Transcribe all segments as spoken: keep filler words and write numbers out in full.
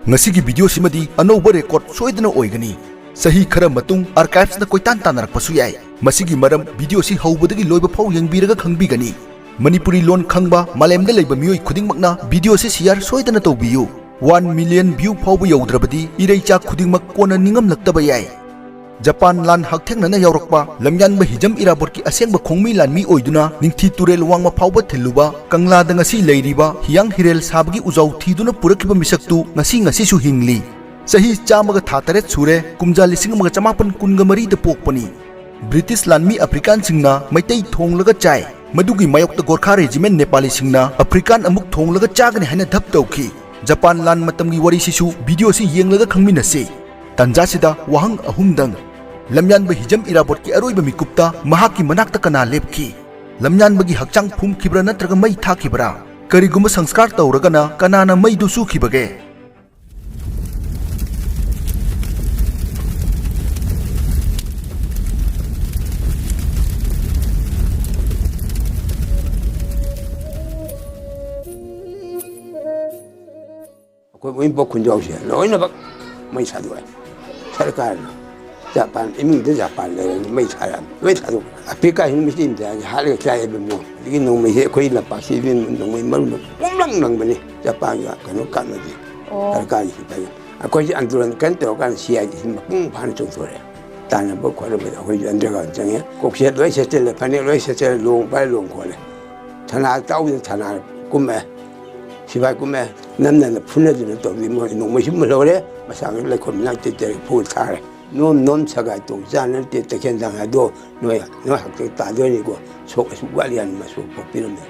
ꯉꯁꯤꯒꯤ ꯚꯤꯗꯤꯑꯣꯁꯤꯃꯗꯤ ꯑꯅꯧꯕ ꯔꯦꯀꯣꯔꯗ ꯁꯣꯏꯗꯅ ꯑꯣꯏꯒꯅꯤ꯫ ꯆꯍꯤ ꯈꯔ ꯃꯇꯨꯡ ꯑꯥꯔꯀꯥꯏꯚꯁꯅ ꯀꯣꯏꯇꯥꯟ ꯇꯥꯟꯅꯔꯛꯄꯁꯨ ꯌꯥꯏ꯫ ꯃꯁꯤꯒꯤ ꯃꯔꯝ ꯚꯤꯗꯤꯑꯣꯁꯤ ꯍꯧꯕꯗꯒꯤ ꯂꯣꯏꯕ ꯐꯥꯎ ꯌꯦꯡꯕꯤꯔꯒ ꯈꯪꯕꯤꯒꯅꯤ꯫ ꯃꯅꯤꯄꯨꯔꯤ ꯂꯣꯟ ꯈꯪꯕ ꯃꯥꯂꯦꯝꯗ ꯂꯩꯕ ꯃꯤꯑꯣꯏ ꯈꯨꯗꯤꯡꯃꯛꯅ ꯚꯤꯗꯤꯑꯣꯁꯤ ꯁꯤꯌꯥꯔ ꯁꯣꯏꯗꯅ ꯇꯧꯕꯤꯌꯨ꯫ ꯋꯥꯟ ꯃꯤꯂꯤꯌꯟ ꯚ꯭ꯌꯨ ꯐꯥꯎꯕ ꯌꯧꯗ꯭ꯔꯕꯗꯤ ꯏꯔꯩꯆꯥ ꯈꯨꯗꯤꯡꯃꯛ ꯀꯣꯟꯅ ꯅꯤꯡꯉꯝꯂꯛꯇꯕ ꯌꯥꯏ꯫ ꯖꯄꯥꯟ ꯂꯥꯟ ꯍꯛꯊꯦꯡꯅꯅ ꯌꯥꯎꯔꯛꯄ ꯂꯝꯌꯥꯟꯕ ꯍꯤꯖꯝ ꯏꯔꯥꯕꯣꯠꯀꯤ ꯑꯁꯦꯡꯕ ꯈꯣꯡꯃꯤ ꯂꯥꯟꯃꯤ ꯑꯣꯏꯗꯨꯅ ꯅꯤꯡꯊꯤ ꯇꯨꯔꯦꯜ ꯋꯥꯡꯃ ꯐꯥꯎꯕ ꯊꯤꯜꯂꯨꯕ ꯀꯪꯂꯥꯗ ꯉꯁꯤ ꯂꯩꯔꯤꯕ ꯍꯤꯌꯥꯡ ꯍꯤꯔꯦꯜ ꯁꯥꯕꯒꯤ ꯎꯖꯥꯎ ꯊꯤꯗꯨꯅ ꯄꯨꯔꯛꯈꯤꯕ ꯃꯤꯁꯛꯇꯨ ꯉꯁꯤ ꯉꯁꯤꯁꯨ ꯍꯤꯡꯂꯤ꯫ ꯆꯍꯤ ꯆꯥꯝꯃꯒ ꯊꯥ ꯇꯔꯦꯠ ꯁꯨꯔꯦ, ꯀꯨꯝꯖꯥ ꯂꯤꯁꯤꯡ ꯑꯃꯒ ꯆꯃꯥꯄꯟ ꯀꯨꯟꯒ ꯃꯔꯤꯗ ꯄꯣꯛꯄꯅꯤ꯫ ꯕ꯭ꯔꯤꯇꯤꯁ ꯂꯥꯟꯃꯤ ꯑꯐ꯭ꯔꯤꯀꯥꯟꯁꯤꯡꯅ ꯃꯩꯇꯩ ꯊꯣꯡꯂꯒ ꯆꯥꯏ꯫ ꯃꯗꯨꯒꯤ ꯃꯥꯌꯣꯛꯇ ꯒꯣꯔꯈꯥ ꯔꯦꯖꯤꯃꯦꯟ ꯅꯦꯄꯥꯂꯤꯁꯤꯡꯅ ꯑꯐ꯭ꯔꯤꯀꯥꯟ ꯑꯃꯨꯛ ꯊꯣꯡꯂꯒ ꯆꯥꯒꯅꯤ ꯍꯥꯏꯅ ꯙꯞ ꯇꯧꯈꯤ꯫ ꯖꯄꯥꯟ ꯂꯥꯟ ꯃꯇꯝꯒꯤ ꯋꯥꯔꯤꯁꯤꯁꯨ ꯚꯤꯗꯤꯑꯣꯁꯤ ꯌꯦꯡꯂꯒ ꯈꯪꯃꯤꯟꯅꯁꯤ꯫ ꯇꯟꯖꯥꯁꯤꯗ ꯋꯥꯍꯪ ꯑꯍꯨꯝꯗꯪ꯫ ꯂꯝꯌꯥꯟꯕ ꯍꯤꯖꯝ ꯏꯔꯥꯕꯣꯠꯀꯤ ꯑꯔꯣꯏꯕ ꯃꯤꯀꯨꯞꯇ ꯃꯍꯥꯛꯀꯤ ꯃꯅꯥꯛꯇ ꯀꯅꯥ ꯂꯦꯞꯈꯤ? ꯂꯝꯌꯥꯟꯕꯒꯤ ꯍꯛꯆꯥꯡ ꯐꯨꯝꯈꯤꯕ꯭ꯔꯥ ꯅꯠꯇ꯭ꯔꯒ ꯃꯩ ꯊꯥꯈꯤꯕ꯭ꯔꯥ? ꯀꯔꯤꯒꯨꯝꯕ ꯁꯪꯁꯀꯥꯔ ꯇꯧꯔꯒꯅ ꯀꯅꯥꯅ ꯃꯩꯗꯨ ꯆꯨꯈꯤꯕꯒꯦ? ꯑꯩꯈꯣꯏ ꯎꯔꯤꯄꯣꯛ ꯈꯨꯟꯖꯥꯎꯁꯦ ꯂꯣꯏꯅꯃꯛ ꯃꯩ ꯊꯥꯗꯣꯛꯑꯦ꯫ ꯁꯔꯀꯥꯔꯅ ꯖꯄꯥꯟ ꯏꯃꯨꯡꯗ ꯖꯄꯥꯟ ꯂꯩꯔꯅꯤ ꯃꯩ ꯊꯥꯔꯛꯑꯅꯤ꯫ ꯂꯣꯏ ꯊꯥꯗꯣꯛꯑꯦ꯫ ꯑꯐ꯭ꯔꯤꯀꯥ ꯍꯤꯡꯕꯁꯤ ꯏꯟꯗꯤꯌꯥꯒꯤ ꯍꯥꯠꯂꯒ ꯆꯥꯏꯑꯕ ꯏꯕꯨꯡꯉꯣ꯫ ꯑꯗꯒꯤ ꯅꯣꯡꯃꯩꯁꯦ ꯑꯩꯈꯣꯏ ꯂꯝꯄꯥꯛꯁꯤ ꯏꯕꯦꯝ ꯅꯣꯡꯃꯩ ꯃꯔꯨ ꯄꯨꯝꯂꯪ ꯂꯪꯕꯅꯤ꯫ ꯖꯄꯥꯟꯒ ꯀꯩꯅꯣ ꯀꯥꯞꯅꯗꯦ꯫ ꯑꯣ꯫ ꯁꯔꯀꯥꯔꯒꯤ ꯁꯤꯐꯥꯏ꯫ ꯑꯩꯈꯣꯏꯁꯦ ꯑꯟꯗꯣꯂꯟ ꯀꯟꯅ ꯇꯧꯔꯀꯥꯟꯗ ꯁꯤ ꯑꯥꯏ ꯗꯤ ꯁꯤ ꯃꯄꯨꯡ ꯐꯥꯅ ꯆꯣꯡꯊꯣꯔꯛꯑꯦ꯫ ꯇꯥꯟꯅꯕ ꯈꯣꯠꯅꯕꯗ ꯑꯩꯈꯣꯏꯁꯨ ꯑꯟꯗꯔꯒ꯭ꯔꯥꯎꯟ ꯆꯪꯉꯦ꯫ ꯀꯣꯛꯁꯦꯠ ꯂꯣꯏ ꯁꯦꯠꯆꯜꯂꯦ, ꯐꯅꯦꯛ ꯂꯣꯏ ꯁꯦꯠꯆꯜꯂꯦ, ꯂꯨꯍꯣꯡ ꯄꯥꯏ ꯂꯨꯍꯣꯡ ꯈꯣꯠꯂꯦ꯫ ꯊꯅꯥ ꯇꯥꯎꯗꯅ ꯊꯅꯥ ꯀꯨꯝꯃꯛꯑꯦ꯫ ꯁꯤꯐꯥꯏ ꯀꯨꯝꯃꯛꯑꯦ꯫ ꯅꯝꯗꯅ ꯐꯨꯅꯗꯅ ꯇꯧꯗꯅ ꯃꯣꯏ ꯅꯣꯡꯃꯩꯁꯨ ꯃꯨꯜꯍꯧꯔꯦ꯫ ꯃꯁꯥꯒꯤ ꯂꯩꯈꯣꯝ ꯃꯅꯥꯛꯇ ꯇꯦꯔꯦ ꯐꯨ ꯊꯥꯔꯦ꯫ ꯅꯣꯝ ꯅꯣꯝ ꯁꯒꯥꯏ ꯇꯧ ꯆꯥꯅ ꯅꯠꯇꯦ ꯇꯈꯦꯜ ꯊꯥꯡ ꯍꯥꯏꯗꯣ ꯅꯣꯏ, ꯅꯣꯏ ꯍꯛꯆꯥꯡ ꯇꯥꯗꯣꯏꯅꯤꯀꯣ꯫ ꯁꯣꯛ ꯑꯁꯨꯛ ꯋꯥꯠꯂꯤ ꯍꯥꯏꯅ ꯃꯁꯨ ꯄꯣꯛꯄꯤꯔꯝꯃꯦ꯫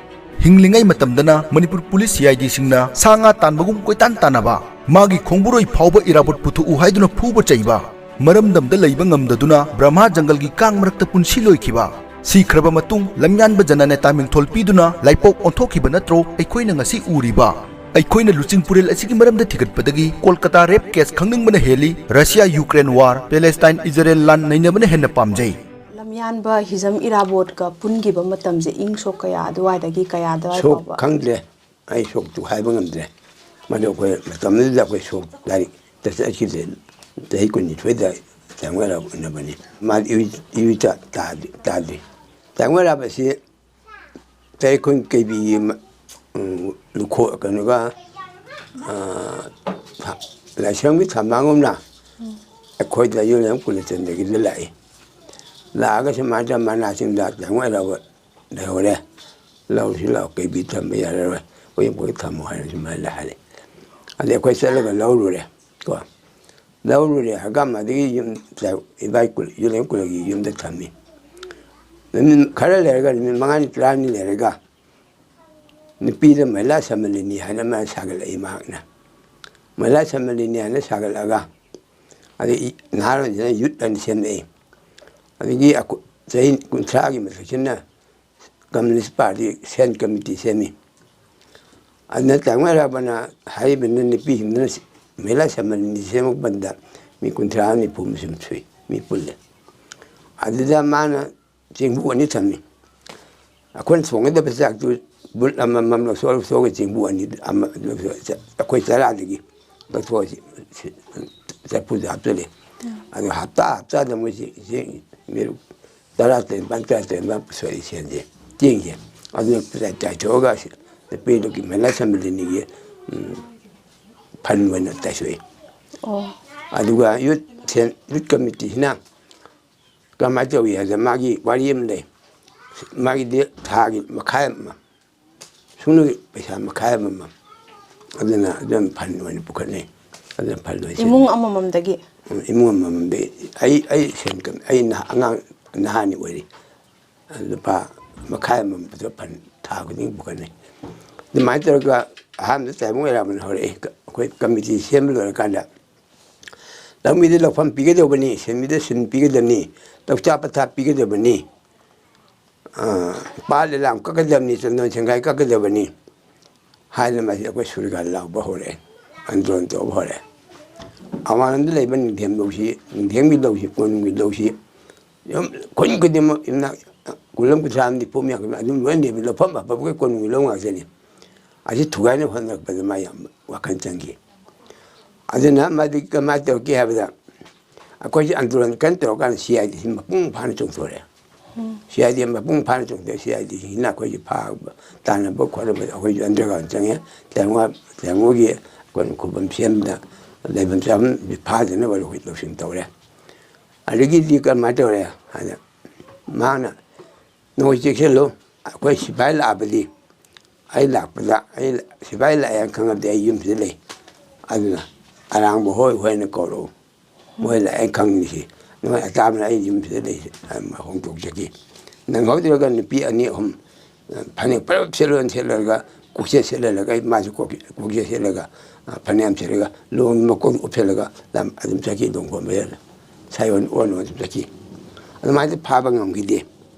ꯍꯤꯡꯂꯤꯉꯩ ꯃꯇꯝꯗꯅ ꯃꯅꯤꯄꯨꯔ ꯄꯨꯂꯤꯁ ꯁꯤ ꯑꯥꯏ ꯗꯤꯁꯤꯡꯅ ꯁꯥ ꯉꯥ ꯇꯥꯟꯕꯒꯨꯝ ꯀꯣꯏꯇꯥꯟ ꯇꯥꯟꯅꯕ, ꯃꯥꯒꯤ ꯈꯣꯡꯕꯨꯔꯣꯏ ꯐꯥꯎꯕ ꯏꯔꯥꯕꯣꯠ ꯄꯨꯊꯣꯛꯎ ꯍꯥꯏꯗꯨꯅ ꯐꯨꯕ ꯆꯩꯕ, ꯃꯔꯝꯗꯝꯗ ꯂꯩꯕ ꯉꯝꯗꯗꯨꯅ ꯕ꯭ꯔꯍ꯭ꯃꯥ ꯖꯪꯒꯜꯒꯤ ꯀꯥꯡ ꯃꯔꯛꯇ ꯄꯨꯟꯁꯤ ꯂꯣꯏꯈꯤꯕ, ꯁꯤꯈ꯭ꯔꯕ ꯃꯇꯨꯡ ꯂꯝꯌꯥꯟꯕ ꯖꯅꯅꯦꯇꯥ ꯃꯤꯡꯊꯣꯜ ꯄꯤꯗꯨꯅ ꯂꯥꯏꯄꯣꯛ ꯑꯣꯟꯊꯣꯛꯈꯤꯕ ꯅꯠꯇ꯭ꯔꯣ ꯑꯩꯈꯣꯏꯅ ꯉꯁꯤ ꯎꯔꯤꯕ? ꯑꯩꯈꯣꯏꯅ ꯂꯨꯆꯤꯡꯄꯨꯔꯦꯜ ꯑꯁꯤꯒꯤ ꯃꯔꯝꯗ ꯊꯤꯒꯠꯄꯗꯒꯤ ꯀꯣꯜꯀꯇꯥ ꯔꯦꯞ ꯀꯦꯁ ꯈꯪꯅꯤꯡꯕꯅ ꯍꯦꯜꯂꯤ, ꯔꯁꯤꯌꯥ ꯌꯨꯀ꯭ꯔꯦꯟ ꯋꯥꯔ, ꯄꯦꯂꯦꯁꯇꯥꯏꯟ ꯏꯖꯔꯦꯜ ꯂꯥꯟ ꯅꯩꯅꯕꯅ ꯍꯦꯟꯅ ꯄꯥꯝꯖꯩ꯫ ꯂꯝꯌꯥꯟꯕ ꯍꯤꯖꯝ ꯏꯔꯥꯕꯣꯠꯀ ꯄꯨꯟꯈꯤꯕ ꯃꯇꯝꯁꯦ ꯏꯪ ꯁꯣꯛ ꯀꯌꯥ ꯑꯗꯨꯋꯥꯏꯗꯒꯤ ꯀꯌꯥ ꯑꯗꯨꯋꯥꯏ ꯁꯣꯛ ꯐꯥꯎꯕ? ꯈꯪꯗ꯭ꯔꯦ꯫ ꯑꯩ ꯁꯣꯛꯇꯨ ꯍꯥꯏꯕ ꯉꯝꯗ꯭ꯔꯦ꯫ ꯃꯗꯨ ꯑꯩꯈꯣꯏ ꯃꯇꯝꯗꯨꯗ ꯑꯩꯈꯣꯏ ꯁꯣꯛ ꯂꯥꯏꯔꯤꯛꯇ ꯆꯠꯈꯤꯗꯦ꯫ ꯆꯍꯤ ꯀꯨꯟꯅꯤꯊꯣꯏꯗ ꯇꯥꯏꯕꯪ ꯑꯔꯥꯕ ꯎꯅꯕꯅꯤ꯫ ꯃꯥꯗꯤ ꯏꯋꯤ-, ꯏꯋꯤꯇ ꯇꯥꯗ꯭ꯔꯤ, ꯇꯥꯗ꯭ꯔꯤ꯫ ꯇꯥꯏꯕꯪ ꯑꯔꯥꯕ ꯑꯁꯤ ꯇꯔꯦꯠꯈꯨꯟ ꯀꯩꯕꯤꯒꯤ ꯃ-, ꯎꯝ, ꯂꯨꯈꯣ-, ꯀꯩꯅꯣꯒ, ꯑ, ꯊ-, ꯂꯥꯏꯁ꯭ꯔꯝꯒꯤ ꯊꯧꯔꯝꯒꯨꯝꯅ ꯑꯩꯈꯣꯏꯗ ꯌꯨꯝꯂꯦꯝ ꯀꯨꯂꯆꯟꯗ꯭ꯔꯒꯤꯗ ꯂꯥꯛꯏ꯫ ꯂꯥꯛꯑꯒ ꯁꯨꯃꯥꯏꯅ ꯇꯧꯔ ꯃꯅꯥꯁꯤꯡꯗ ꯇꯥꯏꯕꯪ ꯑꯔꯥꯕ ꯂꯩꯍꯧꯔꯦ꯫ ꯂꯧꯁꯤ ꯂꯥꯛꯑꯣ, ꯀꯩꯕꯤ ꯊꯝꯕ ꯌꯥꯔꯔꯣꯏ꯫ ꯑꯩꯈꯣꯏ ꯑꯩꯈꯣꯏ ꯊꯝꯃꯣ ꯍꯥꯏꯅ ꯁꯨꯃꯥꯏꯅ ꯍꯥꯏꯔꯦ꯫ ꯑꯗꯩ ꯑꯩꯈꯣꯏ ꯆꯠꯂꯒ ꯂꯧꯔꯨꯔꯦ ꯀꯣ꯫ ꯂꯧꯔꯨꯔꯦ꯫ ꯍꯪꯒꯥꯝ ꯑꯗꯒꯤ ꯌꯨꯝ, ꯏꯕꯥꯏ ꯀꯨꯜ-, ꯌꯨꯝꯂꯦꯟ ꯀꯨꯂꯒꯤ ꯌꯨꯝꯗ ꯊꯝꯃꯤ꯫ ꯅꯨꯃꯤꯠ ꯈꯔ ꯂꯩꯔꯒ, ꯅꯨꯃꯤꯠ ꯃꯉꯥꯅꯤ ꯇꯔꯥꯅꯤ ꯂꯩꯔꯒ, ꯅꯨꯄꯤꯗ ꯃꯍꯤꯂꯥ ꯁꯝꯃꯂꯤꯅꯤ ꯍꯥꯏꯅ ꯑꯃ ꯁꯥꯒꯠꯂꯛꯏ ꯃꯍꯥꯛꯅ꯫ ꯃꯍꯤꯂꯥ ꯁꯝꯃꯂꯤꯅꯤ ꯍꯥꯏꯅ ꯁꯥꯒꯠꯂꯛꯑꯒ, ꯑꯗꯩ ꯏ-, ꯅꯍꯥꯔꯣꯟꯁꯤꯅ ꯌꯨꯠ ꯑꯅ ꯁꯦꯝꯂꯛꯏ꯫ ꯑꯗꯒꯤ ꯑꯀꯨ-, ꯆꯍꯤ ꯀꯨꯟꯊ꯭ꯔꯥꯒꯤ ꯃꯊꯛꯁꯤꯅ ꯀꯝꯃꯨꯅꯤꯁ ꯄꯥꯔꯇꯤ ꯁꯦꯟ ꯀꯃꯤꯇꯤ ꯁꯦꯝꯃꯤ꯫ ꯑꯗꯨꯅ ꯇꯥꯏꯕꯪ ꯑꯔꯥꯕꯅ ꯍꯥꯏꯔꯤꯕꯅ ꯅꯨꯄꯤꯁꯤꯡꯗꯨꯅ ꯁꯤ-, ꯃꯍꯤꯂꯥ ꯁꯝꯃꯂꯤꯅꯤ ꯁꯦꯝꯃꯛꯄꯗ ꯃꯤ ꯀꯨꯟꯊ꯭ꯔꯥ ꯅꯤꯐꯨ ꯁꯨꯝ ꯁꯨꯏ, ꯃꯤ ꯄꯨꯜꯂꯦ꯫ ꯑꯗꯨꯗ ꯃꯥꯅ ꯆꯦꯡꯕꯨ ꯑꯅꯤ ꯊꯝꯃꯤ꯫ ꯑꯩꯈꯣꯏꯅ ꯊꯣꯡꯒꯗꯕ ꯆꯥꯛꯇꯨ ꯕꯨꯠ ꯑꯃꯃꯝ ꯂꯧꯊꯣꯛ ꯂꯧꯊꯣꯛꯑꯒ ꯆꯦꯡꯕꯨ ꯑꯅꯤ ꯑꯃ ꯑꯩꯈꯣꯏ ꯆꯔꯥꯗꯒꯤ ꯂꯧꯊꯣꯛꯑ ꯁꯤ-, ꯁꯤ-, ꯆꯐꯨꯗ ꯍꯥꯞꯆꯤꯜꯂꯦ꯫ ꯑꯗꯨ ꯍꯞꯇꯥ ꯍꯞꯇꯥꯗ ꯃꯣꯏꯁꯤ ꯆꯦꯡ ꯃꯦꯔꯨꯛ ꯇꯔꯥ ꯇꯔꯦꯠ ꯅꯤꯄꯥꯜ, ꯇꯔꯥ ꯇꯔꯦꯠ ꯅꯤꯄꯥꯜ ꯄꯨꯊꯣꯛꯏ ꯁꯦꯟꯁꯦ꯫ ꯆꯦꯡꯁꯦ꯫ ꯑꯗꯨꯅ ꯆꯥꯏ-, ꯆꯥꯏꯊꯣꯛꯑꯒ ꯁꯤ-, ꯅꯨꯄꯤꯗꯨꯒꯤ ꯃꯍꯤꯂꯥ ꯁꯝꯃꯂꯤꯅꯤꯒꯤ, ꯎꯝ, ꯐꯟ ꯑꯣꯏꯅ ꯇꯥꯏꯊꯣꯛꯏ꯫ ꯑꯣ꯫ ꯑꯗꯨꯒ ꯌꯨꯠ ꯁꯦꯟ-, ꯌꯨꯠ ꯀꯃꯤꯇꯤꯁꯤꯅ ꯀꯃꯥꯏꯅ ꯇꯧꯏ ꯍꯥꯏꯕꯗ, ꯃꯥꯒꯤ ꯋꯥꯔꯤ ꯑꯃ ꯂꯩ꯫ ꯃꯥꯒꯤꯗꯤ ꯊꯥꯒꯤ ꯃꯈꯥꯏ ꯑꯃ, ꯁꯨꯞꯅꯒꯤ ꯄꯩꯁꯥ ꯃꯈꯥꯏ ꯑꯃꯃꯝ꯫ ꯑꯗꯨꯅ ꯑꯗꯨꯝ ꯐꯟ ꯑꯣꯏꯅ ꯄꯨꯈꯠꯅꯩ꯫ ꯑꯗꯨꯅ ꯐꯟ ꯑꯣꯏꯅ ꯏꯃꯨꯡ ꯁꯤꯖꯤꯟꯅꯩ꯫ ꯑꯃꯃꯝꯗꯒꯤ? ꯎꯝ, ꯏꯃꯨꯡ ꯑꯃꯃꯝꯗꯒꯤ꯫ ꯑꯩ, ꯑꯩ ꯁꯦꯟ ꯀ-, ꯑꯩ ꯅꯍꯥ-, ꯑꯉꯥꯡ ꯅꯍꯥꯅꯤ ꯑꯣꯏꯔꯤ꯫ ꯂꯨꯄꯥ ꯃꯈꯥꯏ ꯑꯃꯃꯝ ꯄꯨꯊꯣꯛ ꯐꯟ ꯊꯥ ꯈꯨꯗꯤꯡꯒꯤ ꯄꯨꯈꯠꯅꯩ꯫ ꯑꯗꯨꯃꯥꯏꯅ ꯇꯧꯔꯒ ꯑꯍꯥꯟꯕꯗ ꯇꯥꯏꯕꯪ ꯑꯣꯏꯔꯥꯕꯅ ꯍꯧꯔꯛꯏ꯫ ꯀ-, ꯑꯩꯈꯣꯏ ꯀꯃꯤꯇꯤ ꯁꯦꯝꯕ ꯂꯣꯏꯔꯀꯥꯟꯗ, "ꯂꯧꯃꯤꯗ ꯂꯧꯐꯝ ꯄꯤꯒꯗꯧꯕꯅꯤ, ꯁꯤꯟꯃꯤꯗ ꯁꯤꯟ ꯄꯤꯒꯗꯕꯅꯤ, ꯂꯧꯆꯥ ꯄꯊꯥꯞ ꯄꯤꯒꯗꯕꯅꯤ, ꯑ, ꯄꯥꯠ ꯂꯤꯂꯥꯡ ꯀꯛꯀꯗꯕꯅꯤ, ꯆꯟꯗꯣꯟ ꯁꯦꯡꯒꯥꯏ ꯀꯛꯀꯗꯕꯅꯤ" ꯍꯥꯏꯗꯅ ꯃꯁꯤ ꯑꯩꯈꯣꯏ ꯁꯨꯔꯒꯥ ꯂꯥꯎꯕ ꯍꯧꯔꯛꯑꯦ, ꯑꯟꯗꯣꯂꯟ ꯇꯧꯕ ꯍꯧꯔꯛꯑꯦ꯫ ꯑꯋꯥꯡꯂꯣꯝꯗ ꯂꯩꯕ ꯅꯤꯡꯊꯦꯝ ꯂꯧꯁꯤ, ꯅꯤꯡꯊꯦꯝꯒꯤ ꯂꯧꯁꯤ, ꯀꯣꯅꯨꯡꯒꯤ ꯂꯧꯁꯤ, ꯌꯨꯝ, ꯈꯨꯟ ꯈꯨꯗꯤꯡꯃꯛ ꯌꯨꯝꯅꯥꯛ ꯀꯨꯟ ꯑꯃ, ꯀꯨꯟꯊ꯭ꯔꯥ ꯑꯃꯗꯤ ꯄꯣꯝ ꯌꯥꯡꯈꯩ ꯑꯗꯨꯝ ꯂꯣꯏ ꯂꯩꯕ, ꯂꯧꯐꯝ ꯑꯐꯕꯈꯩ ꯀꯣꯅꯨꯡꯒꯤ ꯂꯧ ꯉꯥꯛꯇꯅꯤ꯫ ꯑꯁꯤ ꯊꯨꯒꯥꯏꯅꯕ ꯍꯣꯠꯅꯔꯛꯄꯗ ꯃꯥ ꯌꯥꯝ ꯋꯥꯈꯜ ꯆꯪꯈꯤ꯫ ꯑꯗꯨꯅ ꯃꯥꯗꯤ ꯀꯃꯥꯏꯅ ꯇꯧꯔꯛꯀꯦ ꯍꯥꯏꯕꯗ, ꯑꯩꯈꯣꯏꯁꯤ ꯑꯟꯗꯣꯂꯟ ꯀꯟꯅ ꯇꯧꯔꯀꯥꯟꯗ ꯁꯤ ꯑꯥꯏ ꯗꯤꯁꯤ ꯃꯄꯨꯡ ꯐꯥꯅ ꯆꯣꯡꯊꯣꯔꯛꯑꯦ꯫ ꯁꯤ ꯑꯥꯏ ꯗꯤ ꯃꯄꯨꯡ ꯐꯥꯅ ꯆꯣꯡꯊꯣꯛꯑꯦ꯫ ꯁꯤ ꯑꯥꯏ ꯗꯤꯁꯤꯡꯁꯤꯅ ꯑꯩꯈꯣꯏꯁꯤ ꯐꯥꯕ, ꯇꯥꯟꯅꯕ ꯈꯣꯠꯅꯕ ꯑꯩꯈꯣꯏꯁꯨ ꯑꯟꯗꯔꯒ꯭ꯔꯥꯎꯟ ꯆꯪꯉꯦ꯫ ꯇꯦꯡꯋꯥ-, ꯇꯦꯡꯋꯥꯒꯤ ꯑꯩꯈꯣꯏꯅ ꯈꯨꯕꯝ ꯁꯦꯝꯗꯅ ꯂꯩꯐꯝ ꯆꯥꯐꯝ ꯐꯥꯗꯅꯕ ꯂꯧꯁꯤꯟ ꯇꯧꯔꯦ꯫ ꯑꯗꯒꯤꯗꯤ ꯀꯔꯝꯍꯥꯏꯅ ꯇꯧꯔꯦ ꯍꯥꯏꯅ, ꯃꯥꯅ, "ꯅꯣꯏ ꯆꯦꯛꯁꯤꯜꯂꯨ, ꯑꯩꯈꯣꯏ ꯁꯤꯐꯥꯏ ꯂꯥꯛꯑꯕꯗꯤ ꯑꯩ ꯂꯥꯛꯄꯗ, ꯑꯩ ꯁꯤꯐꯥꯏ ꯂꯥꯛꯑꯦꯅ ꯈꯪꯉꯕꯗꯤ ꯑꯩ ꯌꯨꯝꯁꯤꯗ ꯂꯩ꯫ ꯑꯗꯨꯅ ꯑꯔꯥꯡꯕ ꯍꯣꯏ ꯍꯣꯏꯅ ꯀꯧꯔꯛꯎ꯫ ꯃꯣꯏ ꯂꯥꯛꯑꯦꯅ ꯈꯪꯉꯤꯁꯤ꯫ ꯅꯣꯏ ꯑꯇꯥꯕꯅ ꯑꯩ ꯌꯨꯝꯁꯤꯗ ꯂꯩ", ꯍꯣꯡꯗꯣꯛꯆꯈꯤ꯫ ꯅꯪꯍꯧꯗ꯭ꯔꯒ ꯅꯨꯄꯤ ꯑꯅꯤ ꯑꯍꯨꯝ ꯐꯅꯦꯛ ꯄꯔꯞ ꯁꯦꯠꯂꯣꯅ ꯁꯦꯠꯂꯒ, ꯀꯣꯛꯆꯦꯠ ꯁꯦꯠꯍꯜꯂꯒ, ꯑꯩ ꯃꯥꯁꯨ ꯀꯣꯛ-, ꯀꯣꯛꯆꯦꯠ ꯁꯦꯠꯂꯒ, ꯐꯅꯦꯛ ꯑꯃ ꯁꯦꯠꯂꯒ, ꯂꯣꯡ ꯃꯀꯣꯛ ꯎꯞꯁꯜꯂꯒ ꯂꯝ ꯑꯗꯨꯝ ꯆꯠꯈꯤ꯫ ꯂꯣꯡ ꯈꯣꯟꯕ ꯁꯥꯏꯑꯣꯟ ꯑꯣꯟ ꯑꯣꯟ ꯑꯗꯨꯝ ꯆꯠꯈꯤ꯫ ꯑꯗꯨꯃꯥꯏꯅ ꯐꯥꯕ ꯉꯝꯈꯤꯗꯦ꯫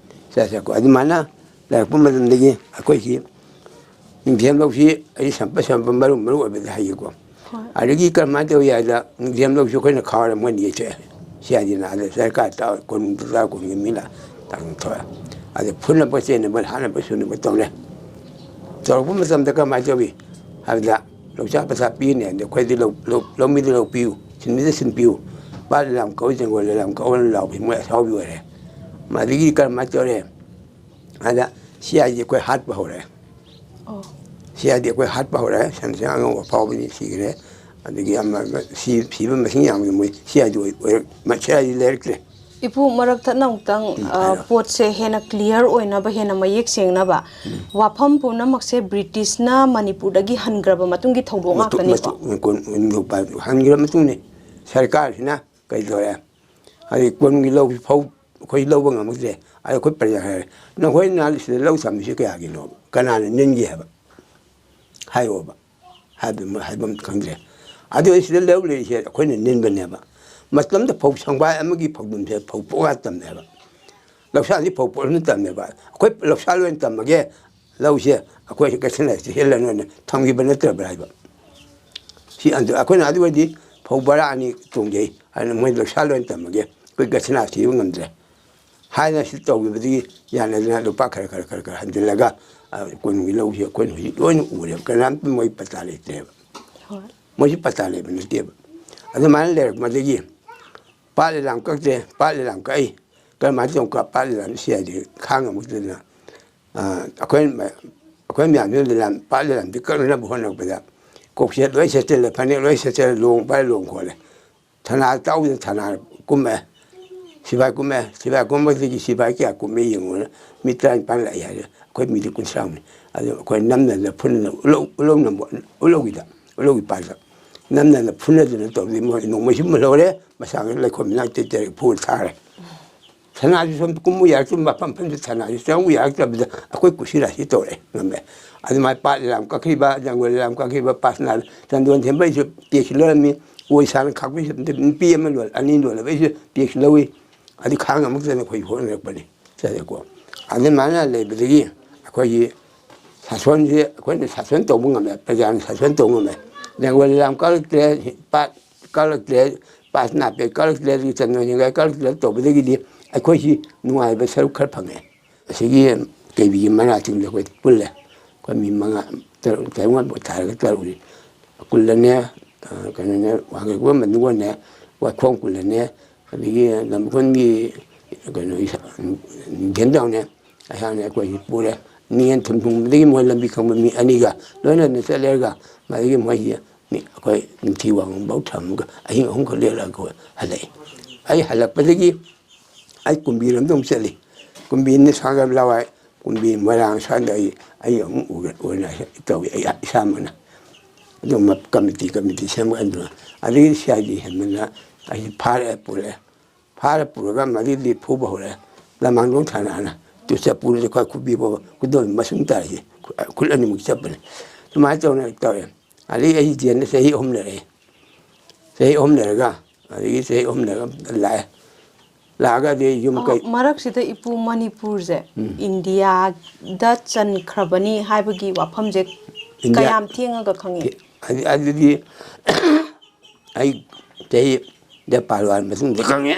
ꯆꯠ-, ꯆꯠꯀꯣ꯫ ꯑꯗꯨꯃꯥꯏꯅ ꯂꯩꯔꯛꯄ ꯃꯇꯝꯗꯒꯤ ꯑꯩꯈꯣꯏꯁꯤ ꯅꯤꯡꯊꯦꯝ ꯂꯧꯁꯤ ꯑꯩ ꯁꯝꯄ ꯁꯝꯄ ꯃꯔꯨ ꯃꯔꯨ ꯑꯣꯏꯕꯗꯤ ꯍꯥꯏꯒꯦꯀꯣ꯫ ꯍꯣꯏ꯫ ꯑꯗꯒꯤ ꯀꯔꯝꯍꯥꯏꯅ ꯇꯧꯏ ꯍꯥꯏꯗ, ꯅꯤꯡꯊꯦꯝ ꯂꯧꯁꯤ ꯑꯩꯈꯣꯏꯅ ꯈꯥꯎꯔ ꯃꯣꯏꯅ ꯌꯩꯊꯣꯛꯑꯦ꯫ ꯁꯤ ꯍꯥꯏꯗꯤ ꯅꯥꯗ ꯁꯔꯀꯥꯔ ꯇ-, ꯀꯣꯅꯨꯡꯗ ꯀꯣꯅꯨꯡꯒꯤ ꯃꯤꯅ ꯇꯥꯡ ꯊꯣꯛꯑꯦ꯫ ꯑꯗ ꯐꯨꯅꯕ ꯆꯩꯅꯕ ꯍꯥꯠꯅꯕ ꯁꯨꯅꯕ ꯇꯧꯔꯦ꯫ ꯇꯧꯔꯛꯄ ꯃꯇꯝꯗ ꯀꯔꯝꯍꯥꯏꯅ ꯇꯧꯏ ꯍꯥꯏꯕꯗ, ꯂꯧꯆꯥ ꯄꯩꯁꯥ ꯄꯤꯅꯤ ꯍꯥꯏꯕꯗ, ꯑꯩꯈꯣꯏꯗꯤ ꯂꯧ-, ꯂꯧ-, ꯂꯧꯃꯤꯗ ꯂꯧ ꯄꯤꯌꯨ, ꯁꯤꯟꯃꯤꯗ ꯁꯤꯟ ꯄꯤꯌꯨ, ꯄꯥꯠ ꯂꯝ ꯀꯧꯏ, ꯖꯪꯒꯜꯗ ꯂꯝ ꯀꯧꯏ ꯂꯥꯎꯕꯁꯤ ꯃꯣꯏ ꯑꯁꯥꯎꯕꯤ ꯑꯣꯏꯔꯦ꯫ ꯃꯗꯒꯤ ꯀꯔꯝꯍꯥꯏꯅ ꯇꯧꯔꯦ ꯍꯥꯏꯗ, ꯁꯤ ꯍꯥꯏꯗꯤ ꯑꯩꯈꯣꯏ ꯍꯥꯠꯄ ꯍꯧꯔꯛꯑꯦ꯫ ꯑꯣ꯫ ꯁꯤ ꯍꯥꯏꯗꯤ ꯑꯩꯈꯣꯏ ꯍꯥꯠꯄ ꯍꯧꯔꯛꯑꯦ꯫ ꯁꯟꯁꯦ ꯑꯉꯧꯕ ꯑꯐꯥꯎꯕꯅꯤ, ꯁꯤꯈ꯭ꯔꯦ꯫ ꯑꯗꯒꯤ ꯑꯃ, ꯑꯃ ꯁꯤ-, ꯁꯤꯕ ꯃꯁꯤꯡ ꯌꯥꯝꯅ ꯃꯣꯏ ꯁꯤ ꯍꯥꯏꯗꯤ ꯑꯣꯏ-, ꯑꯣꯏꯔꯛ-, ꯃ-, ꯁꯤ ꯍꯥꯏꯗꯤ ꯂꯩꯔꯛꯇ꯭ꯔꯦ꯫ ꯏꯄꯨ, ꯃꯔꯛ ꯊꯠꯅ ꯑꯃꯨꯛꯇꯪ, ꯎꯝ, ꯑ, ꯍꯥꯏꯔꯣ꯫ ꯄꯣꯠꯁꯦ ꯍꯦꯟꯅ ꯀ꯭ꯂꯤꯌꯥꯔ ꯑꯣꯏꯅꯕ, ꯍꯦꯟꯅ ꯃꯌꯦꯛ ꯁꯦꯡꯅꯕ, ꯎꯝ꯫ ꯋꯥꯐꯝ ꯄꯨꯝꯅꯃꯛꯁꯦ ꯕ꯭ꯔꯤꯇꯤꯁꯅ ꯃꯅꯤꯄꯨꯔꯗꯒꯤ ꯍꯟꯈ꯭ꯔꯕ ꯃꯇꯨꯡꯒꯤ ꯊꯧꯗꯣꯛ ꯃꯇꯨꯡ-, ꯉꯥꯛꯇꯅꯤꯀꯣ? ꯃꯇꯨꯡ-, ꯃꯇꯨꯡ-, ꯍꯟꯈ꯭ꯔꯕ ꯃꯇꯨꯡꯅꯤ꯫ ꯁꯔꯀꯥꯔꯁꯤꯅ ꯀꯩꯗꯧꯔꯦ? ꯍꯥꯏꯗꯤ ꯀꯨꯟꯒꯤ ꯂꯧ ꯐꯧ ꯑꯩꯈꯣꯏ ꯂꯧꯕ ꯉꯝꯃꯛꯇ꯭ꯔꯦ꯫ ꯑꯗ ꯑꯩꯈꯣꯏ ꯄ꯭ꯔꯖꯥ ꯍꯥꯏꯔꯦ, "ꯅꯈꯣꯏꯅ ꯁꯤꯗ ꯂꯧ ꯊꯝꯃꯤꯁꯤ ꯀꯌꯥꯒꯤꯅꯣ? ꯀꯅꯥꯅ ꯅꯤꯟꯒꯦ?" ꯍꯥꯏꯕ꯫ ꯍꯥꯏꯌꯣꯕ꯫ ꯍꯥꯏꯕ-, ꯍꯥꯏꯕ ꯑꯝꯇ ꯈꯪꯗ꯭ꯔꯦ꯫ ꯑꯗꯨ ꯁꯤꯗ ꯂꯧ ꯂꯩꯔꯤꯁꯦ ꯑꯩꯈꯣꯏꯅ ꯅꯤꯟꯕꯅꯦꯕ꯫ ꯃꯇꯝꯗ ꯐꯧ ꯁꯪꯕꯥꯏ ꯑꯃꯒꯤ ꯐꯧꯗꯝꯁꯦ ꯐꯧ ꯄꯣꯛꯉꯥ ꯇꯝꯃꯦꯕ꯫ ꯂꯧꯁꯥꯁꯤ ꯐꯧ ꯄꯣꯛꯍꯟꯕ ꯇꯝꯃꯦꯕ꯫ "ꯑꯩꯈꯣꯏ ꯂꯧꯁꯥ ꯂꯣꯏꯅ ꯇꯝꯃꯒꯦ, ꯂꯧꯁꯦ ꯑꯩꯈꯣꯏ ꯀꯩꯊꯦꯜ ꯂꯩꯁꯦ ꯍꯦꯜꯂꯅꯨꯅ" ꯊꯝꯈꯤꯕ ꯅꯠꯇ꯭ꯔꯕ꯭ꯔꯥ ꯍꯥꯏꯕ꯫ ꯁꯤ ꯑꯗꯨ ꯑꯩꯈꯣꯏꯅ ꯑꯗꯨ ꯑꯣꯏꯔꯗꯤ ꯐꯧ ꯕꯔꯥ ꯑꯅꯤ ꯇꯣꯡꯖꯩ ꯍꯥꯏꯅ ꯃꯣꯏ ꯂꯧꯁꯥ ꯂꯣꯏꯅ ꯇꯝꯃꯒꯦ, ꯑꯩꯈꯣꯏ ꯒꯁꯅꯥ ꯊꯤꯕ ꯉꯝꯗ꯭ꯔꯦ ꯍꯥꯏꯅ ꯁꯤ ꯇꯧꯈꯤꯕꯗꯒꯤ ꯌꯥꯅꯗꯅ ꯂꯨꯄꯥ ꯈꯔ ꯈꯔ ꯈꯔ ꯈꯔ ꯍꯟꯖꯤꯜꯂꯒ ꯑ, ꯀꯣꯅꯨꯡꯒꯤ ꯂꯧꯁꯦ ꯑꯩꯈꯣꯏꯅ ꯍꯧꯖꯤꯛ ꯂꯣꯏꯅ ꯎꯔꯦꯕ, ꯀꯅꯥꯝꯇ ꯃꯣꯏ ꯄꯇꯥ ꯂꯩꯇ꯭ꯔꯦꯕ꯫ ꯍꯣꯏ꯫ ꯃꯣꯏꯁꯤ ꯄꯇꯥ ꯂꯩꯕ ꯅꯠꯇꯦꯕ꯫ ꯑꯗꯨꯃꯥꯏꯅ ꯂꯩꯔꯛꯄꯗꯒꯤ ꯄꯥꯠ ꯂꯤꯂꯥꯝ ꯀꯛꯇ꯭ꯔꯦ, ꯄꯥꯠ ꯂꯤꯂꯥꯝ ꯀꯛꯏ꯫ ꯀꯔꯝꯍꯥꯏꯅ ꯇꯧꯔꯒ ꯄꯥꯠ ꯂꯤꯂꯥꯝ ꯁꯤ ꯍꯥꯏꯗꯤ ꯈꯥꯡ ꯑꯃꯨꯛꯇꯅ, ꯑ, ꯑꯩꯈꯣꯏ ꯃ-, ꯑꯩꯈꯣꯏ ꯃꯌꯥꯝꯁꯤꯅ ꯂꯤꯂꯥꯝ, ꯄꯥꯠ ꯂꯤꯂꯥꯝꯗꯤ ꯀꯛꯅꯅꯕ ꯍꯣꯠꯅꯔꯛꯄꯗ ꯀꯣꯛꯁꯦ ꯂꯣꯏ ꯁꯦꯠꯆꯜꯂꯦ, ꯐꯅꯦꯛ ꯂꯣꯏ ꯁꯦꯠꯆꯜꯂꯦ, ꯂꯨꯍꯣꯡ ꯄꯥꯏ ꯂꯨꯍꯣꯡ ꯈꯣꯠꯂꯦ꯫ ꯊꯅꯥ ꯇꯥꯎꯗꯅ ꯊꯅꯥ ꯀꯨꯝꯃꯦ꯫ ꯁꯤꯐꯥꯏ ꯀꯨꯝꯃꯦ꯫ ꯁꯤꯐꯥꯏ ꯀꯨꯝꯕꯗꯒꯤ ꯁꯤꯐꯥꯏ ꯀꯌꯥ ꯀꯨꯝꯃꯦ ꯌꯦꯡꯉꯨꯅ ꯃꯤ ꯇꯔꯥꯅꯤꯄꯥꯟ ꯂꯥꯛꯏ ꯍꯥꯏꯔꯦ꯫ ꯑꯩꯈꯣꯏ ꯃꯤꯗꯤ ꯀꯨꯟꯊ꯭ꯔꯥꯃꯨꯛꯅꯤ꯫ ꯑꯗꯨ ꯑꯩꯈꯣꯏ ꯅꯝꯗꯅ ꯐꯨꯅꯅ ꯎꯠꯂꯧ, ꯎꯠꯂꯧ ꯅꯝꯕ-, ꯎꯠꯂꯧꯒꯤꯗ, ꯎꯠꯂꯧꯒꯤ ꯄꯥꯠꯇ ꯅꯝꯗꯅ ꯐꯨꯅꯗꯅ ꯇꯧꯗꯅ ꯃꯣꯏ ꯅꯣꯡꯃꯩꯁꯨ ꯃꯨꯜꯍꯧꯔꯦ꯫ ꯃꯁꯥꯒꯤ ꯂꯩꯈꯣꯝ ꯃꯅꯥꯛꯇ ꯇꯦꯔꯦ ꯐꯨꯔ ꯊꯥꯔꯦ꯫ ꯊꯅꯥꯁꯨ ꯁꯣꯝ ꯀꯨꯝꯃꯨ ꯌꯥꯔꯛꯇꯕ, ꯃꯐꯝ ꯃꯐꯝꯗ ꯊꯅꯥꯁꯨ ꯆꯪꯉꯨ ꯌꯥꯔꯛꯇꯕꯗ ꯑꯩꯈꯣꯏ ꯀꯨꯁꯤ ꯔꯥꯁꯤ ꯇꯧꯔꯛꯑꯦ, ꯉꯝꯃꯦ꯫ ꯑꯗꯨꯃꯥꯏꯅ ꯄꯥꯠ ꯂꯤꯂꯥꯝ ꯀꯛꯈꯤꯕ, ꯖꯪꯒꯜ ꯂꯤꯂꯥꯝ ꯀꯛꯈꯤꯕ, ꯄꯥꯁꯅꯥ ꯆꯟꯗꯣꯟ ꯊꯦꯝꯕꯩꯁꯨ ꯇꯦꯛꯁꯤ ꯂꯧꯔꯝꯃꯤ, ꯑꯣꯏ ꯁꯥꯅ ꯈꯥꯛꯄꯩꯁꯨ ꯅꯨꯄꯤ ꯑꯃ ꯂꯣꯜ-, ꯑꯅꯤ ꯂꯣꯜꯂꯕꯩꯁꯨ ꯇꯦꯛꯁꯤ ꯂꯧꯏ꯫ ꯑꯗꯨ ꯈꯥꯡ ꯑꯃꯨꯛꯇꯅ ꯑꯩꯈꯣꯏ ꯍꯣꯠꯅꯔꯛꯄꯅꯤ꯫ ꯆꯠꯂꯦꯀꯣ꯫ ꯑꯗꯨꯃꯥꯏꯅ ꯂꯩꯕꯗꯒꯤ ꯑꯩꯈꯣꯏꯒꯤ ꯁꯥꯁꯣꯟꯁꯦ ꯑꯩꯈꯣꯏꯅ ꯁꯥꯁꯣꯟ ꯇꯧꯕ ꯉꯝꯃꯦ, ꯄ꯭ꯔꯖꯥꯅ ꯁꯥꯁꯣꯟ ꯇꯧꯕ ꯉꯝꯃꯦ꯫ ꯖꯪꯒꯜ ꯂꯤꯂꯥꯝ ꯀꯛꯂꯛꯇ꯭ꯔꯦ, ꯄꯥꯠ ꯀꯛꯂꯛꯇ꯭ꯔꯦ, ꯄꯥꯠ ꯅꯥꯄꯦꯠ ꯀꯛꯂꯛꯇ꯭ꯔꯦ, ꯑꯗꯨꯒꯤ ꯆꯟꯗꯣꯟ ꯅꯤꯡꯒꯥꯏ ꯀꯛꯂꯛꯇ꯭ꯔꯦ ꯇꯧꯕꯗꯒꯤꯗꯤ ꯑꯩꯈꯣꯏꯁꯤ ꯅꯨꯡꯉꯥꯏꯕ ꯁꯔꯨꯛ ꯈꯔ ꯐꯪꯉꯦ꯫ ꯑꯁꯤꯒꯤ ꯀꯩꯕꯤꯒꯤ ꯃꯅꯥꯛꯁꯤꯡꯗ ꯑꯩꯈꯣꯏ ꯄꯨꯜꯂꯦ꯫ ꯑꯩꯈꯣꯏ ꯃꯤ ꯃꯉꯥ, ꯇꯔꯨꯛ, ꯇꯔꯦꯠ ꯊꯥꯔꯒ ꯇꯔꯨꯛꯅꯤ꯫ ꯀꯨꯜꯂꯅꯦ, ꯑ, ꯀꯩꯅꯣꯅꯦ, ꯋꯥꯡꯈꯩ ꯈꯨꯕꯝ ꯃꯅꯨꯡꯅꯦ, ꯋꯥꯏꯈꯣꯡ ꯀꯨꯜꯂꯅꯦ, ꯑꯗꯒꯤ ꯂꯝꯈꯨꯜꯒꯤ ꯀꯩꯅꯣ, ꯏꯁꯥ-, ꯅꯤꯡꯊꯦꯟꯖꯥꯎꯅꯦ, ꯑꯩꯍꯥꯛꯅꯦ, ꯑꯩꯈꯣꯏꯁꯤ ꯄꯨꯔꯦ꯫ ꯅꯤꯡꯉꯦꯟ ꯊꯨꯝ ꯊꯨꯡꯕꯗꯒꯤ ꯃꯣꯏ ꯂꯝꯕꯤ ꯈꯪꯕ ꯃꯤ ꯑꯅꯤꯒ ꯂꯣꯏꯅꯅ ꯆꯠꯂꯦꯔꯒ ꯃꯗꯒꯤ ꯃꯣꯏꯁꯤ ꯃꯤ ꯑꯩꯈꯣꯏ ꯅꯤꯡꯊꯤ ꯋꯥꯡꯕꯐꯥꯎ ꯊꯝꯃꯒ ꯑꯍꯤꯡ ꯑꯍꯨꯝꯈꯛ ꯂꯦꯛꯂꯒ ꯑꯩꯈꯣꯏ ꯍꯜꯂꯛꯏ꯫ ꯑꯩ ꯍꯜꯂꯛꯄꯗꯒꯤ ꯑꯩ ꯀꯨꯝꯕꯤꯔꯣꯝꯗ ꯑꯃꯨꯛ ꯆꯠꯂꯤ꯫ ꯀꯨꯝꯕꯤꯅ ꯁ꯭ꯋꯥꯏꯗ ꯂꯋꯥꯏ, ꯀꯨꯝꯕꯤ ꯃꯣꯏꯔꯥꯡ ꯁ꯭ꯋꯥꯏꯗ ꯑꯩ, ꯑꯩ ꯑꯃꯨꯛ ꯎꯔ-, ꯎꯅ ꯇꯧꯏ ꯑꯩ ꯏꯁꯥꯃꯛꯅ꯫ ꯑꯗꯨ ꯃ-, ꯀꯃꯤꯇꯤ, ꯀꯃꯤꯇꯤ ꯁꯦꯝꯒꯠꯍꯟꯗꯨꯅ꯫ ꯑꯗꯒꯤ ꯁꯤ ꯑꯥꯏ ꯗꯤ ꯍꯦꯟꯕꯅ ꯑꯩꯁꯦ ꯐꯥꯔꯦ ꯄꯨꯔꯦ꯫ ꯐꯥꯔ ꯄꯨꯔꯒ ꯃꯗꯨꯗꯤ ꯐꯨꯕ ꯍꯧꯔꯦ꯫ ꯂꯃꯥꯡꯗꯣꯡ ꯊꯥꯅꯥꯅ ꯇꯨ ꯆꯐꯨꯗꯨꯗ ꯈ꯭ꯋꯥꯏ ꯈꯨꯕꯤꯕ ꯈꯨꯗꯣꯝ ꯃꯁꯨꯝ ꯇꯥꯔꯤꯁꯦ꯫ ꯈꯨ-, ꯈꯨꯠ ꯑꯅꯤꯃꯛ ꯆꯠꯄꯅꯦ꯫ ꯁꯨꯃꯥꯏꯅ ꯇꯧꯅ ꯇꯧꯔꯦ꯫ ꯑꯗꯒꯤ ꯑꯩ ꯖꯦꯜꯗ ꯆꯍꯤ ꯑꯍꯨꯝ ꯂꯩꯔꯛꯑꯦ꯫ ꯆꯍꯤ ꯑꯍꯨꯝ ꯂꯩꯔꯒ ꯑꯗꯒꯤ ꯆꯍꯤ ꯑꯍꯨꯝ ꯂꯩꯔꯒ ꯂꯥꯛꯑꯦ꯫ ꯂꯥꯛꯑꯒꯗꯤ ꯌꯨꯝ ꯑ, ꯀꯩ ꯃꯔꯛꯁꯤꯗ ꯏꯄꯨ, ꯃꯅꯤꯄꯨꯔꯁꯦ ꯎꯝ꯫ ꯏꯟꯗꯤꯌꯥꯗ ꯆꯟꯈ꯭ꯔꯕꯅꯤ ꯍꯥꯏꯕꯒꯤ ꯋꯥꯐꯝꯁꯦ ꯏꯟꯗꯤꯌꯥ ꯀꯌꯥꯝ ꯊꯦꯡꯉꯒ ꯈꯪꯉꯤ? ꯑꯗꯨ-, ꯑꯗꯨꯗꯤ ꯑꯩ ꯆꯍꯤ ꯖꯄꯥꯟ ꯋꯥꯔ ꯃꯇꯨꯡꯗ ꯈꯪꯉꯦ꯫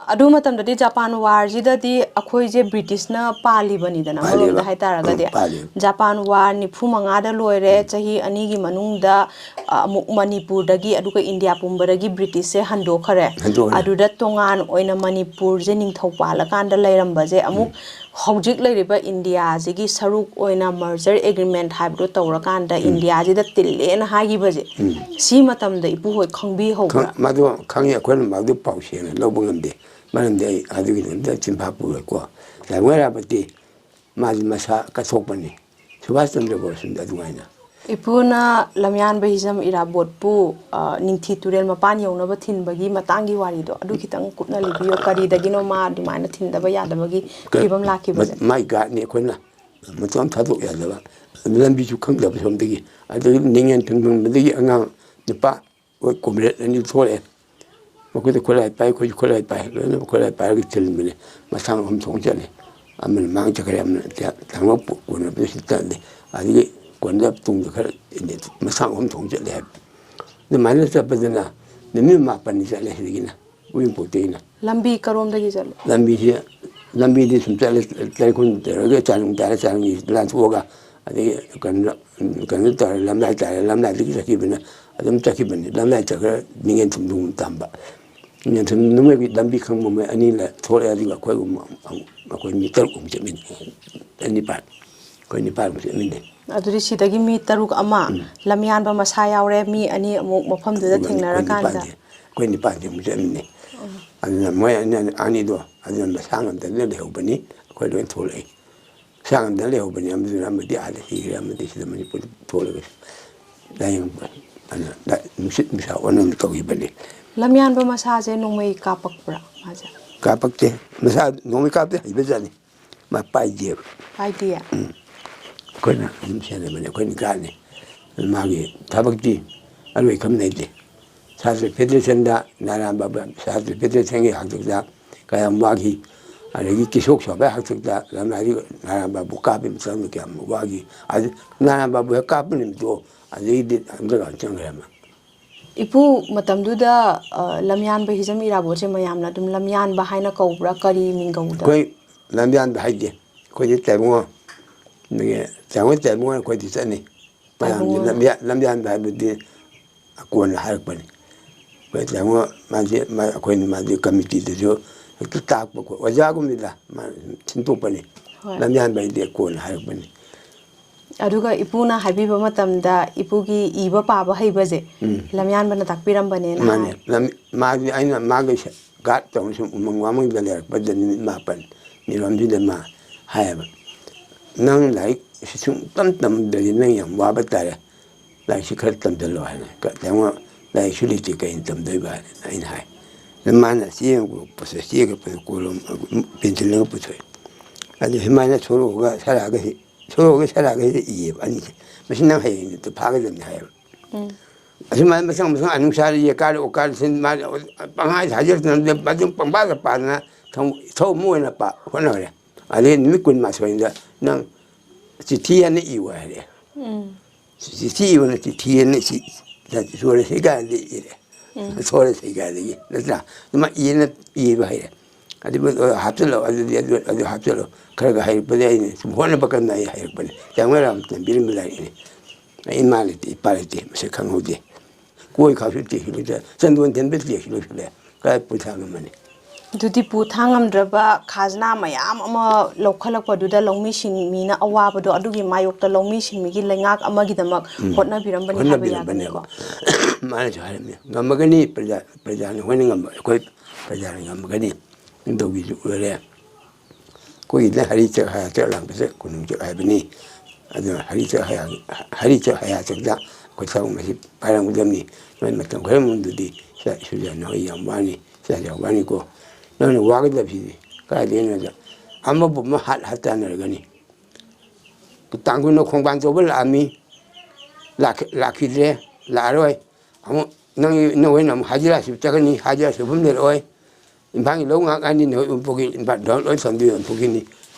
ꯑꯗꯨ ꯃꯇꯝꯗꯗꯤ ꯖꯄꯥꯟ ꯋꯥꯔꯁꯤꯗꯗꯤ ꯑꯩꯈꯣꯏꯁꯦ ꯕ꯭ꯔꯤꯇꯤꯁꯅ ꯄꯥꯜꯂꯤꯕꯅꯤꯗꯅ, ꯑꯃꯔꯣꯝꯗ ꯄꯥꯜꯂꯦꯕ꯫ ꯍꯥꯏꯇꯥꯔꯒꯗꯤ꯫ ꯎꯝ, ꯄꯥꯜꯂꯦ꯫ ꯖꯄꯥꯟ ꯋꯥꯔ ꯅꯤꯐꯨ ꯃꯉꯥꯗ ꯂꯣꯏꯔꯦ꯫ ꯎꯝ꯫ ꯆꯍꯤ ꯑꯅꯤꯒꯤ ꯃꯅꯨꯡꯗ, ꯑ, ꯑꯃꯨꯛ ꯃꯅꯤꯄꯨꯔꯗꯒꯤ, ꯑꯗꯨꯒ ꯏꯟꯗꯤꯌꯥ ꯄꯨꯝꯕꯗꯒꯤ ꯕ꯭ꯔꯤꯇꯤꯁꯁꯦ ꯍꯟꯗꯣꯛꯈ꯭ꯔꯦ꯫ ꯍꯟꯗꯣꯛꯈ꯭ꯔꯦ꯫ ꯑꯗꯨꯗ ꯇꯣꯉꯥꯟ ꯑꯣꯏꯅ ꯃꯅꯤꯄꯨꯔꯁꯦ ꯅꯤꯡꯊꯧ ꯄꯥꯜꯂꯀꯥꯟꯗ ꯂꯩꯔꯝꯕꯁꯦ ꯑꯃꯨꯛ ꯎꯝ꯫ ꯍꯧꯖꯤꯛ ꯂꯩꯔꯤꯕ ꯏꯟꯗꯤꯌꯥꯁꯤꯒꯤ ꯁꯔꯨꯛ ꯑꯣꯏꯅ merger agreement ꯍꯥꯏꯕꯗꯣ ꯇꯧꯔꯀꯥꯟꯗ ꯎꯝ꯫ ꯏꯟꯗꯤꯌꯥꯁꯤꯗ ꯇꯤꯜꯂꯦꯅ ꯍꯥꯏꯈꯤꯕꯁꯦ, ꯎꯝ꯫ ꯁꯤ ꯃꯇꯝꯗ ꯏꯄꯨꯍꯣꯏ ꯈꯪꯕꯤꯍꯧꯕ꯭ꯔꯥ? ꯈꯪ-, ꯃꯗꯨ ꯈꯪꯉꯤ꯫ ꯑꯩꯈꯣꯏꯅ ꯃꯗꯨ ꯄꯥꯎ ꯁꯦꯡꯅ ꯂꯧꯕ ꯉꯝꯗꯦ꯫ ꯃꯔꯝꯗꯤ ꯑꯩ ꯑꯗꯨꯒꯤꯗꯃꯛꯇ ꯆꯤꯟꯐꯥ ꯄꯨꯔꯣꯏꯀꯣ꯫ ꯂꯥꯏꯕ ꯏꯔꯥꯕꯣꯠꯇꯤ ꯃꯥꯗꯤ ꯃꯁꯥ ꯀꯠꯊꯣꯛꯄꯅꯤ꯫ ꯁꯨꯚꯥꯁ ꯆꯟꯗ꯭ꯔ ꯕꯣꯁꯅ ꯑꯗꯨꯃꯥꯏꯅ꯫ ꯏꯄꯨꯅ ꯂꯝꯌꯥꯟꯕ ꯍꯤꯖꯝ ꯏꯔꯥꯕꯣꯠꯄꯨ, ꯑ, ꯅꯤꯡꯊꯤ ꯇꯨꯔꯦꯜ ꯃꯄꯥꯟ ꯌꯧꯅꯕ ꯊꯤꯟꯕꯒꯤ ꯃꯇꯥꯡꯒꯤ ꯋꯥꯔꯤꯗꯣ, ꯑꯗꯨ ꯈꯤꯇꯪ ꯀꯨꯞꯅ ꯂꯤꯕꯤꯌꯨ꯫ ꯀꯔꯤꯗꯒꯤꯅꯣ ꯃꯥ ꯑꯗꯨꯃꯥꯏꯅ ꯊꯤꯟꯗꯕ ꯌꯥꯗꯕꯒꯤ ꯀ-, ꯐꯤꯕꯝ ꯂꯥꯛꯈꯤꯕꯁꯦ? ꯃ-, ꯃꯥꯏ ꯒꯥꯏꯗꯅꯤ꯫ ꯑꯩꯈꯣꯏꯅ ꯃꯇꯝ ꯊꯥꯗꯣꯛ ꯌꯥꯗꯕ, ꯂꯝꯕꯤꯁꯨ ꯈꯪꯗꯕ ꯁꯣꯝꯗꯒꯤ꯫ ꯑꯗꯒꯤ ꯅꯤꯡꯉꯦꯟ ꯊꯨꯡꯐꯝꯗꯒꯤ ꯑꯉꯥꯡ ꯅꯨꯄꯥ ꯑꯩꯈꯣꯏ ꯀꯣꯝꯔꯦꯗ ꯑꯅꯤ ꯊꯣꯛꯂꯛꯑꯦ꯫ ꯃꯈꯣꯏꯗ ꯈꯨꯠꯂꯥꯏ ꯄꯥꯏ, ꯑꯩꯈꯣꯏꯁꯨ ꯈꯨꯠꯂꯥꯏ ꯄꯥꯏ꯫ ꯂꯣꯏꯅꯃꯛ ꯈꯨꯠꯂꯥꯏ ꯄꯥꯏꯔꯒ ꯊꯤꯜꯕꯅꯦ꯫ ꯃꯁꯥꯡ ꯑꯍꯨꯝ ꯊꯣꯛꯅ ꯆꯠꯂꯦ꯫ ꯑꯃꯅ ꯃꯥꯡ ꯆꯠꯈ꯭ꯔꯦ, ꯑꯃꯅ ꯇ-, ꯊꯥꯡꯒꯠ ꯀꯣꯟꯅꯕꯗ ꯁꯤ ꯆꯠꯂꯦ꯫ ꯑꯗꯒꯤ ꯀꯣꯟꯅ ꯇꯨꯡꯗ ꯈꯔ ꯏꯜꯂꯦ, ꯃꯁꯥꯡ ꯑꯍꯨꯝ ꯊꯣꯛꯅ ꯆꯠꯂꯦ ꯍꯥꯏꯕ꯫ ꯑꯗꯨꯃꯥꯏꯅ ꯆꯠꯄꯗꯨꯅ ꯅꯨꯃꯤꯠ ꯃꯥꯄꯟꯅꯤ ꯆꯠꯂꯦ ꯁꯤꯗꯒꯤꯅ, ꯎꯔꯤꯄꯣꯛꯇꯒꯤꯅ꯫ ꯂꯝꯕꯤ ꯀꯔꯣꯝꯗꯒꯤ ꯆꯠꯂꯤ? ꯂꯝꯕꯤꯁꯦ, ꯂꯝꯕꯤꯗꯤ ꯁꯨꯝ ꯆꯠꯂꯦ, ꯂꯩꯈꯨꯜ ꯇꯧꯔꯒ ꯆꯥꯔꯨꯡ ꯇꯥꯔꯦ, ꯆꯥꯔꯨꯡꯒꯤ ꯂꯥꯟꯊꯣꯛꯑꯒ, ꯑꯗꯒꯤ ꯀꯩꯅꯣ, ꯀꯩꯅꯣ ꯇꯧꯔꯦ, ꯂꯝꯂꯥꯏ ꯇꯥꯔꯦ, ꯂꯝꯂꯥꯏꯗꯒꯤ ꯆꯠꯈꯤꯕꯅ ꯑꯗꯨꯝ ꯆꯠꯈꯤꯕꯅꯤ꯫ ꯂꯝꯂꯥꯏ ꯆꯠꯈ꯭ꯔ ꯅꯤꯡꯉꯦꯟ ꯊꯨꯝꯗꯨ ꯇꯝꯕ꯫ ꯅꯤꯡꯉꯦꯟ ꯊꯨꯝ ꯅꯨꯃꯤꯠꯀꯤ ꯂꯝꯕꯤ ꯈꯪꯕ ꯃꯣꯏ ꯑꯅꯤ ꯂ-, ꯊꯣꯛꯂꯛꯑꯦ, ꯑꯗꯨꯒ ꯑꯩꯈꯣꯏ ꯑꯍꯨꯝ ꯑꯃꯨꯛ, ꯑꯩꯈꯣꯏ ꯃꯤ ꯇꯔꯨꯛ ꯑꯃꯨꯛ ꯆꯠꯃꯤꯟꯅꯩ꯫ ꯅꯤꯄꯥꯟ꯫ ꯑꯩꯈꯣꯏ ꯅꯤꯄꯥꯟ ꯑꯃꯨꯛ ꯆꯠꯃꯤꯟꯅꯩ꯫ ꯑꯗꯨꯗꯤ ꯁꯤꯗꯒꯤ ꯃꯤ ꯇꯔꯨꯛ ꯑꯃ, ꯎꯝ꯫ ꯂꯝꯌꯥꯟꯕ ꯃꯁꯥ ꯌꯥꯎꯔꯦ, ꯃꯤ ꯑꯅꯤ ꯑꯃꯨꯛ ꯃꯐꯝꯗꯨꯗ ꯑꯗꯨꯒ ꯑꯩꯈꯣꯏ ꯊꯦꯡꯅꯔꯀꯥꯟꯗ꯫ ꯅꯤꯄꯥꯟꯁꯦ, ꯑꯩꯈꯣꯏ ꯅꯤꯄꯥꯟꯁꯦ ꯑꯃꯨꯛ ꯆꯠꯃꯤꯟꯅꯩ꯫ ꯎꯝ꯫ ꯑꯗꯨꯅ ꯃꯣꯏ ꯑꯅꯤ, ꯑꯅꯤꯗꯣ ꯑꯗꯨꯅ ꯃꯁꯥ ꯉꯝꯗꯅ ꯂꯩꯍꯧꯕꯅꯤ, ꯑꯩꯈꯣꯏ ꯂꯣꯏ ꯊꯣꯛꯂꯛꯏ꯫ ꯃꯁꯥ ꯉꯝꯗꯅ ꯂꯩꯍꯧꯕꯅꯤ, ꯑꯃꯗꯨꯅ ꯑꯃꯗꯤ ꯑꯥꯗ ꯁꯤꯈ꯭ꯔꯦ, ꯑꯃꯗꯤ ꯁꯤꯗ ꯃꯅꯤꯄꯨꯔꯗ ꯊꯣꯛꯂꯒ ꯂꯥꯏꯌꯦꯡꯕ꯫ ꯑꯗꯨꯅ ꯗ-, ꯅꯨꯡꯁꯤꯠ ꯅꯨꯡꯁꯥ ꯑꯣꯟꯅꯕ ꯇꯧꯈꯤꯕꯅꯤ꯫ ꯂꯝꯌꯥꯟꯕ ꯃꯁꯥꯁꯦ ꯅꯣꯡꯃꯩ ꯀꯥꯞꯄꯛꯄ꯭ꯔꯥ ꯃꯥꯁꯦ? ꯀꯥꯞꯄꯛꯇꯦ꯫ ꯃꯁꯥ ꯅꯣꯡꯃꯩ ꯀꯥꯞꯇꯦ, ꯍꯩꯕꯖꯥꯠꯅꯤ꯫ ꯃꯥ ꯄꯥꯏꯗꯦꯕ꯫ ꯄꯥꯏꯗꯤꯌꯦ? ꯎꯝ꯫ ꯑꯩꯈꯣꯏꯅ ꯑꯗꯨꯝ ꯁꯦꯟꯅꯕꯅꯦ, ꯑꯩꯈꯣꯏꯅ ꯒꯥꯔꯗꯅꯤ꯫ ꯃꯥꯒꯤ ꯊꯕꯛꯇꯤ ꯑꯔꯣꯏ ꯈꯝ ꯂꯩꯇꯦ꯫ ꯁꯥꯇ꯭ꯔ ꯐꯦꯗꯔꯦꯁꯟꯗ ꯅꯥꯔꯥꯌꯟ ꯕꯥꯕꯨ, ꯁꯥꯇ꯭ꯔ ꯐꯦꯗꯔꯦꯁꯟꯒꯤ ꯍꯥꯛꯇꯛꯇ ꯀꯌꯥꯝ ꯋꯥꯈꯤ, ꯑꯗꯒꯤ ꯀꯤꯁꯣꯛ ꯆꯥꯎꯕꯒꯤ ꯍꯥꯛꯇꯛꯇ ꯂꯝꯂꯥꯏꯗꯤ ꯅꯥꯔꯥꯌꯟ ꯕꯥꯕꯨ ꯀꯥꯞꯄꯒꯤ ꯃꯇꯝꯗ ꯀꯌꯥꯝ ꯋꯥꯈꯤ꯫ ꯑꯗꯨ ꯅꯥꯔꯥꯌꯟ ꯕꯥꯕꯨ ꯍꯦꯛ ꯀꯥꯞꯄ ꯅꯨꯃꯤꯠꯇꯣ, ꯑꯗꯒꯤꯗꯤ ꯑꯟꯗꯔꯒ꯭ꯔꯥꯎꯟ ꯆꯪꯈ꯭ꯔꯦ ꯃꯥ꯫ ꯏꯄꯨ, ꯃꯇꯝꯗꯨꯗ, ꯑ, ꯂꯝꯌꯥꯟꯕ ꯍꯤꯖꯝ ꯏꯔꯥꯕꯣꯠꯁꯦ ꯃꯌꯥꯝꯅ ꯑꯗꯨꯝ ꯂꯝꯌꯥꯟꯕ ꯍꯥꯏꯅ ꯀꯧꯕ꯭ꯔꯥ? ꯀꯔꯤ ꯃꯤꯡꯒꯧꯗ? ꯑꯩꯈꯣꯏ ꯂꯝꯌꯥꯟꯕ ꯍꯥꯏꯗꯦ꯫ ꯑꯩꯈꯣꯏꯗꯤ ꯇꯥꯏꯕꯪꯉꯣ, ꯑꯗꯒꯤ ꯇꯥꯏꯕꯪꯉꯣ, ꯇꯥꯏꯕꯪꯉꯣ ꯑꯩꯈꯣꯏꯗꯤ ꯆꯠꯅꯤ꯫ ꯃꯌꯥꯝꯗꯤ ꯇꯥꯏꯕꯪꯉꯣ꯫ ꯂꯝꯌꯥ-, ꯂꯝꯌꯥꯟꯕ ꯍꯥꯏꯕꯗꯤ ꯀꯣꯟꯅ ꯍꯥꯏꯔꯛꯄꯅꯤ꯫ ꯑꯩꯈꯣꯏ ꯇꯥꯏꯕꯪꯉꯣ ꯃꯥꯁꯦ, ꯃꯥ-, ꯑꯩꯈꯣꯏꯅ ꯃꯥꯗꯤ ꯀꯃꯤꯇꯤꯗꯁꯨ ꯍꯦꯛꯇ ꯇꯥꯛꯄ ꯈꯣ-, ꯑꯣꯖꯥꯒꯨꯝꯕꯅꯤꯗ ꯃꯥ ꯁꯤꯟꯗꯣꯛꯄꯅꯤ꯫ ꯍꯣꯏ꯫ ꯂꯝꯌꯥꯟꯕ ꯍꯥꯏꯗꯤ ꯀꯣꯟꯅ ꯍꯥꯏꯔꯛꯄꯅꯤ꯫ ꯑꯗꯨꯒ ꯏꯄꯨꯅ ꯍꯥꯏꯕꯤꯕ ꯃꯇꯝꯗ ꯏꯄꯨꯒꯤ ꯏꯕ ꯄꯥꯕ ꯍꯩꯕꯁꯦ ꯎꯝ꯫ ꯂꯝꯌꯥꯟꯕꯅ ꯇꯥꯛꯄꯤꯔꯝꯕꯅꯦꯅ ꯃꯥꯅꯦ꯫ ꯍꯥꯏ꯫ ꯂꯝ-, ꯃꯥꯗꯤ ꯑꯩꯅ ꯃꯥꯒꯤ ꯁ-, ꯒꯥꯔꯗ ꯇꯧꯅ ꯁꯨꯝ ꯎꯃꯪ ꯋꯥꯃꯪꯗ ꯂꯩꯔꯛꯄꯗ ꯅꯨꯃꯤꯠ ꯃꯥꯄꯟ ꯃꯤꯔꯣꯝꯁꯤꯗ ꯃꯥ ꯍꯥꯏꯌꯦꯕ, "ꯅꯪ ꯂꯥꯏꯔꯤꯛ ꯁꯨꯝ ꯇꯝ ꯇꯝꯗ꯭ꯔꯗꯤ ꯅꯪ ꯌꯥꯝ ꯋꯥꯕ ꯇꯥꯔꯦ꯫ ꯂꯥꯏꯔꯤꯛꯁꯤ ꯈꯔ ꯇꯝꯁꯤꯜꯂꯣ" ꯍꯥꯏꯅ꯫ ꯀ-, ꯇꯥꯏꯕꯪ, "ꯂꯥꯏꯔꯤꯛꯁꯨ ꯂꯩꯇꯦ, ꯀꯩꯅ ꯇꯝꯗꯣꯏꯕ?" ꯍꯥꯏꯅ ꯑꯩꯅ ꯍꯥꯏ꯫ ꯑꯗ ꯃꯥꯅ ꯆꯦ ꯑꯃ ꯄꯨꯔꯛꯄꯁꯦ, ꯆꯦꯒ ꯄꯨꯊꯣꯛ-, ꯀꯣꯂꯣꯝ, ꯄꯦꯟꯁꯤꯜ ꯑꯃꯒ ꯄꯨꯊꯣꯛꯑꯦ꯫ ꯑꯗꯨ ꯁꯨꯃꯥꯏꯅ ꯁꯣꯔꯣꯛꯑꯒ ꯁꯔꯥꯒꯁꯤ, ꯁꯣꯔꯣꯛꯑꯒ ꯁꯔꯥꯒꯁꯤꯗ ꯏꯌꯦꯕ ꯑꯅꯤꯁꯦ꯫ "ꯃꯁꯤ ꯅꯪ ꯍꯌꯦꯡ ꯐꯥꯒꯗꯕꯅꯤ" ꯍꯥꯏꯌꯦꯕ꯫ ꯎꯝ꯫ ꯑꯁꯨꯃꯥꯏꯅ ꯃꯊꯪ ꯃꯊꯪ ꯑꯅꯨꯁꯥꯔ ꯌꯦꯀꯥꯔ ꯎꯀꯥꯔ ꯁꯤꯟ ꯃꯥ ꯄꯪꯍꯥꯏ ꯍꯥꯏꯖꯤꯜꯂꯛꯇꯅ ꯑꯗꯨꯝ ꯄꯪꯄꯥꯗ ꯄꯥꯗꯅ ꯊꯧ-, ꯊꯧ ꯑꯃ ꯑꯣꯏꯅ ꯄꯥ-, ꯍꯣꯠꯅꯈ꯭ꯔꯦ꯫ ꯑꯗꯩ ꯅꯨꯃꯤꯠ ꯀꯨꯟꯃꯥꯊꯣꯏꯗ ꯅꯪ ꯆꯤꯊꯤ ꯑꯅ ꯏꯌꯨ ꯍꯥꯏꯔꯛꯑꯦ꯫ ꯎꯝ꯫ ꯆꯤꯊꯤ ꯏꯕꯅ ꯆꯤꯊꯤ ꯑꯅ ꯁꯤ ꯁꯣꯔ ꯁꯩꯒꯥꯏꯗ ꯏꯔꯦ꯫ ꯎꯝ꯫ ꯁꯣꯔ ꯁꯩꯒꯥꯏꯗꯒꯤ ꯅꯠꯇ꯭ꯔꯥ? ꯑꯗꯨꯃꯥꯏꯅ ꯏꯅ ꯏꯕ ꯍꯩꯔꯦ꯫ ꯑꯗꯨ ꯍꯥꯞꯆꯤꯜꯂꯣ, ꯑꯗꯨꯗꯤ ꯑꯗꯨ, ꯑꯗꯨ ꯍꯥꯞꯆꯤꯜꯂꯣ꯫ ꯈꯔ ꯈꯔ ꯍꯩꯔꯛꯄꯗꯒꯤ ꯑꯩꯅ ꯁꯨꯝ ꯍꯣꯠꯅꯕ ꯀꯟꯅ ꯑꯩ ꯍꯩꯔꯛꯄꯅꯤ꯫ ꯆꯥꯃꯔꯥꯝ ꯇꯝꯕꯤꯔꯝꯕ ꯂꯥꯏꯔꯤꯛꯅꯤ꯫ ꯑꯩ ꯏꯃꯥ ꯂꯩꯇꯦ, ꯏꯄꯥ ꯂꯩꯇꯦ, ꯃꯁꯛ ꯈꯪꯍꯧꯗꯦ꯫ ꯀꯣꯏ ꯈꯥꯎꯁꯨ ꯇꯦꯛꯁꯤ ꯂꯣꯏꯁꯤꯜꯂꯦ, ꯆꯟꯗꯣꯟ ꯊꯤꯟꯕ ꯇꯦꯛꯁꯤ ꯂꯣꯏꯁꯤꯜꯂꯦ꯫ ꯀꯥꯏ ꯄꯨꯊꯥꯡ ꯑꯃꯅꯤ꯫ ꯑꯗꯨꯗꯤ ꯄꯨ ꯊꯥꯡ ꯉꯝꯗ꯭ꯔꯕ ꯈꯥꯖꯅꯥ ꯃꯌꯥꯝ ꯑꯃ ꯂꯧꯈꯠꯂꯛꯄꯗꯨꯗ ꯂꯧꯃꯤꯁꯤꯡ ꯃꯤꯅ ꯑꯋꯥꯕꯗꯣ ꯑꯗꯨꯒꯤ ꯃꯥꯌꯣꯛꯇ ꯂꯧꯃꯤꯁꯤꯡ ꯃꯤꯒꯤ ꯂꯩꯉꯥꯛ ꯑꯃꯒꯤꯗꯃꯛ ꯎꯝ꯫ ꯍꯣꯠꯅꯕꯤꯔꯝꯕꯅꯤ ꯍꯥꯏꯕ ꯍꯣꯠꯅꯕꯤꯔꯝꯕꯅꯦꯕ꯫ ꯌꯥꯒꯅꯤꯀꯣ? ꯃꯥꯅꯁꯨ ꯍꯥꯏꯔꯝꯃꯤ, "ꯉꯝꯃꯒꯅꯤ, ꯄ꯭ꯔꯖꯥ, ꯄ꯭ꯔꯖꯥꯅ ꯍꯣꯏꯅ ꯉꯝꯕ, ꯑꯩꯈꯣꯏ ꯄ꯭ꯔꯖꯥꯅ ꯉꯝꯃꯒꯅꯤ, ꯅꯤꯡꯊꯧꯒꯤꯁꯨ ꯑꯣꯏꯔꯦ꯫ ꯑꯩꯈꯣꯏꯒꯤꯗ ꯍꯔꯤ ꯆꯠ ꯍꯌꯥ ꯆꯠ ꯂꯥꯡꯕꯁꯦ ꯀꯣꯅꯨꯡ ꯆꯠ ꯍꯥꯏꯕꯅꯤ꯫ ꯑꯗꯨꯅ ꯍꯔꯤ ꯆꯠ ꯍꯌꯥ, ꯍꯔꯤ ꯆꯠ ꯍꯌꯥ ꯆꯠꯇ ꯑꯩꯈꯣꯏ ꯊꯕꯛ ꯃꯁꯤ ꯄꯥꯏꯔꯝꯒꯗꯕꯅꯤ꯫ ꯅꯣꯏ ꯃꯇꯝ ꯈꯔ ꯃꯅꯨꯡꯗꯗꯤ ꯏꯆꯥ ꯏꯁꯨ ꯌꯥꯅ ꯍꯣꯏ ꯌꯥꯝ ꯋꯥꯅꯤ, ꯏꯆꯥ ꯌꯥꯝ ꯋꯥꯅꯤꯀꯣ꯫ ꯅꯪꯅ ꯋꯥꯒꯗꯕꯁꯤꯗꯤ ꯀꯥꯏꯗꯩꯅꯣꯗ ꯑꯃꯕꯨ ꯑꯃ ꯍꯥꯠ ꯍꯥꯠ ꯇꯥꯟꯅꯔꯒꯅꯤ꯫ ꯇꯥꯡꯈꯨꯜꯅ ꯈꯣꯡꯕꯥꯟ ꯆꯧꯕ ꯂꯥꯛꯑꯝꯃꯤ, ꯂꯥꯛꯈꯤ-, ꯂꯥꯛꯈꯤꯗ꯭ꯔꯦ, ꯂꯥꯛꯑꯔꯣꯏ꯫ ꯑꯃꯨꯛ ꯅꯪ, ꯅꯈꯣꯏꯅ ꯑꯃꯨꯛ ꯍꯥꯖꯤꯔꯥ ꯁꯨꯕ ꯆꯠꯀꯅꯤ, ꯍꯥꯖꯤꯔꯥ ꯁꯨꯐꯝ ꯂꯩꯔꯛꯑꯣꯏ꯫ ꯏꯝꯐꯥꯜꯒꯤ ꯂꯧ ꯉꯥꯛ ꯉꯥꯏꯅꯤ ꯅꯈꯣꯏ ꯎꯔꯤꯄꯣꯛꯀꯤ, ꯏꯝꯐꯥꯜ ꯗꯣꯟ ꯂꯣꯏ ꯊꯝꯗꯣꯏ ꯎꯔꯤꯄꯣꯛꯀꯤꯅꯤ꯫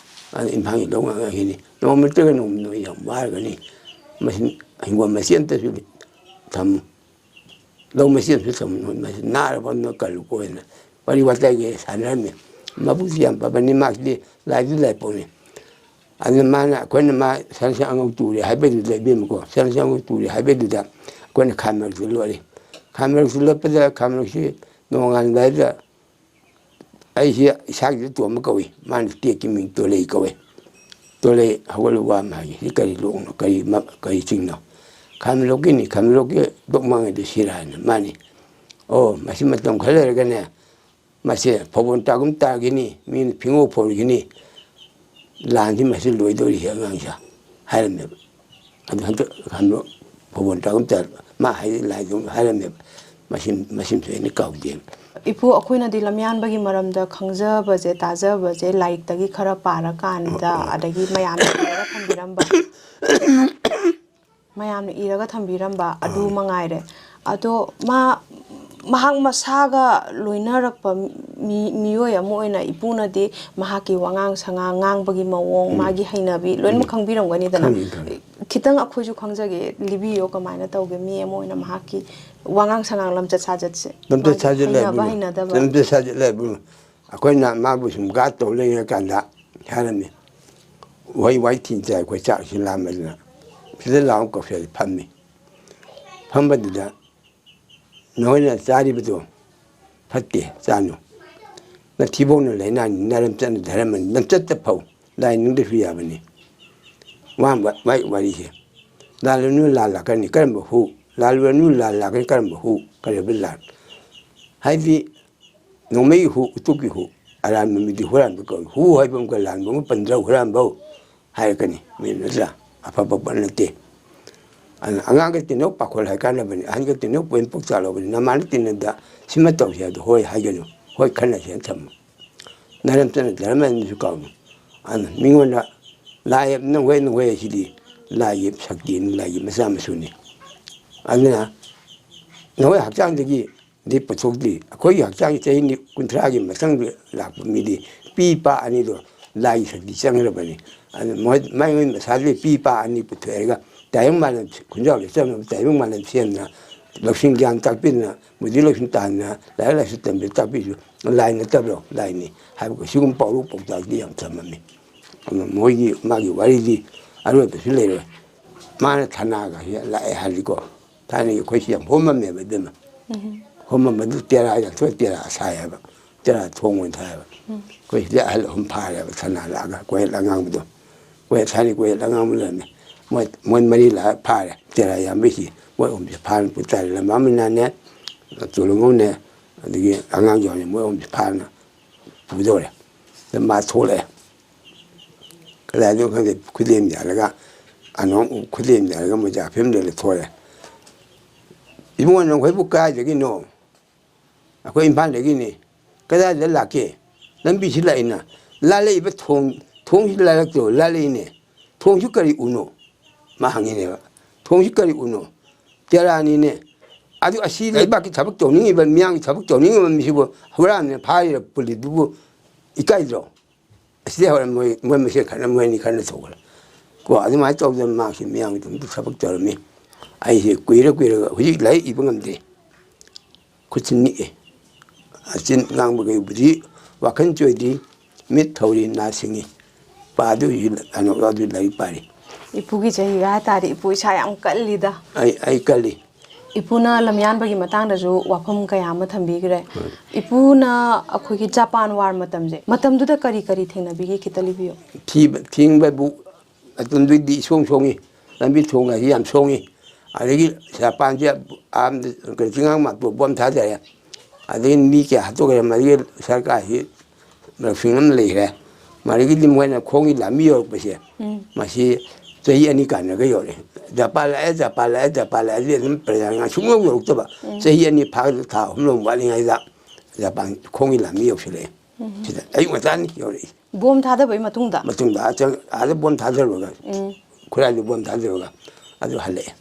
ꯑꯗꯨꯅ ꯏꯝꯐꯥꯜꯒꯤ ꯂꯧ ꯉꯥꯛ ꯉꯥꯏꯈꯤꯅꯤ꯫ ꯅꯣꯡꯃ ꯅꯠꯇ꯭ꯔꯒ ꯅꯣꯡꯃ ꯅꯣꯏ ꯌꯥꯝ ꯋꯥꯔꯒꯅꯤ꯫ ꯃꯁꯤ ꯍꯤꯡꯒꯣꯜ ꯃꯆꯦ ꯑꯃꯇꯁꯨ ꯊꯝꯃꯨ꯫ ꯂꯧ ꯃꯆꯦꯠ ꯑꯃꯁꯨ ꯊꯝꯃꯨ, ꯃꯁꯤ ꯅꯥꯔꯕ ꯑꯃꯅ ꯀꯜꯂꯨꯀꯣ" ꯍꯥꯏꯅ ꯋꯥꯔꯤ ꯋꯥꯇꯥꯏꯒ ꯁꯥꯟꯅꯔꯝꯃꯤ꯫ ꯃꯕꯨꯛꯁꯨ ꯌꯥꯝ ꯐꯕꯅꯤ, ꯃꯥꯁꯤꯗꯤ ꯂꯥꯏꯁꯨ ꯂꯥꯏ ꯄꯣꯛꯅꯤ꯫ ꯑꯗꯨꯅ ꯃꯥꯅ, ꯑꯩꯈꯣꯏꯅ ꯃꯥ ꯁꯟꯁꯥ ꯑꯉꯧ ꯇꯨꯔꯦ ꯍꯥꯏꯕꯗꯨꯗ, ꯏꯕꯦꯝꯃꯀꯣ, ꯁꯟꯁꯥ ꯑꯉꯧ ꯇꯨꯔꯦ ꯍꯥꯏꯕꯗꯨꯗ ꯑꯩꯈꯣꯏꯅ ꯈꯥ ꯃꯔꯛꯇ ꯂꯣꯠꯂꯤ꯫ ꯈꯥ ꯃꯔꯛꯇ ꯂꯣꯠꯄꯗ ꯈꯥ ꯃꯔꯛꯁꯤ ꯅꯣꯡꯉꯥꯟꯕ ꯍꯥꯏꯗ ꯑꯩꯁꯤ ꯏꯁꯥꯒꯤꯗ ꯇꯣꯝꯕ ꯀꯧꯏ, ꯃꯥꯅ ꯇꯦꯛꯀꯤ ꯃꯤꯡ ꯇꯣꯂꯩ ꯀꯧꯏ꯫ "ꯇꯣꯂꯩ, ꯍꯧꯒꯠꯂꯨ, ꯋꯥ ꯑꯃ ꯍꯥꯏꯒꯦ꯫ ꯁꯤ ꯀꯔꯤ ꯂꯣꯛꯅꯣ, ꯀꯔꯤ ꯃ-, ꯀꯔꯤ ꯆꯤꯡꯅꯣ?" "ꯈꯥꯃꯦꯟꯂꯣꯛꯀꯤꯅꯤ, ꯈꯥꯃꯦꯟꯂꯣꯛꯀꯤ ꯂꯣꯛ ꯃꯥꯡꯉꯩꯗ ꯁꯤꯔꯥ" ꯍꯥꯏꯅ꯫ ꯃꯥꯅꯤ꯫ "ꯑꯣ, ꯃꯁꯤ ꯃꯇꯝ ꯈꯔ ꯂꯩꯔꯒꯅꯦ, ꯃꯁꯦ ꯐꯧꯕꯣꯟ ꯇꯥꯒꯨꯝ ꯇꯥꯈꯤꯅꯤ, ꯃꯤꯅ ꯐꯤꯉꯧ ꯐꯧꯔꯤꯈꯤꯅꯤ, ꯂꯥꯟꯁꯤ ꯃꯁꯤ ꯂꯣꯏꯗꯧꯔꯤ ꯑꯉꯥꯡꯁꯦ" ꯍꯥꯏꯔꯝꯃꯦꯕ꯫ ꯑꯗꯨ ꯍꯟꯗꯛ ꯍꯟꯗꯛ ꯐꯧꯕꯣꯟ ꯇꯥꯒꯨꯝ ꯇꯥ ꯃꯥ ꯍꯥꯏ ꯂꯥꯏꯗꯨ ꯍꯥꯏꯔꯝꯃꯦꯕ꯫ ꯃꯁꯤꯝ-, ꯃꯁꯤꯝꯁꯨ ꯑꯩꯅ ꯀꯥꯎꯗꯦꯕ꯫ ꯏꯄꯨ, ꯑꯩꯈꯣꯏꯅꯗꯤ ꯂꯝꯌꯥꯟꯕꯒꯤ ꯃꯔꯝꯗ ꯈꯪꯖꯕꯁꯦ, ꯇꯥꯖꯕꯁꯦ ꯂꯥꯏꯔꯤꯛꯇꯒꯤ ꯈꯔ ꯄꯥꯔꯀꯥꯟꯗ, ꯑꯗꯒꯤ ꯃꯌꯥꯝꯅ ꯏꯔꯒ ꯊꯝꯕꯤꯔꯝꯕ, ꯃꯌꯥꯝꯅ ꯏꯔꯒ ꯊꯝꯕꯤꯔꯝꯕ ꯑꯗꯨ ꯃꯉꯥꯏꯔꯦ꯫ ꯑꯗꯣ ꯃꯥ, ꯃꯍꯥꯛ ꯃꯁꯥꯒ ꯂꯣꯏꯅꯔꯛꯄ ꯃꯤ-, ꯃꯤꯑꯣꯏ ꯑꯃ ꯑꯣꯏꯅ ꯏꯄꯨꯅꯗꯤ ꯃꯍꯥꯛꯀꯤ ꯋꯥꯉꯥꯡ ꯁꯉꯥꯡ, ꯉꯥꯡꯕꯒꯤ ꯃꯑꯣꯡ, ꯃꯥꯒꯤ ꯍꯩꯅꯕꯤ ꯂꯣꯏꯅꯃꯛ ꯈꯪꯕꯤꯔꯝꯒꯅꯤꯗꯅ꯫ ꯈꯪꯉꯤ, ꯈꯪꯉꯤ꯫ ꯈꯤꯇꯪ ꯑꯩꯈꯣꯏꯁꯨ ꯈꯪꯖꯒꯦ, ꯂꯤꯕꯤꯌꯣ, ꯀꯃꯥꯏꯅ ꯇꯧꯒꯦ ꯃꯤ ꯑꯃ ꯑꯣꯏꯅ ꯃꯍꯥꯛꯀꯤ ꯋꯥꯉꯥꯡ ꯁꯉꯥꯡ, ꯂꯝꯆꯠ ꯁꯥꯖꯠꯁꯦ? ꯂꯝꯆꯠ ꯃꯥꯒꯤ ꯁꯥꯖꯠ ꯍꯩꯅꯕ, ꯂꯩꯕꯅꯤ꯫ ꯍꯩꯅꯗꯕ꯫ ꯂꯝꯆꯠ ꯁꯥꯖꯠ ꯂꯩꯕꯅꯤ꯫ ꯑꯩꯈꯣꯏꯅ ꯃꯥꯕꯨ ꯁꯨꯝ ꯒꯥꯠ ꯇꯧ ꯂꯩꯔꯀꯥꯟꯗ ꯍꯥꯏꯔꯝꯃꯤ, "ꯋꯥꯍꯩ ꯋꯥꯍꯩ ꯊꯤꯟ ꯆꯥꯏ, ꯑꯩꯈꯣꯏ ꯆꯥꯛꯁꯤ ꯂꯥꯝꯕꯅꯤꯅ ꯁꯤꯗ ꯂꯥꯛꯑꯣ" ꯀꯧꯁꯜꯂꯦ꯫ ꯐꯝꯃꯤ꯫ ꯐꯝꯕꯗꯨꯗ "ꯅꯈꯣꯏꯅ ꯆꯥꯔꯤꯕꯗꯣ ꯐꯠꯇꯦ, ꯆꯥꯅꯨ꯫ ꯅꯊꯤꯕꯣꯡꯅ ꯂꯥꯏꯅꯥꯅꯤ, ꯅꯔꯝ ꯆꯠꯅ ꯙꯔꯃꯅꯤ, ꯂꯝꯆꯠꯇ ꯐꯧ, ꯂꯥꯏꯅꯤꯡꯗꯁꯨ ꯌꯥꯕꯅꯤ꯫ ꯋꯥ-, ꯋꯥ-, ꯋꯥꯔꯤꯁꯦ꯫ ꯂꯥꯜꯂꯅꯨ, ꯂꯥꯜ ꯂꯥꯛꯀꯅꯤ, ꯀꯔꯝꯕ ꯍꯨ? ꯂꯥꯜꯂꯨꯔꯅꯨ, ꯂꯥꯜ ꯂꯥꯛꯀꯅꯤ, ꯀꯔꯝꯕ ꯍꯨ?" ꯀꯔꯤꯕ ꯂꯥꯜ? ꯍꯥꯏꯗꯤ ꯅꯣꯡꯃꯩꯒꯤ ꯍꯨ, ꯎꯇꯨꯞꯀꯤ ꯍꯨ, ꯑꯔꯥꯟꯕ ꯃꯤꯗꯤ ꯍꯨꯔꯥꯟꯕ ꯀꯧꯏ꯫ ꯍꯨ ꯍꯥꯏꯕ ꯑꯃꯒ ꯂꯥꯟꯕ ꯑꯃꯒ ꯄꯟꯗ꯭ꯔ ꯍꯨꯔꯥꯟꯕꯧ ꯍꯥꯏꯔꯛꯀꯅꯤ ꯃꯤ, ꯅꯠꯇ꯭ꯔꯥ? ꯑꯐꯕ ꯄꯣꯠ ꯅꯠꯇꯦ꯫ ꯑꯗꯨꯅ ꯑꯉꯥꯡꯒ ꯇꯤꯟꯅꯧ ꯄꯥꯈꯣꯜ ꯍꯥꯏ ꯀꯥꯟꯅꯕꯅꯤ, ꯑꯍꯟꯒ ꯇꯤꯟꯅꯧ ꯄꯣꯏꯟ ꯄꯨꯛꯆꯥ ꯂꯧꯕꯅꯤ꯫ ꯅꯃꯥꯟꯅ ꯇꯤꯟꯅꯕꯗ ꯁꯤꯃ ꯇꯧꯁꯤ ꯍꯥꯏꯕꯗꯣ ꯍꯣꯏ ꯍꯥꯏꯒꯅꯨ, ꯍꯣꯏ ꯈꯟꯅꯁꯤ ꯍꯥꯏꯅ ꯊꯝꯃꯨ꯫ ꯅꯔꯝ ꯆꯠꯅ ꯙꯔꯃ ꯍꯥꯏꯅꯁꯨ ꯀꯥꯎꯅꯨ꯫ ꯑꯗꯨꯅ ꯃꯤꯉꯣꯟꯗ ꯂꯥꯏ ꯌꯦꯛ ꯅꯪ ꯍꯣꯏ ꯅꯪ ꯍꯣꯏ ꯍꯥꯏꯁꯤꯗꯤ ꯂꯥꯏꯒꯤ ꯁꯛꯇꯤꯅꯤ, ꯂꯥꯏꯒꯤ ꯃꯆꯥ ꯃꯁꯨꯅꯤ꯫ ꯑꯗꯨꯅ ꯅꯈꯣꯏ ꯍꯛꯆꯥꯡꯗꯒꯤ ꯗꯤ ꯄꯨꯊꯣꯛꯇ꯭ꯔꯤ꯫ ꯑꯩꯈꯣꯏꯒꯤ ꯍꯛꯆꯥꯡꯒꯤ ꯆꯍꯤ ꯅꯤ-, ꯀꯨꯟꯊ꯭ꯔꯥꯒꯤ ꯃꯊꯪꯗ ꯂꯥꯛꯄ ꯃꯤꯗꯤ ꯄꯤ ꯄꯥ ꯑꯅꯤꯗꯣ ꯂꯥꯏꯒꯤ ꯁꯛꯇꯤ ꯆꯪꯈ꯭ꯔꯕꯅꯤ꯫ ꯑꯗꯨ ꯃꯣꯏ, ꯃꯥꯏ ꯃꯣꯏ ꯃꯁꯥꯗꯒꯤ ꯄꯤ ꯄꯥ ꯑꯅꯤ ꯄꯨꯊꯣꯛꯑꯒ ꯇꯥꯏꯕꯪ ꯃꯥꯂꯦꯝ ꯈꯨꯟꯖꯥꯎꯗ ꯆꯪꯅꯕ ꯇꯥꯏꯕꯪ ꯃꯥꯂꯦꯝ ꯁꯦꯝꯗꯅ ꯂꯧꯁꯤꯡ ꯒ꯭ꯌꯥꯟ ꯇꯥꯛꯄꯤꯗꯅ, ꯕꯨꯙꯤ ꯂꯧꯁꯤꯡ ꯇꯥꯟꯗꯅ, ꯂꯥꯏꯔꯤꯛ ꯂꯥꯏꯁꯨ ꯇꯝꯕꯤꯗ ꯇꯥꯛꯄꯤꯁꯨ ꯂꯥꯏ ꯅꯠꯇꯕ꯭ꯔꯣ? ꯂꯥꯏꯅꯤ ꯍꯥꯏꯕ ꯁꯤꯒꯨꯝꯕ ꯄꯥꯎꯔꯧ ꯄꯥꯎꯇꯥꯛꯇꯤ ꯌꯥꯝ ꯊꯝꯃꯝꯃꯤ꯫ ꯑꯗꯨꯅ ꯃꯣꯏꯒꯤ, ꯃꯥꯒꯤ ꯋꯥꯔꯤꯗꯤ ꯑꯔꯣꯏꯕꯁꯨ ꯂꯩꯔꯣꯏ꯫ ꯃꯥꯅ ꯊꯅꯥꯒ ꯂꯥꯛꯑꯦ ꯍꯥꯏꯔꯗꯤꯀꯣ, ꯊꯥꯏꯅꯒꯤ ꯑꯩꯈꯣꯏꯁꯤ ꯌꯥꯝ ꯍꯣꯝꯃꯝꯃꯦꯕ, ꯏꯕꯦꯝꯃ꯫ ꯍꯣꯝꯃꯝꯕꯗꯨ ꯇꯦꯔꯥ ꯌꯥꯟꯊꯣꯛꯑ ꯇꯦꯔꯥ ꯁꯥꯏ ꯍꯥꯏꯕ꯫ ꯇꯦꯔꯥ ꯊꯣꯡ ꯑꯣꯏꯅ ꯊꯥꯏꯕ꯫ ꯑꯩꯈꯣꯏ ꯁꯤꯗ ꯑꯍꯜ ꯑꯍꯨꯝ ꯐꯥꯔꯦꯕ, ꯊꯅꯥ ꯂꯥꯛꯑꯒ, ꯀꯣꯌꯦꯠ ꯑꯉꯥꯡꯕꯗꯣ꯫ ꯀꯣꯌꯦꯠ ꯊꯥꯏꯅ ꯀꯣꯌꯦꯠ ꯑꯉꯥꯡꯕ ꯂꯩꯔꯝꯃꯦ꯫ ꯃꯣꯏ, ꯃꯣꯏ ꯃꯔꯤ ꯂꯥꯛꯑ ꯐꯥꯔꯦ꯫ ꯇꯦꯔꯥ ꯌꯥꯟꯕꯩꯁꯤ ꯃꯣꯏ ꯑꯍꯨꯝꯁꯤ ꯐꯥꯔꯅ ꯄꯨ ꯇꯥꯔꯦ꯫ ꯂꯝꯕꯥꯃꯤꯅꯅꯦ, ꯇꯣꯂꯨꯉꯧꯅꯦ, ꯑꯗꯒꯤ ꯑꯉꯥꯡ ꯌꯥꯎꯅꯦ, ꯃꯣꯏ ꯑꯍꯨꯝꯁꯤ ꯐꯥꯔꯅ ꯄꯨꯗꯧꯔꯦ꯫ ꯑꯗ ꯃꯥ ꯊꯣꯛꯂꯛꯑꯦ꯫ ꯀꯗꯥꯏꯗꯅꯣ ꯈꯪꯗꯦ, ꯈꯨꯗꯦꯝ ꯌꯥꯜꯂꯒ, ꯑꯅꯣꯝ ꯈꯨꯗꯦꯝ ꯌꯥꯜꯂꯒ ꯃꯣꯖꯥ ꯐꯤꯕꯝꯗ ꯂꯩꯊꯣꯔꯛꯑꯦ꯫ "ꯏꯕꯨꯡꯉꯣ, ꯅꯈꯣꯏꯕꯨ ꯀꯥꯏꯗꯒꯤꯅꯣ?" "ꯑꯩꯈꯣꯏ ꯏꯝꯐꯥꯜꯗꯒꯤꯅꯤ"꯫ "ꯀꯗꯥꯏꯗ ꯂꯥꯛꯀꯦ?" "ꯂꯝꯕꯤꯁꯤ ꯂꯥꯛꯏꯅ"꯫ "ꯂꯥꯜꯂꯛꯏꯕ ꯊꯣꯡ, ꯊꯣꯡꯁꯤ ꯂꯥꯜꯂꯛꯇ꯭ꯔꯣ?" "ꯂꯥꯜꯂꯛꯏꯅꯦ"꯫ "ꯊꯣꯡꯁꯤ ꯀꯔꯤ ꯎꯅꯣ?" ꯃꯥ ꯍꯪꯉꯤꯅꯦꯕ꯫ "ꯊꯣꯡꯁꯤ ꯀꯔꯤ ꯎꯅꯣ?" "ꯇꯦꯔꯥꯅꯤꯅꯦ"꯫ "ꯑꯗꯨ ꯑꯁꯤ ꯂꯩꯕꯥꯛꯀꯤ ꯊꯕꯛ ꯇꯧꯅꯤꯡꯉꯤꯕ, ꯃꯤꯌꯥꯝꯒꯤ ꯊꯕꯛ ꯇꯧꯅꯤꯡꯉꯤꯕ ꯃꯤꯁꯤꯕꯨ ꯍꯨꯔꯥꯟꯅ ꯐꯥꯔꯤꯕ ꯄꯨꯂꯤꯁꯇꯨꯕꯨ ꯏꯀꯥꯏꯗ꯭ꯔꯣ?" ꯑꯁꯤꯗꯤ ꯍꯣꯔꯦꯟ ꯃꯣꯏ, ꯃꯣꯏ ꯃꯁꯦꯟ ꯈꯠꯅ, ꯃꯣꯏ ꯑꯅꯤ ꯈꯠꯅ ꯊꯣꯛꯈ꯭ꯔꯦ꯫ ꯀꯣ, ꯑꯗꯨꯃꯥꯏꯅ ꯇꯧꯗꯅ ꯃꯥꯁꯤ ꯃꯤꯌꯥꯝꯒꯤꯗꯃꯛꯇ ꯊꯕꯛ ꯇꯧꯔꯝꯃꯤ꯫ ꯑꯩꯁꯦ ꯀꯨꯏꯔ ꯀꯨꯏꯔꯒ ꯍꯧꯖꯤꯛ ꯂꯥꯏꯔꯤꯛ ꯏꯕ ꯉꯝꯗꯦ꯫ ꯈꯨꯠꯁꯤ ꯅꯤꯛꯑꯦ꯫ ꯑꯆꯤꯟ ꯉꯥꯡꯕ ꯀꯩꯕꯨꯗꯤ ꯋꯥꯈꯜ ꯆꯣꯏꯗ꯭ꯔꯤ, ꯃꯤꯠ ꯊꯧꯔꯤ, ꯅꯥ ꯁꯤꯡꯉꯤ꯫ ꯄꯥꯗꯣꯏꯁꯤ ꯀꯩꯅꯣ ꯌꯥꯎꯗꯣꯏ ꯂꯥꯏꯔꯤꯛ ꯄꯥꯔꯤ꯫ ꯏꯄꯨꯒꯤ ꯆꯍꯤꯒ ꯍꯥꯏꯇꯥꯔꯗꯤ ꯏꯄꯨ ꯏꯁꯥ ꯌꯥꯝ ꯀꯜꯂꯤꯗ꯫ ꯑꯩ, ꯑꯩ ꯀꯜꯂꯤ꯫ ꯏꯄꯨꯅ ꯂꯝꯌꯥꯟꯕꯒꯤ ꯃꯇꯥꯡꯗꯁꯨ ꯋꯥꯐꯝ ꯀꯌꯥ ꯑꯃ ꯊꯝꯕꯤꯈ꯭ꯔꯦ꯫ ꯍꯣꯏ꯫ ꯏꯄꯨꯅ ꯑꯩꯈꯣꯏꯒꯤ ꯖꯄꯥꯟ ꯋꯥꯔ ꯃꯇꯝꯁꯦ, ꯃꯇꯝꯗꯨꯗ ꯀꯔꯤ ꯀꯔꯤ ꯊꯦꯡꯅꯕꯤꯒꯦ, ꯈꯤꯇ ꯂꯤꯕꯤꯌꯨ꯫ ꯊꯤꯕ, ꯊꯤꯡꯕꯕꯨ ꯑꯗꯨꯝꯗꯨꯗꯤ ꯏꯁꯣꯡ ꯁꯣꯡꯉꯤ, ꯂꯝꯕꯤ ꯊꯣꯡ ꯍꯥꯏꯁꯤ ꯌꯥꯝ ꯁꯣꯡꯉꯤ꯫ ꯑꯗꯒꯤ ꯖꯄꯥꯟꯁꯦ ꯑꯥ ꯆꯤꯡꯉꯥꯡ ꯃꯥꯟꯇꯣ ꯕꯣꯝ ꯊꯥꯗꯔꯦ, ꯑꯗꯒꯤ ꯃꯤ ꯀꯌꯥ ꯍꯥꯠꯇꯣꯛꯈ꯭ꯔꯦ, ꯃꯗꯨꯒꯤ ꯁꯔꯀꯥꯔꯁꯤ ꯂꯧꯁꯤꯡ ꯑꯃ ꯂꯩꯈ꯭ꯔꯦ꯫ ꯃꯗꯒꯤꯗꯤ ꯃꯣꯏꯅ ꯈꯣꯡꯒꯤ ꯂꯥꯟꯃꯤ ꯌꯧꯔꯛꯄꯁꯦ, ꯎꯝ꯫ ꯃꯁꯤ ꯆꯍꯤ ꯑꯅꯤ ꯀꯥꯟꯅꯒ ꯌꯧꯔꯛꯑꯦ꯫ ꯖꯄꯥꯟ ꯂꯥꯛꯑꯦ, ꯖꯄꯥꯟ ꯂꯥꯛꯑꯦ, ꯖꯄꯥꯟ ꯂꯥꯛꯑꯦ, ꯑꯗꯨꯗꯤ ꯑꯗꯨꯝ ꯄ꯭ꯔꯖꯥ ꯉꯥ ꯁꯨꯡꯌꯧ ꯌꯧꯔꯛꯇꯕ꯫ ꯎꯝ꯫ ꯆꯍꯤ ꯑꯅꯤ ꯐꯥꯒꯗꯕ ꯊꯥ ꯑꯍꯨꯝ ꯂꯣꯝ ꯋꯥꯠꯂꯤꯉꯩꯗ ꯖꯄꯥꯟ ꯈꯣꯡꯒꯤ ꯂꯥꯟꯃꯤ ꯌꯧꯁꯤꯜꯂꯛꯑꯦ꯫ ꯎꯝ꯫ ꯁꯤꯗ ꯑꯌꯨꯛ ꯉꯟꯇꯥꯅꯤ ꯌꯧꯔꯛꯏ꯫ ꯕꯣꯝ ꯊꯥꯗꯕꯩ ꯃꯇꯨꯡꯗ? ꯃꯇꯨꯡꯗ ꯑꯥꯗ ꯕꯣꯝ ꯊꯥꯗꯔꯨꯔꯒ, ꯎꯝ꯫ ꯈꯨꯔꯥꯏꯗ ꯕꯣꯝ ꯊꯥꯗꯔꯨꯔꯒ ꯑꯗꯨ ꯍꯜꯂꯛꯑꯦ꯫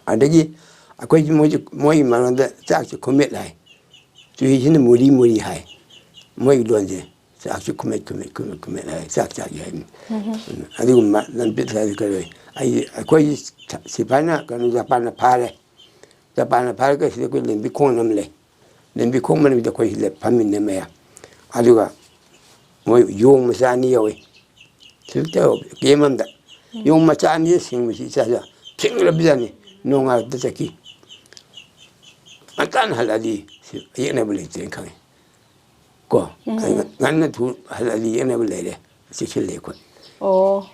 ꯑꯗꯒꯤ ꯑꯩꯈꯣꯏꯁꯤ ꯃꯣꯏꯁꯤ, ꯃꯣꯏꯒꯤ ꯃꯔꯣꯟꯗ ꯆꯥꯛꯁꯤ ꯈꯨꯃꯦꯠ ꯍꯥꯏ, ꯆꯨꯍꯤꯁꯤꯅ ꯃꯨꯔꯤ ꯃꯨꯔꯤ ꯍꯥꯏ, ꯃꯣꯏꯒꯤ ꯂꯣꯟꯁꯦ꯫ ꯆꯥꯛꯁꯤ ꯈꯨꯃꯦꯠ ꯈꯨꯃꯦꯠ ꯈꯨꯃꯦꯠ ꯈꯨꯃꯦꯠ ꯍꯥꯏ, ꯆꯥꯛ ꯆꯥꯒꯦ ꯍꯥꯏꯅꯤ꯫ ꯎꯝ꯫ ꯑꯗꯨꯒꯨꯝꯕ ꯂꯝꯄꯤꯠ ꯍꯥꯏꯗꯤ ꯀꯔꯤ ꯑꯣꯏ? ꯑꯩ, ꯑꯩꯈꯣꯏꯒꯤ ꯁꯤꯐꯥꯏꯅ ꯀꯩꯅꯣ ꯖꯄꯥꯟꯅ ꯐꯥꯔꯦ꯫ ꯖꯄꯥꯟꯅ ꯐꯥꯔꯒ ꯁꯤꯗ ꯑꯩꯈꯣꯏ ꯂꯦꯝꯕꯤ ꯈꯣꯡ ꯑꯃ ꯂꯩ꯫ ꯂꯦꯝꯕꯤ ꯈꯣꯡ ꯃꯅꯤꯡꯗ ꯑꯩꯈꯣꯏ ꯁꯤꯗ ꯐꯝꯃꯤꯟꯅ ꯃꯌꯥꯝ꯫ ꯑꯗꯨꯒ ꯃꯣꯏ ꯌꯣꯡ ꯃꯆꯥ ꯑꯅꯤ ꯌꯥꯎꯏ꯫ ꯁꯤꯗ ꯀꯦꯝ ꯑꯃꯗ ꯌꯣꯡ ꯃꯆꯥ ꯑꯅꯤ ꯁꯤꯡꯕꯁꯤ ꯏꯆꯥꯁꯨ ꯊꯦꯡꯂꯕꯖꯥꯠꯅꯤ꯫ ꯅꯣꯡꯉꯥꯜꯂꯛꯇ ꯆꯠꯈꯤ꯫ ꯉꯟꯇꯥꯅ ꯍꯜꯂꯛꯑꯗꯤ ꯁꯤ ꯌꯦꯛꯅꯕ ꯂꯩꯇ꯭ꯔꯦꯅ ꯈꯪꯉꯤ꯫ ꯀꯣ? ꯎꯝ꯫ ꯑꯗꯨꯅ ꯉꯟꯅ ꯊꯨ-, ꯍꯜꯂꯛꯑꯗꯤ ꯌꯦꯛꯅꯕ ꯂꯩꯔꯦ꯫ ꯆꯦꯛꯁꯤꯜꯂꯦ ꯑꯩꯈꯣꯏ꯫ ꯑꯣ꯫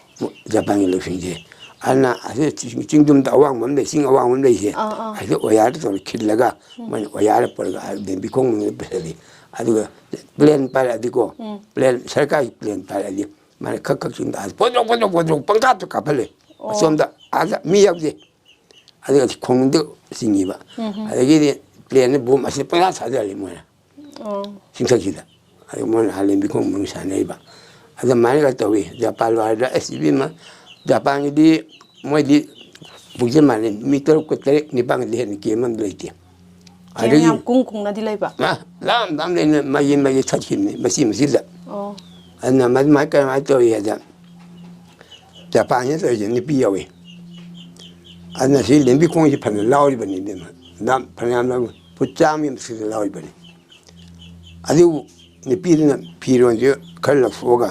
ꯖꯄꯥꯟꯒꯤ ꯂꯧꯁꯤꯡꯁꯦ꯫ ꯑꯗꯨꯅ ꯑꯁꯤ ꯆꯤꯡ-, ꯆꯤꯡꯗꯨꯝꯗ ꯑꯋꯥꯡꯕ ꯑꯃ ꯂꯩ, ꯆꯤꯡ ꯑꯋꯥꯡꯕ ꯑꯃ ꯂꯩꯁꯦ꯫ ꯑꯥ, ꯑꯥ꯫ ꯑꯁꯤꯗ ꯑꯣꯌꯥꯔꯗ ꯇꯧꯔ ꯈꯤꯜꯂꯒ, ꯎꯝ꯫ ꯃꯣꯏꯅ ꯑꯣꯌꯥꯔꯗ ꯄꯨꯔꯒ ꯑꯥ ꯂꯦꯝꯕꯤ ꯈꯣꯡ ꯃꯅꯨꯡꯗ ꯄꯨꯁꯜꯂꯤ꯫ ꯑꯗꯨꯒ ꯄ꯭ꯂꯦꯟ ꯄꯥꯏꯔꯛꯑꯗꯤꯀꯣ, ꯎꯝ꯫ ꯄ꯭ꯂꯦꯟ, ꯁꯔꯀꯥꯔꯒꯤ ꯄ꯭ꯂꯦꯟ ꯄꯥꯏꯔꯛꯑꯗꯤ ꯃꯥꯅ ꯈꯛ ꯈꯛ ꯆꯤꯡꯗ ꯑꯥ ꯄꯣꯗ꯭ꯔꯣꯛ, ꯄꯣꯗ꯭ꯔꯣꯛ, ꯄꯣꯗ꯭ꯔꯣꯛ ꯄꯪꯀꯥꯞꯇ ꯀꯥꯞꯍꯜꯂꯦ꯫ ꯑꯣ꯫ ꯑꯁꯣꯝꯗ ꯑꯥꯗ ꯃꯤ ꯌꯥꯎꯗꯦ꯫ ꯑꯗꯨꯒ ꯈꯣꯡꯗ ꯆꯤꯡꯉꯤꯕ꯫ ꯎꯝ, ꯎꯝ꯫ ꯑꯗꯒꯤꯗꯤ ꯄ꯭ꯂꯦꯟꯗ ꯕꯣꯝ ꯑꯁꯤ ꯄꯪꯊꯥ ꯊꯥꯗꯍꯜꯂꯤ ꯃꯣꯏꯅ꯫ ꯑꯣ꯫ ꯆꯤꯡꯊꯛꯁꯤꯗ꯫ ꯑꯗꯨ ꯃꯣꯏꯅ ꯑꯥ ꯂꯦꯝꯕꯤ ꯈꯣꯡ ꯃꯅꯨꯡ ꯁꯥꯟꯅꯔꯤꯕ꯫ ꯑꯗꯨꯃꯥꯏꯅꯒ ꯇꯧꯏ꯫ ꯖꯄꯥꯟ ꯂꯣ ꯍꯥꯏꯔꯗ ꯑꯁ ꯏꯕꯦꯝꯃ, ꯖꯄꯥꯟꯒꯤꯗꯤ ꯃꯣꯏꯗꯤ ꯄꯨꯛꯆꯦꯜ ꯃꯥꯟꯅꯩ꯫ ꯃꯤ ꯇꯔꯨꯛꯀ ꯇꯔꯦꯠ ꯅꯤꯄꯥꯟꯒꯗꯤ ꯍꯦꯟꯅ ꯀꯦꯝ ꯑꯃꯗ ꯂꯩꯇꯦ꯫ ꯀꯦꯝ ꯑꯗꯒꯤ ꯌꯥꯝ ꯀꯨꯡ ꯀꯨꯡꯅꯗꯤ ꯂꯩꯕ? ꯑ, ꯂꯥꯞ ꯂꯥꯞ ꯂꯩꯅ ꯃꯌꯦ ꯃꯌꯦ ꯊꯠꯈꯤꯕꯅꯤ ꯃꯆꯤ ꯃꯆꯤꯗ꯫ ꯑꯣ꯫ ꯑꯗꯨꯅ ꯃꯗꯨꯃꯥꯏꯅ ꯀꯃꯥꯏꯅ ꯇꯧꯏ ꯍꯥꯏꯗ, ꯖꯄꯥꯟꯁꯤꯅ ꯇꯧꯔꯤꯁꯦ ꯅꯨꯄꯤ ꯌꯥꯎꯏ꯫ ꯑꯗꯨꯅ ꯁꯤ ꯂꯦꯝꯕꯤ ꯈꯣꯡꯁꯤ ꯐꯅ ꯂꯥꯎꯔꯤꯕꯅꯤ ꯏꯕꯦꯝꯃ꯫ ꯂꯥꯝ-, ꯐꯅꯌꯥꯝ ꯂꯥꯎ-, ꯐꯨꯠ ꯆꯥꯝꯃꯒꯤ ꯃꯊꯛꯇ ꯂꯥꯎꯔꯤꯕꯅꯤ꯫ ꯑꯗꯨꯕꯨ ꯅꯨꯄꯤꯗꯨꯅ ꯐꯤꯔꯣꯟꯁꯦ ꯈꯔ ꯂꯧꯊꯣꯛꯑꯒ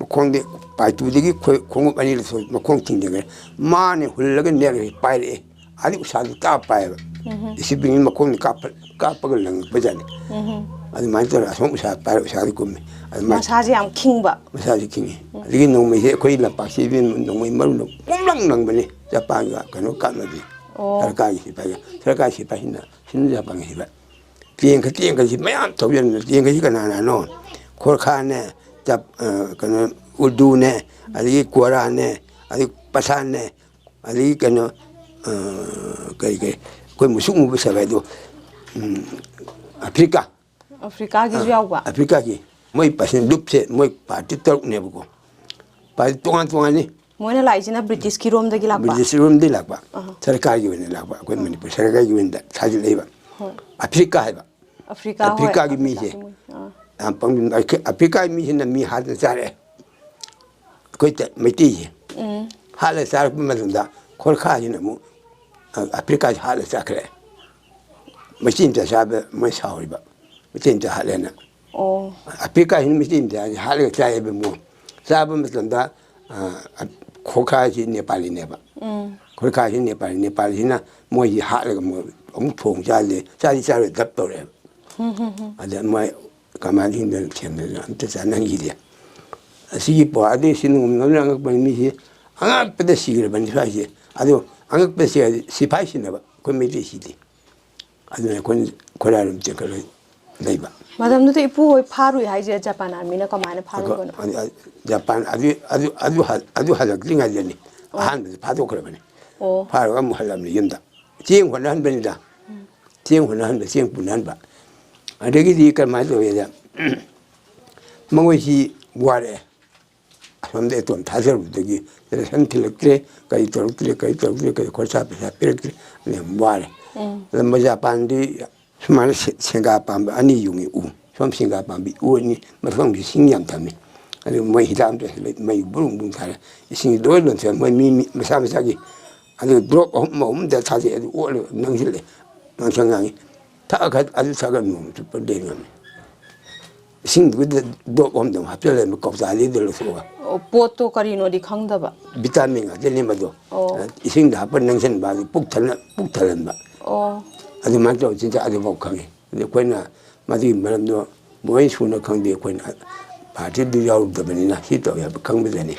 ꯃꯈꯣꯡꯗꯤ ꯄꯥꯏꯇꯨꯗꯒꯤ ꯈꯣꯏ-, ꯈꯣꯡꯎꯞ ꯑꯅꯤ ꯂꯧꯊꯣꯛ-, ꯃꯈꯣꯡ ꯊꯤꯡꯖꯤꯟꯈ꯭ꯔꯦ꯫ ꯃꯥꯅ ꯍꯨꯜꯂꯒ ꯅꯦꯛꯈ꯭ꯔꯦ, ꯄꯥꯏꯔꯛꯑꯦ꯫ ꯑꯗꯨ ꯎꯁꯥꯗꯨ ꯇꯥ ꯄꯥꯏꯌꯦꯕ꯫ ꯎꯝꯍꯨꯝ꯫ ꯗꯤꯁꯤꯄ꯭ꯂꯤꯟꯒꯤ ꯃꯈꯣꯡꯗ ꯀꯥꯞꯄ-, ꯀꯥꯞꯄꯒ ꯂꯪꯉꯛꯄꯖꯥꯠꯅꯤ꯫ ꯎꯝꯍꯨꯝ꯫ ꯑꯗꯨꯃꯥꯏꯅ ꯇꯧꯔꯒ ꯑꯁꯣꯝ ꯎꯁꯥ ꯄꯥꯏꯔ ꯎꯁꯥꯗ ꯀꯨꯝꯃꯤ꯫ ꯑꯗꯨꯃꯥꯏꯅ ꯃꯁꯥꯁꯦ ꯌꯥꯝ ꯈꯤꯡꯕ꯫ ꯃꯁꯥꯁꯦ ꯈꯤꯡꯉꯤ꯫ ꯎꯝ꯫ ꯑꯗꯒꯤ ꯅꯣꯡꯃꯩꯁꯦ ꯑꯩꯈꯣꯏ ꯂꯝꯄꯥꯛꯁꯤ ꯏꯕꯦꯝꯃ ꯅꯣꯡꯃꯩ ꯃꯔꯨꯅ ꯄꯨꯡꯂꯪ ꯂꯪꯕꯅꯤ꯫ ꯖꯄꯥꯟꯒ ꯀꯩꯅꯣ ꯀꯥꯞꯅꯕꯤ꯫ ꯑꯣ꯫ ꯁꯔꯀꯥꯔꯒꯤ ꯁꯤꯐꯥꯏꯒ꯫ ꯁꯔꯀꯥꯔꯒꯤ ꯁꯤꯐꯥꯏꯁꯤꯅ ꯁꯤꯅ ꯖꯄꯥꯟꯒꯤ ꯁꯤꯐꯥꯏ꯫ ꯇꯦꯡꯀ ꯇꯦꯡꯀꯁꯤ ꯃꯌꯥꯝ ꯊꯧꯖꯤꯟꯕ꯫ ꯇꯦꯡꯀꯁꯤ ꯀꯅꯥ ꯀꯅꯥꯅꯣ? ꯈꯣꯔꯈꯥꯅꯦ, ꯖꯞ-, ꯑ, ꯀꯩꯅꯣ, ꯎꯔꯗꯨꯅꯦ, ꯑꯗꯒꯤ ꯀꯣꯔꯥꯅꯦ, ꯑꯗꯒꯤ ꯄꯊꯥꯟꯅꯦ, ꯑꯗꯒꯤ ꯀꯩꯅꯣ, ꯑ, ꯀꯔꯤ, ꯀꯔꯤ, ꯑꯩꯈꯣꯏ ꯃꯨꯁꯨꯛ ꯃꯨꯕ ꯁꯥꯒꯩꯗꯣ, ꯎꯝ, ꯑꯐ꯭ꯔꯤꯀꯥ꯫ ꯑꯐ꯭ꯔꯤꯀꯥꯒꯤꯁꯨ ꯑ, ꯌꯥꯎꯕ? ꯑꯐ꯭ꯔꯤꯀꯥꯒꯤ꯫ ꯃꯣꯏ ꯄꯥꯔꯁꯦꯟ ꯂꯨꯞꯁꯦ ꯃꯣꯏ ꯄꯥꯔꯇꯤ ꯇꯔꯨꯛꯅꯦꯕꯀꯣ꯫ ꯄꯥꯔꯇꯤ ꯇꯣꯉꯥꯟ ꯇꯣꯉꯥꯟꯅꯤ꯫ ꯃꯣꯏꯅ ꯂꯥꯛꯏꯁꯤꯅ ꯕ꯭ꯔꯤꯇꯤꯁꯀꯤ ꯔꯣꯝꯗꯒꯤ ꯂꯥꯛꯄ? ꯕ꯭ꯔꯤꯇꯤꯁ ꯔꯣꯝꯗꯒꯤ ꯂꯥꯛꯄ꯫ ꯑꯍ꯫ ꯁꯔꯀꯥꯔꯒꯤ ꯑꯣꯏꯅ ꯂꯥꯛꯄ꯫ ꯑꯩꯈꯣꯏ ꯑ꯫ ꯃꯅꯤꯄꯨꯔ ꯁꯔꯀꯥꯔꯒꯤ ꯑꯣꯏꯅ ꯊꯥꯖꯤꯜꯂꯛꯏꯕ꯫ ꯍꯣꯏ꯫ ꯑꯐ꯭ꯔꯤꯀꯥ ꯍꯥꯏꯕ꯫ ꯑꯐ꯭ꯔꯤꯀꯥ, ꯍꯣꯏ, ꯑꯐ꯭ꯔꯤꯀꯥꯒꯤ ꯃꯤꯁꯦ꯫ ꯑꯐ꯭ꯔꯤꯀꯥꯒꯤ ꯃꯣꯏ, ꯑꯥ꯫ ꯌꯥꯝ ꯄꯪ-, ꯑꯐ꯭ꯔꯤꯀꯥꯒꯤ ꯃꯤꯁꯤꯅ ꯃꯤ ꯍꯥꯠꯇꯅ ꯆꯥꯔꯛꯑꯦ꯫ ꯑꯩꯈꯣꯏ ꯇ-, ꯃꯩꯇꯩꯁꯦ꯫ ꯎꯝ꯫ ꯍꯥꯠꯂ ꯆꯥꯔꯛꯄ ꯃꯇꯝꯗ ꯈꯣꯔꯈꯥꯁꯤꯅ ꯑꯃꯨꯛ, ꯑ, ꯑꯐ꯭ꯔꯤꯀꯥꯁꯤ ꯍꯥꯠꯂ ꯆꯥꯈ꯭ꯔꯦ꯫ ꯃꯩꯇꯩ ꯃꯆꯥ ꯆꯥꯕ ꯃꯣꯏ ꯁꯥꯎꯔꯤꯕ, ꯃꯩꯇꯩ ꯃꯆꯥ ꯍꯥꯠꯂꯦꯅ꯫ ꯑꯣ꯫ ꯑꯐ꯭ꯔꯤꯀꯥꯁꯤꯅ ꯃꯩꯇꯩ ꯃꯆꯥꯁꯤ ꯍꯥꯠꯂꯒ ꯆꯥꯏꯑꯕ ꯃꯣꯏ꯫ ꯆꯥꯕ ꯃꯇꯝꯗ, ꯑ, ꯈꯣꯔꯈꯥꯁꯤ ꯅꯦꯄꯥꯂꯤꯅꯦꯕ꯫ ꯎꯝ꯫ ꯈꯣꯔꯈꯥꯁꯤ ꯅꯦꯄꯥꯂꯤ, ꯅꯦꯄꯥꯂꯤꯁꯤꯅ ꯃꯣꯏꯁꯤ ꯍꯥꯠꯂꯒ ꯃꯣꯏ ꯑꯃꯨꯛ ꯊꯣꯡ ꯆꯥꯗꯦ, ꯆꯥꯗꯤ ꯆꯥꯔꯣꯏ ꯗꯞ ꯇꯧꯔꯛꯑꯦꯕ꯫ ꯎꯝ, ꯎꯝ, ꯎꯝ꯫ ꯑꯗ ꯃꯣꯏ ꯀꯃꯥꯟꯗꯣꯁꯤꯡꯗꯨꯅ ꯊꯦꯝꯗꯅ ꯑꯝꯇ ꯆꯥꯅꯈꯤꯗꯦ꯫ ꯑꯁꯤꯒꯤ ꯄꯣ-, ꯑꯗꯨ ꯁꯤ ꯅꯣꯡꯃ ꯅꯣꯡꯃꯅ ꯑꯉꯛꯄꯅꯤ, ꯃꯤꯁꯤ ꯑꯉꯛꯄꯗ ꯁꯤꯈ꯭ꯔꯕꯅꯤ ꯁ꯭ꯋꯥꯏꯁꯦ꯫ ꯑꯗꯣ ꯑꯉꯛꯄꯁꯦ ꯁꯤꯐꯥꯏ ꯁꯤꯟꯅꯕ ꯑꯩꯈꯣꯏ ꯃꯩꯇꯩ ꯁꯤꯗꯦ꯫ ꯑꯗꯨꯅ ꯑꯩꯈꯣꯏꯅ ꯈꯣꯏꯔꯥꯏꯔꯣꯝ ꯆꯦꯟꯈꯠꯂ ꯂꯩꯕ꯫ ꯃꯇꯝꯗꯨꯗ ꯏꯄꯨ ꯍꯣꯏ ꯐꯥꯔꯨꯏ ꯍꯥꯏꯁꯦ ꯖꯄꯥꯟ ꯑꯥꯔꯃꯤꯅ ꯀꯃꯥꯏꯅ ꯐꯥꯔꯨꯕꯅꯣ? ꯑꯗꯨ, ꯑꯗꯨ, ꯖꯄꯥꯟ ꯑꯗꯨ, ꯑꯗꯨ, ꯑꯗꯨ ꯍꯜ-, ꯑꯗꯨ ꯍꯜꯂꯛꯇ꯭ꯔꯤꯉꯩꯗꯅꯤ꯫ ꯑꯣ꯫ ꯑꯍꯥꯟꯕꯗ ꯐꯥꯗꯣꯛꯈ꯭ꯔꯕꯅꯤ꯫ ꯑꯣ꯫ ꯐꯥꯔꯒ ꯑꯃꯨꯛ ꯍꯜꯂꯛꯑꯕꯅꯤ ꯌꯨꯝꯗ꯫ ꯆꯦꯡ ꯍꯣꯠꯅꯍꯟꯕꯅꯤꯗ꯫ ꯎꯝ꯫ ꯆꯦꯡ ꯍꯣꯠꯅꯍꯟꯕ, ꯆꯦꯡ ꯄꯨꯅꯍꯟꯕ꯫ ꯑꯗꯒꯤꯗꯤ ꯀꯔꯝꯍꯥꯏꯅ ꯇꯧꯋꯦꯗ, ꯃꯉꯣꯏꯁꯤ ꯋꯥꯔꯛꯑꯦ꯫ ꯑꯁꯣꯝꯗ ꯑꯦꯇꯣꯝ ꯊꯥꯗꯔꯨꯕꯗꯒꯤ ꯔꯦꯁꯟ ꯊꯤꯜꯂꯛꯇ꯭ꯔꯦ, ꯀꯔꯤ ꯇꯧꯔꯛꯇ꯭ꯔꯦ, ꯀꯔꯤ ꯇꯧꯔꯛꯇ꯭ꯔꯦ, ꯀꯔꯤ ꯈꯣꯔꯁꯥ ꯄꯩꯁꯥ ꯄꯤꯔꯛꯇ꯭ꯔꯦ, ꯑꯗꯨ ꯌꯥꯝ ꯋꯥꯔꯦ꯫ ꯎꯝ꯫ ꯑꯗ ꯃꯣꯏ ꯖꯄꯥꯟꯗꯤ ꯁꯨꯃꯥꯏꯅ ꯁꯦ-, ꯁꯦꯡꯒꯥ ꯄꯥꯝꯕꯤ ꯑꯅꯤ ꯌꯨꯡꯉꯤ ꯎ꯫ ꯁꯣꯝ ꯁꯦꯡꯒꯥ ꯄꯥꯝꯕꯤ ꯎ ꯑꯅꯤ, ꯃꯊꯪꯗꯤ ꯏꯁꯤꯡ ꯌꯥꯝ ꯊꯝꯃꯤ꯫ ꯑꯗꯨ ꯃꯣꯏ ꯍꯤꯗꯥꯛ ꯑꯝꯇ ꯂꯩ-, ꯃꯩ ꯕꯨꯔꯨꯡ ꯕꯨꯔꯨꯡ ꯊꯥꯔꯦ꯫ ꯏꯁꯤꯡ ꯂꯣꯏ ꯂꯣꯟꯊꯣꯛꯑꯦ꯫ ꯃꯣꯏ ꯃꯤ, ꯃꯤ ꯃꯁꯥ ꯃꯁꯥꯒꯤ ꯑꯗꯨ ꯗ꯭ꯔꯣꯞ ꯑꯍꯨꯝ ꯑꯍꯨꯝꯗ ꯊꯥꯗꯩ꯫ ꯑꯗꯨ ꯑꯣꯠꯂꯒ ꯅꯪꯁꯤꯜꯂꯦ꯫ ꯉꯥꯡꯁꯪ ꯉꯥꯡꯉꯤ꯫ ꯊꯛꯑ ꯈ-, ꯑꯗꯨ ꯊꯛꯑꯒ ꯅꯣꯡ ꯆꯨꯞꯄ ꯂꯦꯟ ꯉꯝꯃꯤ꯫ ꯏꯁꯤꯡꯗꯨꯗ ꯗ꯭ꯔꯣꯞ ꯑꯃꯗ ꯍꯥꯞꯆꯤꯜꯂꯦ, ꯀꯧꯇꯥꯗꯩꯗ ꯂꯧꯊꯣꯛꯑꯒ꯫ ꯑꯣ, ꯄꯣꯠꯇꯣ ꯀꯔꯤꯅꯣꯗꯤ ꯈꯪꯗꯕ? ꯚꯤꯇꯥꯃꯤꯟ ꯉꯥꯛꯇꯅꯦ ꯃꯗꯣ꯫ ꯑꯣ꯫ ꯏꯁꯤꯡꯗ ꯍꯥꯞꯄ ꯅꯪꯁꯤꯟꯕ, ꯑꯗꯨ ꯄꯨꯛ ꯊꯟꯅ, ꯄꯨꯛ ꯊꯜꯍꯟꯕ꯫ ꯑꯣ꯫ ꯑꯗꯨꯃꯥꯏꯅ ꯇꯧꯔ ꯆꯤꯟꯖꯥꯛ ꯑꯗꯨꯐꯥꯎ ꯈꯪꯉꯤ꯫ ꯑꯗꯨ ꯑꯩꯈꯣꯏꯅ ꯃꯗꯨꯒꯤ ꯃꯔꯝꯗꯣ ꯂꯣꯏ ꯁꯨꯅ ꯈꯪꯗꯦ, ꯑꯩꯈꯣꯏꯅ ꯄꯥꯔꯇꯤꯗꯨ ꯌꯥꯎꯔꯨꯗꯕꯅꯤꯅ ꯁꯤ ꯇꯧꯋꯦ ꯍꯥꯏꯕ ꯈꯪꯕꯗꯅꯤ꯫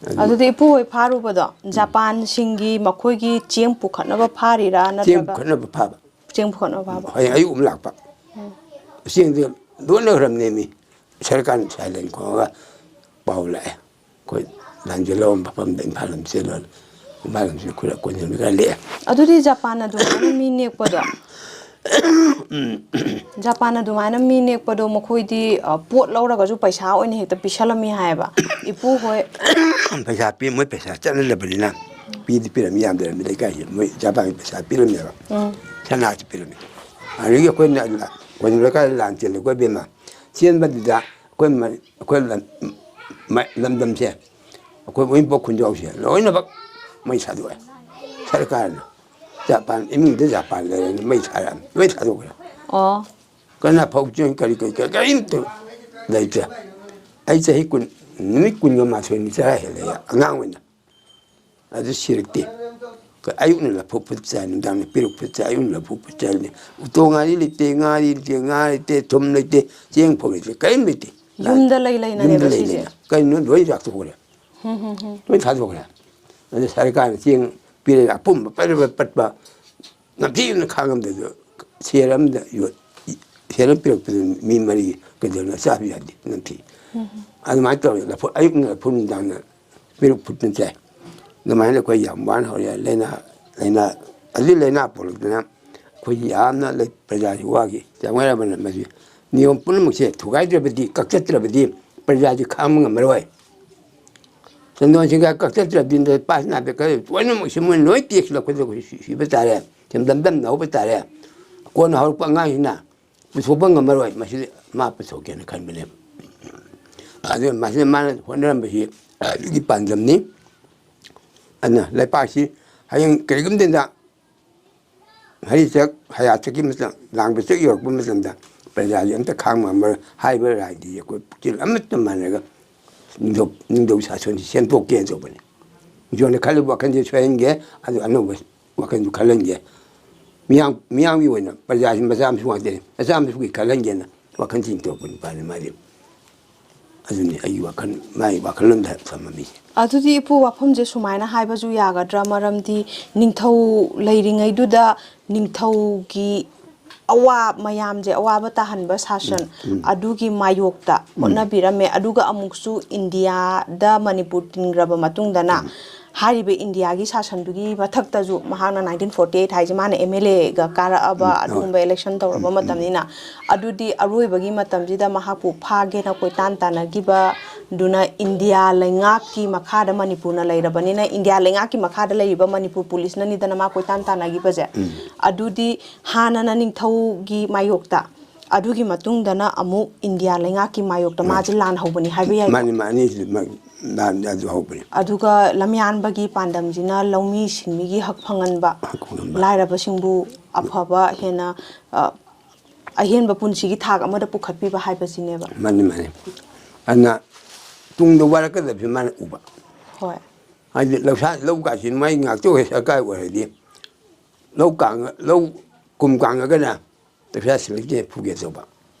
ꯑꯗꯨ ꯑꯗꯨꯗꯤ ꯏꯄꯨ ꯍꯣꯏ ꯐꯥꯔꯨꯕꯗꯣ ꯖꯄꯥꯟꯁꯤꯡꯒꯤ ꯃꯈꯣꯏꯒꯤ ꯆꯦꯡ ꯄꯨꯈꯠꯅꯕ ꯐꯥꯔꯤꯔꯥ ꯆꯦꯡ ꯅꯠꯇ꯭ꯔꯒ? ꯄꯨꯈꯠꯅꯕ ꯐꯥꯕ꯫ ꯆꯦꯡ ꯄꯨꯈꯠꯅꯕ ꯐꯥꯕ꯫ ꯍꯌꯦꯡ ꯑꯌꯨꯛ ꯑꯃ ꯂꯥꯛꯄ꯫ ꯎꯝ꯫ ꯆꯦꯡꯗꯤ ꯂꯣꯏꯅꯈ꯭ꯔꯕꯅꯦꯃꯤ꯫ ꯁꯔꯀꯥꯔꯅ ꯁꯥꯏꯂꯦꯟ ꯈꯣꯡꯉꯒ ꯄꯥꯎ ꯂꯥꯛꯑꯦ꯫ ꯑꯩꯈꯣꯏ ꯂꯥꯟꯖꯦꯜ ꯂꯧꯔꯝꯕ ꯃꯐꯝꯗ ꯏꯝꯐꯥꯜ ꯂꯝ ꯆꯦꯜꯂꯣꯅ꯫ ꯏꯝꯐꯥꯜ ꯂꯝꯁꯤꯗ ꯈꯨꯔ-, ꯀꯣꯟꯖꯦꯜ ꯈꯔ ꯂꯦꯛꯑꯦ꯫ ꯑꯗꯨꯗꯤ ꯖꯄꯥꯟ ꯑꯗꯨꯃꯥꯏꯅ ꯃꯤ ꯅꯦꯛꯄꯗꯣ, ꯖꯄꯥꯟ ꯑꯗꯨꯃꯥꯏꯅ ꯃꯤ ꯅꯦꯛꯄꯗꯣ ꯃꯈꯣꯏꯗꯤ, ꯑ, ꯄꯣꯠ ꯂꯧꯔꯒꯁꯨ ꯄꯩꯁꯥ ꯑꯣꯏꯅ ꯍꯦꯛꯇ ꯄꯤꯁꯜꯂꯝꯃꯤ ꯍꯥꯏꯌꯦꯕ꯫ ꯏꯄꯨ ꯍꯣꯏ꯫ ꯄꯩꯁꯥ ꯄꯤ-, ꯃꯣꯏ ꯄꯩꯁꯥ ꯆꯠꯅꯗꯕꯅꯤꯅ ꯄꯤꯗꯤ ꯄꯤꯔꯝꯃꯤ, ꯌꯥꯝꯗ꯭ꯔꯕꯅꯤ ꯂꯩꯀꯥꯏꯁꯦ꯫ ꯃꯣꯏ ꯖꯄꯥꯟꯒꯤ ꯄꯩꯁꯥ ꯄꯤꯔꯝꯃꯦꯕ꯫ ꯎꯝ꯫ ꯁꯅꯥꯁꯨ ꯄꯤꯔꯝꯃꯤ꯫ ꯑꯗꯒꯤ ꯑꯩꯈꯣꯏꯅ ꯀꯣꯟꯖꯦꯜ ꯂꯩꯀꯥꯏꯗ ꯂꯥꯟ ꯆꯦꯜꯂꯦꯀꯣ ꯏꯕꯦꯝꯃ꯫ ꯆꯦꯟꯕꯗꯨꯗ ꯑꯩꯈꯣꯏ ꯃ-, ꯑꯩꯈꯣꯏ ꯂꯝ-, ꯃ-, ꯂꯝꯗꯝꯁꯦ, ꯑꯩꯈꯣꯏ ꯎꯔꯤꯄꯣꯛ ꯈꯨꯟꯖꯥꯎꯁꯦ ꯂꯣꯏꯅꯃꯛ ꯃꯩ ꯊꯥꯗꯣꯛꯑꯦ ꯁꯔꯀꯥꯔꯅ꯫ ꯖꯄꯥꯟ ꯏꯃꯨꯡꯗ ꯖꯄꯥꯟ ꯂꯩꯔꯦꯅ ꯃꯩ ꯊꯥꯔꯛꯑꯝꯃꯤ, ꯂꯣꯏ ꯊꯥꯗꯣꯛꯈ꯭ꯔꯦ꯫ ꯑꯣ꯫ ꯀꯅꯥ ꯐꯧ ꯆꯦꯡ ꯀꯔꯤ ꯀꯔꯤ ꯀꯔꯤ ꯀꯔꯤꯝꯇ ꯂꯩꯇ꯭ꯔꯦ꯫ ꯑꯩ ꯆꯍꯤ ꯀꯨꯟ, ꯅꯨꯃꯤꯠ ꯀꯨꯟꯒ ꯃꯥꯊꯣꯏꯅꯤ ꯆꯔꯥ ꯍꯦꯜꯂꯦ ꯑꯉꯥꯡ ꯑꯣꯏꯅ꯫ ꯑꯗꯨ ꯁꯤꯔꯛꯇꯦ꯫ ꯑꯌꯨꯛꯅ ꯂꯐꯨ ꯐꯨꯠ ꯆꯥꯏ, ꯅꯨꯡꯗꯥꯡꯅ ꯄꯦꯔꯨꯛ ꯐꯨꯠ ꯆꯥꯏ, ꯑꯌꯨꯛꯅ ꯂꯐꯨ ꯐꯨꯠ ꯆꯥꯏ꯫ ꯎꯇꯣꯡ ꯉꯥꯔꯤ ꯂꯩꯇꯦ, ꯉꯥꯔꯤ ꯂꯩꯇꯦ, ꯉꯥ ꯂꯩꯇꯦ, ꯊꯨꯝ ꯂꯩꯇꯦ, ꯆꯦꯡ ꯐꯥꯎ ꯂꯩꯇꯦ, ꯀꯔꯤꯝ ꯂꯩꯇꯦ꯫ ꯌꯨꯝꯗ ꯂꯩ ꯂꯩꯅꯅꯦꯕ ꯌꯨꯝꯗ ꯂꯩ ꯁꯤꯁꯦ? ꯂꯩꯅ꯫ ꯀꯩꯅꯣ ꯂꯣꯏ ꯂꯥꯛꯊꯣꯛꯈ꯭ꯔꯦ꯫ ꯍꯝ, ꯍꯝ, ꯍꯝ꯫ ꯂꯣꯏ ꯊꯥꯗꯣꯛꯈ꯭ꯔꯦ꯫ ꯑꯗꯨ ꯁꯔꯀꯥꯔꯅ ꯆꯦꯡ ꯄꯤꯔꯦ, ꯑꯄꯨꯝꯕ ꯄꯠ ꯄꯠ ꯄꯠꯄ ꯅꯝꯊꯤꯅ ꯈꯥꯡꯉꯝꯗꯦ꯫ ꯑꯗꯨ ꯁꯦꯔ ꯑꯃꯗ ꯌꯣ-, ꯁꯦꯔ ꯑꯃ ꯄꯤꯔꯛꯄꯗ ꯃꯤ ꯃꯔꯤ ꯀꯩꯗꯧꯅ ꯆꯥꯕ ꯌꯥꯗꯦ, ꯅꯝꯊꯤ꯫ ꯎꯝ꯫ ꯑꯗꯨꯃꯥꯏꯅ ꯇꯧꯔꯦ꯫ ꯂꯐꯨ-, ꯑꯌꯨꯛꯅ ꯂꯐꯨ, ꯅꯨꯡꯗꯥꯡꯅ ꯄꯦꯔꯨꯛ ꯐꯨꯠꯇꯅ ꯆꯥꯏ꯫ ꯑꯗꯨꯃꯥꯏꯅ ꯑꯩꯈꯣꯏ ꯌꯥꯝ ꯋꯥꯅ ꯍꯧꯔꯦ꯫ ꯂꯥꯏꯅꯥ, ꯂꯥꯏꯅꯥ, ꯑꯗꯨ ꯂꯥꯏꯅꯥ ꯄꯣꯛꯂꯛꯇꯅ ꯑꯩꯈꯣꯏ ꯌꯥꯝꯅ ꯂꯩ-, ꯄ꯭ꯔꯖꯥꯁꯤ ꯋꯥꯈꯤ꯫ ꯆꯥꯎꯉꯥꯏꯔꯕꯅ ꯃꯁꯤ ꯅꯤꯌꯣꯝ ꯄꯨꯝꯅꯃꯛꯁꯦ ꯊꯨꯒꯥꯏꯗ꯭ꯔꯕꯗꯤ, ꯀꯛꯊꯠꯇ꯭ꯔꯕꯗꯤ ꯄ꯭ꯔꯖꯥꯁꯤ ꯈꯥꯡꯕ ꯉꯝꯃꯔꯣꯏ꯫ ꯆꯟꯗꯣꯟ ꯁꯤꯡꯒ ꯀꯛꯊꯠꯇ꯭ꯔꯕꯗꯤ ꯄꯥꯁ ꯅꯥꯕꯦꯀꯔ ꯂꯣꯏꯅꯃꯛꯁꯦ ꯃꯣꯏ ꯂꯣꯏ ꯇꯦꯛꯁ ꯂꯧꯈꯠꯂꯒ ꯁꯤ-, ꯁꯤꯕ ꯇꯥꯔꯦ꯫ ꯁꯦꯝꯗꯝ ꯗꯝꯅ ꯍꯧꯕ ꯇꯥꯔꯦ꯫ ꯀꯣꯟꯅ ꯍꯧꯔꯛꯄ ꯑꯉꯥꯡꯁꯤꯅ ꯄꯨꯊꯣꯛꯄ ꯉꯝꯃꯔꯣꯏ꯫ ꯃꯁꯤꯗꯤ ꯃꯥ ꯄꯨꯊꯣꯛꯀꯦꯅ ꯈꯟꯕꯅꯦꯕ꯫ ꯑꯗꯨ ꯃꯁꯤꯗ ꯃꯥꯅ ꯍꯣꯠꯅꯔꯝꯕꯁꯤ ꯑꯗꯨꯒꯤ ꯄꯥꯟꯗꯝꯅꯤ꯫ ꯑꯗꯨꯅ ꯂꯩꯄꯥꯛꯁꯤ ꯍꯌꯦꯡ ꯀꯔꯤꯒꯨꯝꯕꯗ ꯍꯔꯤꯆꯛ, ꯍꯌꯥꯆꯛꯀꯤ ꯃꯇꯝ, ꯂꯥꯡꯕ ꯆꯛ ꯌꯧꯔꯛꯄ ꯃꯇꯝꯗ ꯄ꯭ꯔꯖꯥꯁꯤ ꯑꯝꯇ ꯈꯥꯡꯕ ꯉꯝꯃꯔꯣꯏ꯫ ꯍꯥꯏꯔꯤꯕ ꯔꯥꯏꯗꯤ ꯑꯩꯈꯣꯏ ꯄꯨꯛꯆꯦꯜ ꯑꯃꯠꯇ ꯃꯥꯟꯅꯔꯒ ꯅꯤꯡꯊꯧ, ꯅꯤꯡꯊꯧ ꯁꯥꯁꯣꯟꯁꯤ ꯁꯦꯝꯗꯣꯛꯀꯦꯅ ꯇꯧꯕꯅꯤ꯫ ꯏꯁꯣꯔꯅ ꯈꯜꯂꯤꯕ ꯋꯥꯈꯜꯁꯦ ꯁꯣꯏꯍꯟꯒꯦ, ꯑꯗꯨ ꯑꯅꯧꯕ ꯋꯥꯈꯜꯁꯨ ꯈꯜꯍꯟꯒꯦ꯫ ꯃꯤꯌꯥꯝ, ꯃꯤꯌꯥꯝꯒꯤ ꯑꯣꯏꯅ ꯄ꯭ꯔꯖꯥꯁꯤ ꯃꯆꯥ ꯃꯁꯨ ꯉꯥꯛꯇꯅꯤ, ꯃꯆꯥ ꯃꯁꯨꯒꯤ ꯈꯜꯍꯟꯒꯦꯅ ꯋꯥꯈꯜ ꯆꯤꯡꯊꯣꯔꯛꯄ ꯅꯨꯄꯥꯅꯤ ꯃꯥꯗꯤ꯫ ꯑꯗꯨꯅꯤ ꯑꯩꯒꯤ ꯋꯥꯈꯜ, ꯃꯥꯒꯤ ꯋꯥꯈꯜꯂꯣꯟꯗ ꯊꯝꯃꯝꯃꯤꯁꯦ꯫ ꯑꯗꯨꯗꯤ ꯏꯄꯨ, ꯋꯥꯐꯝꯁꯦ ꯁꯨꯃꯥꯏꯅ ꯍꯥꯏꯕꯁꯨ ꯌꯥꯒꯗ꯭ꯔꯥ? ꯃꯔꯝꯗꯤ ꯅꯤꯡꯊꯧ ꯂꯩꯔꯤꯉꯩꯗꯨꯗ ꯅꯤꯡꯊꯧꯒꯤ ꯑꯋꯥ-, ꯃꯌꯥꯝꯁꯦ ꯑꯋꯥꯕ ꯇꯥꯍꯟꯕ ꯁꯥꯁꯟ, ꯎꯝ, ꯎꯝ꯫ ꯑꯗꯨꯒꯤ ꯃꯥꯌꯣꯛꯇ, ꯎꯝ, ꯍꯣꯠꯅꯕꯤꯔꯝꯃꯦ꯫ ꯑꯗꯨꯒ ꯑꯃꯨꯛꯁꯨ ꯏꯟꯗꯤꯌꯥꯗ ꯃꯅꯤꯄꯨꯔ ꯇꯤꯟꯈ꯭ꯔꯕ ꯃꯇꯨꯡꯗꯅ, ꯎꯝ, ꯍꯥꯏꯔꯤꯕ ꯏꯟꯗꯤꯌꯥꯒꯤ ꯁꯥꯁꯟꯗꯨꯒꯤ ꯃꯊꯛꯇꯁꯨ ꯃꯍꯥꯛꯅ nineteen forty eight ꯍꯥꯏꯁꯦ ꯃꯥꯅ M L A ꯒ ꯀꯥꯔꯛꯑꯕ, ꯎꯝ, ꯍꯣꯏ, ꯑꯗꯨꯒꯨꯝꯕ election ꯇꯧꯔꯕ, ꯎꯝ, ꯎꯝ, ꯃꯇꯝꯅꯤꯅ꯫ ꯑꯗꯨꯗꯤ ꯑꯔꯣꯏꯕꯒꯤ ꯃꯇꯝꯁꯤꯗ ꯃꯍꯥꯛꯄꯨ ꯐꯥꯒꯦꯅ ꯀꯣꯏꯇꯥꯟ ꯇꯥꯟꯅꯈꯤꯕꯗꯨꯅ ꯏꯟꯗꯤꯌꯥ ꯂꯩꯉꯥꯛꯀꯤ ꯃꯈꯥꯗ ꯃꯅꯤꯄꯨꯔꯅ ꯂꯩꯔꯕꯅꯤꯅ, ꯏꯟꯗꯤꯌꯥ ꯂꯩꯉꯥꯛꯀꯤ ꯃꯈꯥꯗ ꯂꯩꯔꯤꯕ ꯃꯅꯤꯄꯨꯔ ꯄꯨꯂꯤꯁꯅꯅꯤꯗꯅ ꯃꯥ ꯀꯣꯏꯇꯥꯟ ꯇꯥꯟꯅꯈꯤꯕꯁꯦ꯫ ꯎꯝ꯫ ꯑꯗꯨꯗꯤ ꯍꯥꯟꯅꯅ ꯅꯤꯡꯊꯧꯒꯤ ꯃꯥꯌꯣꯛꯇ, ꯑꯗꯨꯒꯤ ꯃꯇꯨꯡꯗꯅ ꯑꯃꯨꯛ ꯏꯟꯗꯤꯌꯥ ꯂꯩꯉꯥꯛꯀꯤ ꯃꯥꯌꯣꯛꯇ ꯃꯥꯅꯤ꯫ ꯃꯥꯁꯦ ꯂꯥꯟ ꯍꯧꯕꯅꯤ ꯍꯥꯏꯕ ꯌꯥꯏꯀꯣ? ꯃꯥꯅꯤ, ꯃꯥꯅꯤ, ꯑꯅꯤꯁꯤ ꯃꯥꯒꯤ ꯂꯥꯟꯗ ꯑꯗꯨ ꯍꯧꯕꯅꯤ꯫ ꯑꯗꯨꯒ ꯂꯝꯌꯥꯟꯕꯒꯤ ꯄꯥꯟꯗꯝꯁꯤꯅ ꯂꯧꯃꯤ ꯁꯤꯟꯃꯤꯒꯤ ꯍꯛ ꯐꯪꯍꯟꯕ, ꯍꯛ ꯐꯪꯍꯟꯕ꯫ ꯂꯥꯏꯔꯕꯁꯤꯡꯕꯨ ꯑꯐꯕ ꯍꯦꯟꯅ, ꯑ, ꯑꯍꯦꯟꯕ ꯄꯨꯟꯁꯤꯒꯤ ꯊꯥꯛ ꯑꯃꯗ ꯄꯨꯈꯠꯄꯤꯕ ꯍꯥꯏꯕꯁꯤꯅꯦꯕ꯫ ꯃꯥꯅꯤ, ꯃꯥꯅꯤ꯫ ꯑꯗꯨꯅ ꯇꯨꯡꯗ ꯋꯥꯔꯛꯀꯗꯕꯁꯦ ꯃꯥꯅ ꯎꯕ꯫ ꯍꯣꯏ꯫ ꯍꯥꯏꯗꯤ ꯂꯧꯁꯥ, ꯂꯧ ꯀꯥꯁꯤ ꯃꯥꯏ ꯉꯥꯛꯇ ꯑꯣꯏ ꯁꯔꯀꯥꯔ ꯑꯣꯏꯔꯗꯤ ꯂꯧ ꯀꯥꯡ-, ꯂꯧ ꯀꯨꯝ ꯀꯥꯡꯉꯒꯅ ꯄꯩꯁꯥ ꯁꯤꯜꯂꯛꯇꯦ ꯐꯨꯒꯦ ꯇꯧꯕ꯫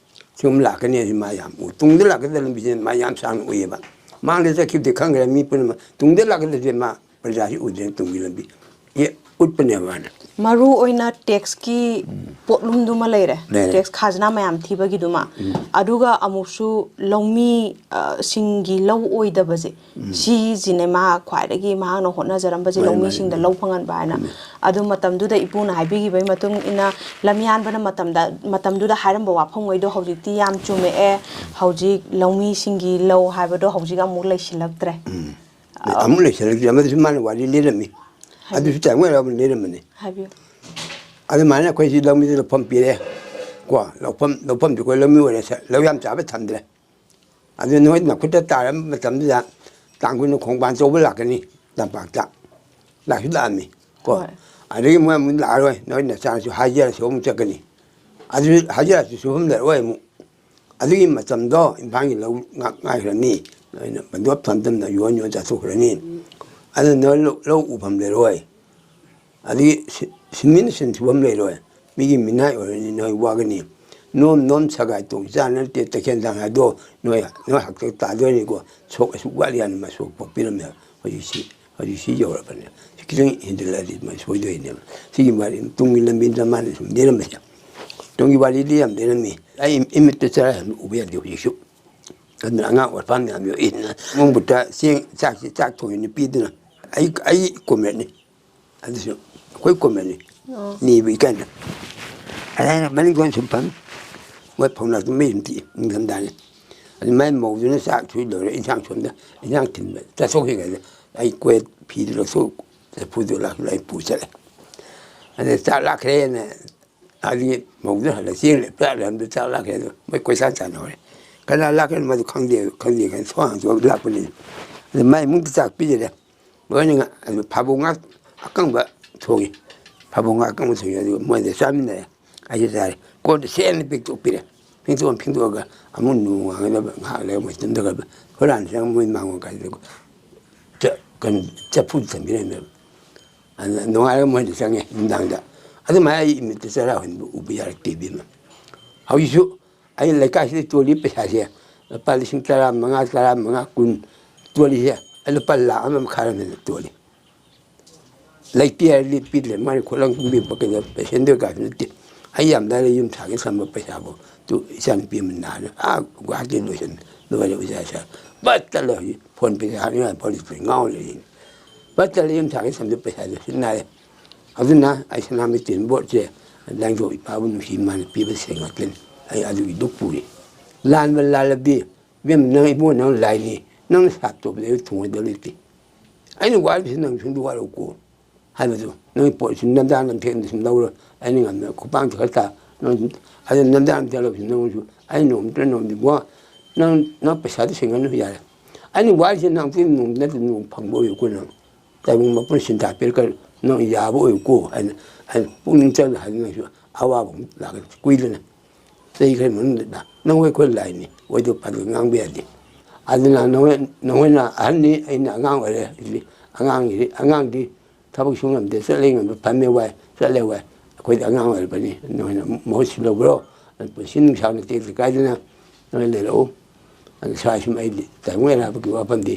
ꯁꯤꯒꯨꯝꯕ ꯂꯥꯛꯀꯅꯤ ꯍꯥꯏꯁꯤ ꯃꯥ ꯌꯥꯝ ꯎ-, ꯇꯨꯡꯗ ꯂꯥꯛꯀꯗꯕ ꯂꯝꯕꯤꯁꯦ ꯃꯥ ꯌꯥꯝ ꯁꯥꯡꯅ ꯎꯏꯌꯦꯕ꯫ ꯃꯥꯡꯗ ꯆꯠꯈꯤꯕꯗꯤ ꯈꯪꯈ꯭ꯔꯦ ꯃꯤ ꯄꯨꯝꯅꯃꯛ꯫ ꯇꯨꯡꯗ ꯂꯥꯛꯀꯗꯕꯁꯦ ꯃꯥ ꯄ꯭ꯔꯖꯥꯁꯤ ꯎꯗ꯭ꯔꯦ ꯇꯨꯡꯒꯤ ꯂꯝꯕꯤ꯫ ꯑꯦ, ꯎꯠꯄꯅꯦꯕ ꯃꯥꯅ꯫ ꯃꯔꯨ ꯑꯣꯏꯅ ꯇꯦꯛꯁꯀꯤ ꯄꯣꯠꯂꯨꯝꯗꯨꯃ ꯂꯩꯔꯦ꯫ ꯂꯩꯔꯦ꯫ ꯇꯦꯛꯁ ꯈꯥꯖꯅꯥ ꯃꯌꯥꯝ ꯊꯤꯕꯒꯤꯗꯨꯃ꯫ ꯑꯗꯨꯒ ꯑꯃꯨꯛꯁꯨ ꯂꯧꯃꯤ, ꯑ, ꯁꯤꯡꯒꯤ ꯂꯧ ꯑꯣꯏꯗꯕꯁꯦ, ꯁꯤꯁꯤꯅꯦ ꯃꯥ ꯈ꯭ꯋꯥꯏꯗꯒꯤ ꯃꯍꯥꯛꯅ ꯍꯣꯠꯅꯖꯔꯝꯕꯁꯦ, ꯃꯥꯅꯤ, ꯃꯥꯅꯤ, ꯂꯧꯃꯤꯁꯤꯡꯗ ꯃꯥꯅꯤ꯫ ꯂꯧ ꯐꯪꯍꯟꯕ ꯍꯥꯏꯅ꯫ ꯑꯗꯨ ꯃꯇꯝꯗꯨꯗ ꯏꯄꯨꯅ ꯍꯥꯏꯕꯤꯈꯤꯕꯒꯤ ꯃꯇꯨꯡ ꯏꯟꯅ ꯂꯝꯌꯥꯟꯕꯅ ꯃꯇꯝꯗ, ꯃꯇꯝꯗꯨꯗ ꯍꯥꯏꯔꯝꯕ ꯋꯥꯐꯝꯉꯩꯗꯣ ꯍꯧꯖꯤꯛꯇꯤ ꯌꯥꯝ ꯆꯨꯝꯃꯛꯑꯦ꯫ ꯍꯧꯖꯤꯛ ꯂꯧꯃꯤꯁꯤꯡꯒꯤ ꯂꯧ ꯍꯥꯏꯕꯗꯣ ꯍꯧꯖꯤꯛ ꯑꯃꯨꯛ ꯂꯩꯁꯤꯜꯂꯛꯇ꯭ꯔꯦ꯫ ꯑꯃꯨꯛ ꯂꯩꯁꯤꯜꯂꯛꯇ꯭ꯔꯦ꯫ ꯑꯃꯗꯨꯁꯨ ꯃꯥꯅ ꯋꯥꯔꯤ ꯂꯤꯔꯝꯃꯤ꯫ ꯑꯗꯨꯁꯨ ꯇꯥꯏꯝ ꯑꯣꯏꯔ ꯑꯃ ꯂꯤꯔꯝꯕꯅꯤ꯫ ꯍꯥꯏꯕꯤꯌꯨ꯫ ꯑꯗꯨꯃꯥꯏꯅ ꯑꯩꯈꯣꯏꯁꯤ ꯂꯧꯃꯤꯗ ꯂꯧꯐꯝ ꯄꯤꯔꯦ꯫ ꯀꯣ, ꯂꯧꯐꯝ, ꯂꯧꯐꯝꯁꯦ ꯑꯩꯈꯣꯏ ꯂꯧꯃꯤ ꯑꯣꯏꯔꯦ, ꯂꯧ ꯌꯥꯝ ꯆꯥꯕ ꯊꯝꯗ꯭ꯔꯦ꯫ ꯑꯗꯨ ꯅꯣꯏ ꯅꯈꯨꯠꯇ ꯇꯥꯔꯝꯕ ꯃꯇꯝꯗꯨꯗ ꯇꯥꯡ ꯀꯨꯟꯗ ꯈꯣꯡꯕꯥꯟ ꯆꯧꯕ ꯂꯥꯛꯀꯅꯤ, ꯇꯝꯄꯥꯛꯇ꯫ ꯂꯥꯛꯁꯨ ꯂꯥꯛꯑꯝꯃꯤ꯫ ꯀꯣ, ꯍꯣꯏ꯫ ꯑꯗꯒꯤ ꯃꯣꯏ ꯑꯃꯨꯛ ꯂꯥꯛꯑꯔꯣꯏ, ꯅꯣꯏ ꯅꯆꯥꯅꯁꯨ ꯍꯥꯏꯖꯔꯁꯨ ꯑꯃꯨꯛ ꯆꯠꯀꯅꯤ꯫ ꯑꯗꯨ ꯍꯥꯏꯖꯔꯁꯨ ꯁꯨꯐꯝ ꯂꯩꯔꯛꯑꯣꯏ ꯑꯃꯨꯛ꯫ ꯑꯗꯨꯒꯤ ꯃꯇꯝꯗꯣ ꯏꯝꯐꯥꯜꯒꯤ ꯂꯧ ꯉꯥꯛ ꯉꯥꯏꯈ꯭ꯔꯅꯤ꯫ ꯅꯣꯏꯅ ꯕꯟꯗꯣꯞ ꯊꯝ ꯊꯝꯅ ꯌꯣꯟ ꯌꯣꯟ ꯆꯥꯊꯣꯛꯈ꯭ꯔꯅꯤ꯫ ꯑꯗꯨ ꯅꯣꯏ ꯂꯧ, ꯂꯧ ꯎꯐꯝ ꯂꯩꯔꯣꯏ꯫ ꯑꯗꯒꯤ ꯁꯤ-, ꯁꯤꯟꯃꯤꯅ ꯁꯤꯟ ꯁꯨꯐꯝ ꯂꯩꯔꯣꯏ꯫ ꯃꯤꯒꯤ ꯃꯤꯅꯥꯏ ꯑꯣꯏꯔꯅꯤ, ꯅꯣꯏ ꯋꯥꯒꯅꯤ꯫ ꯅꯣꯝ ꯅꯣꯝ ꯁꯒꯥꯏ ꯇꯣꯡ ꯆꯥ ꯅꯠꯇꯦ, ꯇꯈꯦꯜ ꯊꯥꯡ ꯍꯥꯏꯗꯣ ꯅꯣꯏ, ꯅꯣꯏ ꯍꯥꯛꯇꯛ ꯇꯥꯗꯣꯏꯅꯤꯀꯣ꯫ ꯁꯣꯛ ꯑꯁꯨꯛ ꯋꯥꯠꯂꯤ ꯍꯥꯏꯅ ꯃꯁꯣꯛ ꯄꯣꯛꯄꯤꯔꯝꯃꯦ꯫ ꯍꯧꯖꯤꯛꯁꯤ, ꯍꯧꯖꯤꯛꯁꯤ ꯌꯧꯔꯕꯅꯦ꯫ ꯁꯤ ꯈꯤꯇꯪ ꯍꯦꯟꯖꯤꯜꯂꯛꯑꯗꯤ ꯃꯣꯏ ꯁꯣꯏꯗꯣꯏꯅꯦꯕ꯫ ꯁꯤꯒꯤ ꯋꯥꯔꯤ ꯇꯨꯡꯒꯤ ꯂꯝꯕꯤꯗ ꯃꯥꯅ ꯁꯨꯝ ꯂꯤꯔꯝꯕꯁꯦ꯫ ꯇꯨꯡꯒꯤ ꯋꯥꯔꯤꯗꯤ ꯌꯥꯝ ꯂꯤꯔꯝꯃꯤ꯫ ꯑꯩ ꯏꯃꯤꯠꯇ ꯆꯔꯥ ꯍꯦꯟꯕ ꯎꯕ ꯌꯥꯗꯦ ꯍꯧꯖꯤꯛꯁꯨ꯫ ꯑꯗꯨꯅ ꯑꯉꯥꯡ ꯑꯣꯏꯔꯄꯥꯟ ꯃꯌꯥꯝ ꯌꯣꯛꯏꯗꯅ ꯃꯣꯡꯕꯨꯠꯇ ꯆꯦꯡ, ꯆꯥꯛꯁꯤ, ꯆꯥꯛ ꯊꯣꯡꯉꯤ ꯅꯨꯄꯤꯗꯨꯅ꯫ ꯑꯩ, ꯑꯩ ꯀꯣꯃꯦꯠꯅꯤ꯫ ꯑꯗꯨꯁꯨ ꯑꯩꯈꯣꯏ ꯀꯣꯃꯦꯠꯅꯤ꯫ ꯑꯣ꯫ ꯅꯤꯕ ꯏꯀꯥꯏꯅ꯫ ꯑꯗꯨꯃꯥꯏꯅ ꯃꯅꯤꯡ ꯀꯣꯟ ꯁꯨꯝ ꯐꯝ꯫ ꯃꯣꯏ ꯐꯧꯅꯥꯛꯇꯨ ꯃꯩ ꯑꯗꯨꯝ ꯇꯤꯛꯏ, ꯅꯤꯡꯊꯝꯊꯥꯅꯤ꯫ ꯑꯗꯨ ꯃꯥꯏ ꯃꯧꯗꯨꯅ ꯆꯥꯛ ꯁꯨ ꯂꯣꯏꯔꯦ, ꯏꯟꯁꯥꯡ ꯁꯣꯝꯗ, ꯏꯟꯁꯥꯡ ꯊꯤꯟꯕ ꯆꯠꯊꯣꯛꯈꯤꯉꯩꯗ ꯑꯩ ꯀꯣꯌꯦꯠ ꯐꯤꯗꯨ ꯂꯧꯊꯣꯛ, ꯆꯐꯨꯗꯨ ꯂꯥꯛ-, ꯑꯩ ꯄꯨ ꯆꯠꯂꯦ꯫ ꯑꯗ ꯆꯥꯛ ꯂꯥꯛꯈ꯭ꯔꯦꯅ ꯑꯗꯨꯒꯤ ꯃꯧꯗꯨꯅ ꯍꯜꯂ ꯆꯦꯡ ꯂꯩ-, ꯄꯨꯔꯥ ꯂꯩꯔꯝꯗ ꯆꯥꯛ ꯂꯥꯛꯈ꯭ꯔꯦ꯫ ꯑꯗꯨ ꯃꯣꯏ ꯀꯣꯏꯁꯥꯟ ꯁꯥꯟꯅꯍꯧꯔꯦ꯫ ꯀꯅꯥ ꯂꯥꯛꯀꯅꯤ? ꯃꯗꯨ ꯈꯪꯗꯦ, ꯈꯪꯗꯦ, ꯈꯪꯗꯦ꯫ ꯊꯣꯡ ꯍꯥꯡꯗꯣꯛꯑꯒ ꯂꯥꯛꯄꯅꯤ꯫ ꯑꯗꯨ ꯃꯥꯏ ꯏꯃꯨꯡꯗ ꯆꯥꯛ ꯄꯤꯖꯔꯦ꯫ ꯂꯣꯏꯅ ꯉꯥ-, ꯑꯗꯨ ꯐꯥꯕꯧ ꯉꯥ ꯑꯀꯪꯕ ꯊꯣꯡꯉꯤ꯫ ꯐꯥꯕꯧ ꯉꯥ ꯑꯀꯪꯕ ꯊꯣꯡꯉꯤ, ꯑꯗꯨꯒ ꯃꯣꯏꯗ ꯆꯥꯃꯤꯟꯅꯔꯦ꯫ ꯑꯩꯁꯨ ꯆꯥꯔꯦ꯫ ꯀꯣꯟꯗ ꯁꯦꯡꯅ ꯄꯤꯛꯇꯣꯛꯄꯤꯔꯦ꯫ ꯐꯦꯡꯗꯣꯛꯑ ꯐꯦꯡꯗꯣꯛꯑꯒ ꯑꯃꯨꯛ ꯅꯣꯡꯉꯥꯟꯅꯕ ꯉꯥꯏꯍꯥꯛ ꯂꯩꯔꯒ ꯃꯣꯏ ꯇꯨꯝꯊꯈ꯭ꯔꯕ꯫ ꯍꯨꯔꯥꯟ ꯆꯪꯉ ꯃꯣꯏ ꯃꯥꯡꯒꯣꯟ ꯀꯥꯏꯗ ꯆ-, ꯀꯩꯅꯣ, ꯆꯐꯨꯗ ꯊꯝꯕꯤꯔꯝꯃꯦꯕ꯫ ꯑꯗꯨꯅ ꯅꯣꯡꯉꯥꯜꯂꯒ ꯃꯣꯏꯗ ꯆꯪꯉꯦ ꯅꯨꯡꯗꯥꯡꯗ꯫ ꯑꯗꯨꯃꯥꯏꯅ ꯑꯩ ꯏꯃꯤꯠꯇ ꯆꯔꯥ ꯍꯦꯟꯕ ꯎꯕ ꯌꯥꯔꯛꯇꯦ ꯏꯕꯦꯝꯃ꯫ ꯍꯧꯖꯤꯛꯁꯨ ꯑꯩ ꯂꯩꯀꯥꯏꯁꯤꯗ ꯇꯣꯜꯂꯤ ꯄꯩꯁꯥꯁꯦ ꯂꯨꯄꯥ ꯂꯤꯁꯤꯡ ꯇꯔꯥ ꯃꯉꯥ, ꯇꯔꯥ ꯃꯉꯥ, ꯀꯨꯟ ꯇꯣꯜꯂꯤꯁꯦ ꯑꯩ ꯂꯨꯄꯥ ꯂꯥꯈ ꯑꯃ ꯃꯈꯥꯏ ꯑꯃ ꯍꯦꯟꯅ ꯇꯣꯜꯂꯤ꯫ ꯂꯩꯇꯦ ꯍꯥꯏꯔꯗꯤ ꯄꯤꯗ꯭ꯔꯦ, ꯃꯥꯅ ꯈꯨꯠꯂꯪ ꯄꯤꯕꯤꯔꯛꯄ ꯀꯩꯗꯧ ꯄꯦꯁꯦꯟꯗꯨ ꯀꯥꯏꯁꯨ ꯅꯠꯇꯦ꯫ ꯑꯩ ꯌꯥꯝ ꯂꯥꯏꯔꯦ, ꯌꯨꯝ ꯁꯥꯒꯦ ꯊꯝꯕ ꯄꯩꯁꯥꯕꯨ ꯇꯨ ꯏꯆꯥꯅꯨꯄꯤ ꯑꯃ ꯅꯥꯔꯦ, ꯑꯥ ꯒꯨꯋꯥꯍꯥꯇꯤ ꯂꯣꯏꯁꯟ ꯂꯣꯏꯔꯦ ꯑꯣꯖꯥ ꯁꯥꯔ꯫ ꯕꯠ ꯇꯠꯂꯦ ꯍꯧꯖꯤꯛ, ꯐꯣꯟ ꯄꯩꯁꯥ ꯍꯥꯞꯅꯤꯡꯉꯥꯏ ꯐꯣꯟ ꯉꯥꯎ ꯂꯩꯔꯤꯅꯤ꯫ ꯕꯠ ꯇꯠꯂꯦ, ꯌꯨꯝ ꯁꯥꯒꯦ ꯊꯝꯕ ꯄꯩꯁꯥꯗꯨ ꯁꯤ ꯅꯥꯔꯦ꯫ ꯑꯗꯨꯅ ꯑꯩ ꯁꯅꯥꯃꯍꯤ ꯇꯦꯟ ꯕꯣꯔꯗꯁꯦ ꯂꯥꯏꯅꯤꯡꯊꯧ ꯏꯄꯥꯕꯨ ꯅꯨꯡꯁꯤ ꯃꯥꯅ ꯄꯤꯕ ꯁꯦꯜ ꯉꯥꯛꯇꯅꯤ꯫ ꯑꯩ ꯑꯗꯨꯒꯤ ꯗꯨꯛ ꯄꯨꯔꯤ꯫ ꯂꯥꯟꯕ ꯂꯥꯜꯂꯕꯗꯤ, ꯏꯕꯦꯝꯃ, ꯅꯪ ꯏꯕꯨꯡꯉꯣ, ꯅꯪ ꯂꯥꯏꯅꯤ, ꯅꯪꯅ ꯁꯥꯞ ꯇꯧꯕꯗ ꯑꯩ ꯊꯨꯡꯉꯣꯏꯗꯕ ꯂꯩꯇꯦ꯫ ꯑꯩꯅ ꯋꯥꯔꯤꯕꯁꯤ ꯅꯪ ꯁꯨꯝ ꯋꯥꯔꯧꯀꯣ ꯍꯥꯏꯕꯗꯨ, ꯅꯪꯒꯤ ꯄꯣꯠꯁꯤ ꯅꯝꯗꯥ ꯅꯝꯊꯦꯛꯅ ꯁꯨꯝ ꯂꯧꯔ ꯑꯩꯅ ꯉꯝꯅ ꯈꯨꯄꯥꯡ ꯈꯔ ꯇꯥ, ꯅꯪ ꯑꯗꯨ ꯅꯝꯗꯥ ꯅꯝꯊꯦꯛ ꯂꯧꯕꯁꯤ ꯅꯪꯁꯨ ꯑꯩ ꯅꯣꯡꯃꯇ ꯅꯣꯡꯃꯗꯤ ꯋꯥ-, ꯅꯪ, ꯅꯪ ꯄꯩꯁꯥꯗꯨ ꯁꯤꯡꯒꯅꯨ ꯌꯥꯔꯦ꯫ ꯑꯩꯅ ꯋꯥꯔꯤꯁꯦ ꯅꯪ ꯅꯣꯡꯃ ꯅꯠꯇ꯭ꯔ ꯅꯣꯡꯃ ꯐꯪꯕ ꯑꯣꯏꯌꯨꯀꯣ ꯅꯪ꯫ ꯇꯥꯏꯕꯪ ꯃꯄꯨꯅ ꯁꯤꯟꯊꯥ ꯄꯤꯔꯒ ꯅꯪ ꯌꯥꯕ ꯑꯣꯏꯌꯨꯀꯣ ꯍꯥꯏꯅ, ꯍꯥꯏꯅ ꯄꯨꯛꯅꯤꯡ ꯆꯪꯅ ꯍꯥꯏꯗꯨꯅꯁꯨ ꯑꯋꯥꯕ ꯑꯃꯨꯛ ꯂꯥꯛꯀꯅꯤ꯫ ꯀꯨꯏꯗꯅ ꯆꯍꯤ ꯈꯔ ꯃꯅꯨꯡꯗ ꯅꯪ ꯑꯩꯈꯣꯏ ꯂꯥꯏꯅꯤ, ꯑꯣꯏꯗ ꯄꯥꯗꯕ ꯉꯥꯡꯕ ꯌꯥꯗꯦ꯫ ꯑꯗꯨꯅ ꯅꯈꯣꯏ, ꯅꯈꯣꯏꯅ ꯑꯍꯟꯅꯤ, ꯑꯩꯅ ꯑꯉꯥꯡ ꯑꯣꯏꯔꯦ꯫ ꯍꯧꯖꯤꯛ ꯑꯉꯥꯡꯒꯤꯗꯤ, ꯑꯉꯥꯡꯗꯤ ꯊꯕꯛ ꯁꯨ ꯉꯝꯗꯦ, ꯆꯠꯂꯦ ꯉꯝꯗꯦ, ꯐꯝꯃꯦ ꯋꯥꯏ, ꯆꯠꯂꯦ ꯋꯥꯏ꯫ ꯑꯩꯈꯣꯏꯗꯤ ꯑꯉꯥꯡ ꯑꯣꯏꯔꯕꯅꯤ, ꯅꯈꯣꯏꯅ ꯃꯍꯨꯠ ꯁꯤꯜꯂꯧꯕ꯭ꯔꯣ? ꯄꯨꯟꯁꯤ ꯅꯨꯡꯁꯥꯡꯅ ꯇꯦꯛꯇ ꯀꯥꯏꯗꯅ ꯅꯈꯣꯏ ꯂꯩꯔꯛꯎ꯫ ꯑꯗꯨ ꯁ꯭ꯋꯥꯏ ꯁꯨꯝ ꯑꯩꯗꯤ ꯇꯥꯏꯕꯪ ꯍꯥꯏꯕꯒꯤ ꯋꯥꯐꯝꯗꯤ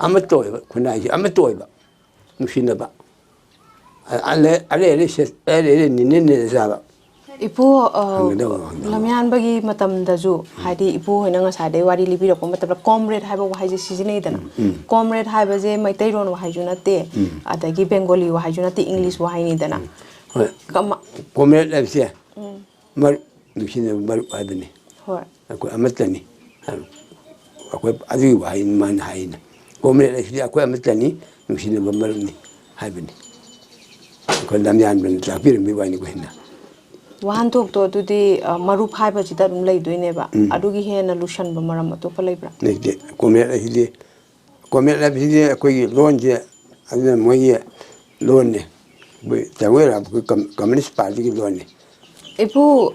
ꯑꯃꯠꯇ ꯑꯣꯏꯕ, ꯈꯨꯟꯅꯥꯏꯁꯤ ꯑꯃꯠꯇ ꯑꯣꯏꯕ꯫ ꯅꯨꯡꯁꯤꯅꯕ꯫ ꯑ-, ꯑ-, ꯑꯔꯩ ꯑꯔꯩ ꯁꯦꯠ-, ꯑꯔꯩ ꯑꯔꯩ ꯅꯤꯅꯦ ꯅꯤꯅꯦ ꯆꯥꯕ꯫ ꯏꯄꯨ, ꯑ, ꯍꯪꯒꯗꯕ ꯍꯪꯒꯗꯕ꯫ ꯂꯝꯌꯥꯟꯕꯒꯤ ꯃꯇꯝꯗꯁꯨ, ꯍꯥꯏꯗꯤ ꯏꯄꯨ ꯍꯣꯏꯅ ꯉꯁꯥꯏꯗꯩ ꯋꯥꯔꯤ ꯂꯤꯕꯤꯔꯛꯄ ꯃꯇꯝꯗ comrade ꯍꯥꯏꯕ ꯋꯥꯍꯩꯁꯦ ꯁꯤꯖꯤꯟꯅꯩꯗꯅ꯫ ꯎꯝ, ꯎꯝ꯫ Comrade ꯍꯥꯏꯕꯁꯦ ꯃꯩꯇꯩꯂꯣꯟ ꯋꯥꯍꯩꯁꯨ ꯅꯠꯇꯦ, ꯎꯝ꯫ ꯑꯗꯒꯤ Bengali ꯋꯥꯍꯩꯁꯨ ꯅꯠꯇꯦ, English ꯋꯥꯍꯩꯅꯤꯗꯅ꯫ ꯎꯝ꯫ ꯍꯣꯏ꯫ ꯀꯃ-, comrade ꯍꯥꯏꯕꯁꯦ ꯎꯝ꯫ ꯃꯔꯨꯞ, ꯅꯨꯡꯁꯤꯅꯕ ꯃꯔꯨꯞ ꯍꯥꯏꯕꯅꯤ꯫ ꯍꯣꯏ꯫ ꯑꯩꯈꯣꯏ ꯑꯃꯠꯇꯅꯤ꯫ ꯑꯩꯈꯣꯏ ꯑꯗꯨꯒꯤ ꯋꯥꯍꯩ ꯃꯥꯅ ꯍꯥꯏꯅ, comrade ꯑꯁꯤꯗꯤ ꯑꯩꯈꯣꯏ ꯑꯃꯠꯇꯅꯤ, ꯅꯨꯡꯁꯤꯅꯕ ꯃꯔꯨꯞꯅꯤ ꯍꯥꯏꯕꯅꯤ꯫ ꯑꯩꯈꯣꯏ ꯂꯝꯌꯥꯟꯕꯅ ꯇꯥꯛꯄꯤꯔꯝꯕꯒꯤ ꯋꯥꯅꯤꯀꯣ ꯍꯦꯟꯅ꯫ ꯋꯥꯍꯟꯊꯣꯛꯇꯣ ꯑꯗꯨꯗꯤ, ꯑ, ꯃꯔꯨꯞ ꯍꯥꯏꯕꯁꯤꯗ ꯑꯗꯨꯝ ꯂꯩꯗꯣꯏꯅꯦꯕ꯫ ꯎꯝ꯫ ꯑꯗꯨꯒꯤ ꯍꯦꯟꯅ ꯂꯨꯁꯟꯕ ꯃꯔꯝ ꯑꯇꯣꯞꯄ ꯂꯩꯕ꯭ꯔꯥ? ꯂꯩꯇꯦ꯫ Comrade ꯑꯁꯤꯗꯤ ꯀꯣꯃꯦꯠ ꯍꯥꯏꯕꯁꯤꯗꯤ ꯑꯩꯈꯣꯏꯒꯤ ꯂꯣꯟꯁꯦ, ꯑꯗꯨꯅ ꯃꯣꯏꯒꯤ ꯂꯣꯟꯅꯤ, ꯑꯩꯈꯣꯏ ꯇꯥꯏꯕꯪ ꯑꯩꯈꯣꯏ ꯀꯝ-, ꯀꯝꯃꯨꯅꯤꯁ ꯄꯥꯔꯇꯤꯒꯤ ꯂꯣꯟꯅꯤ꯫ ꯏꯄꯨ,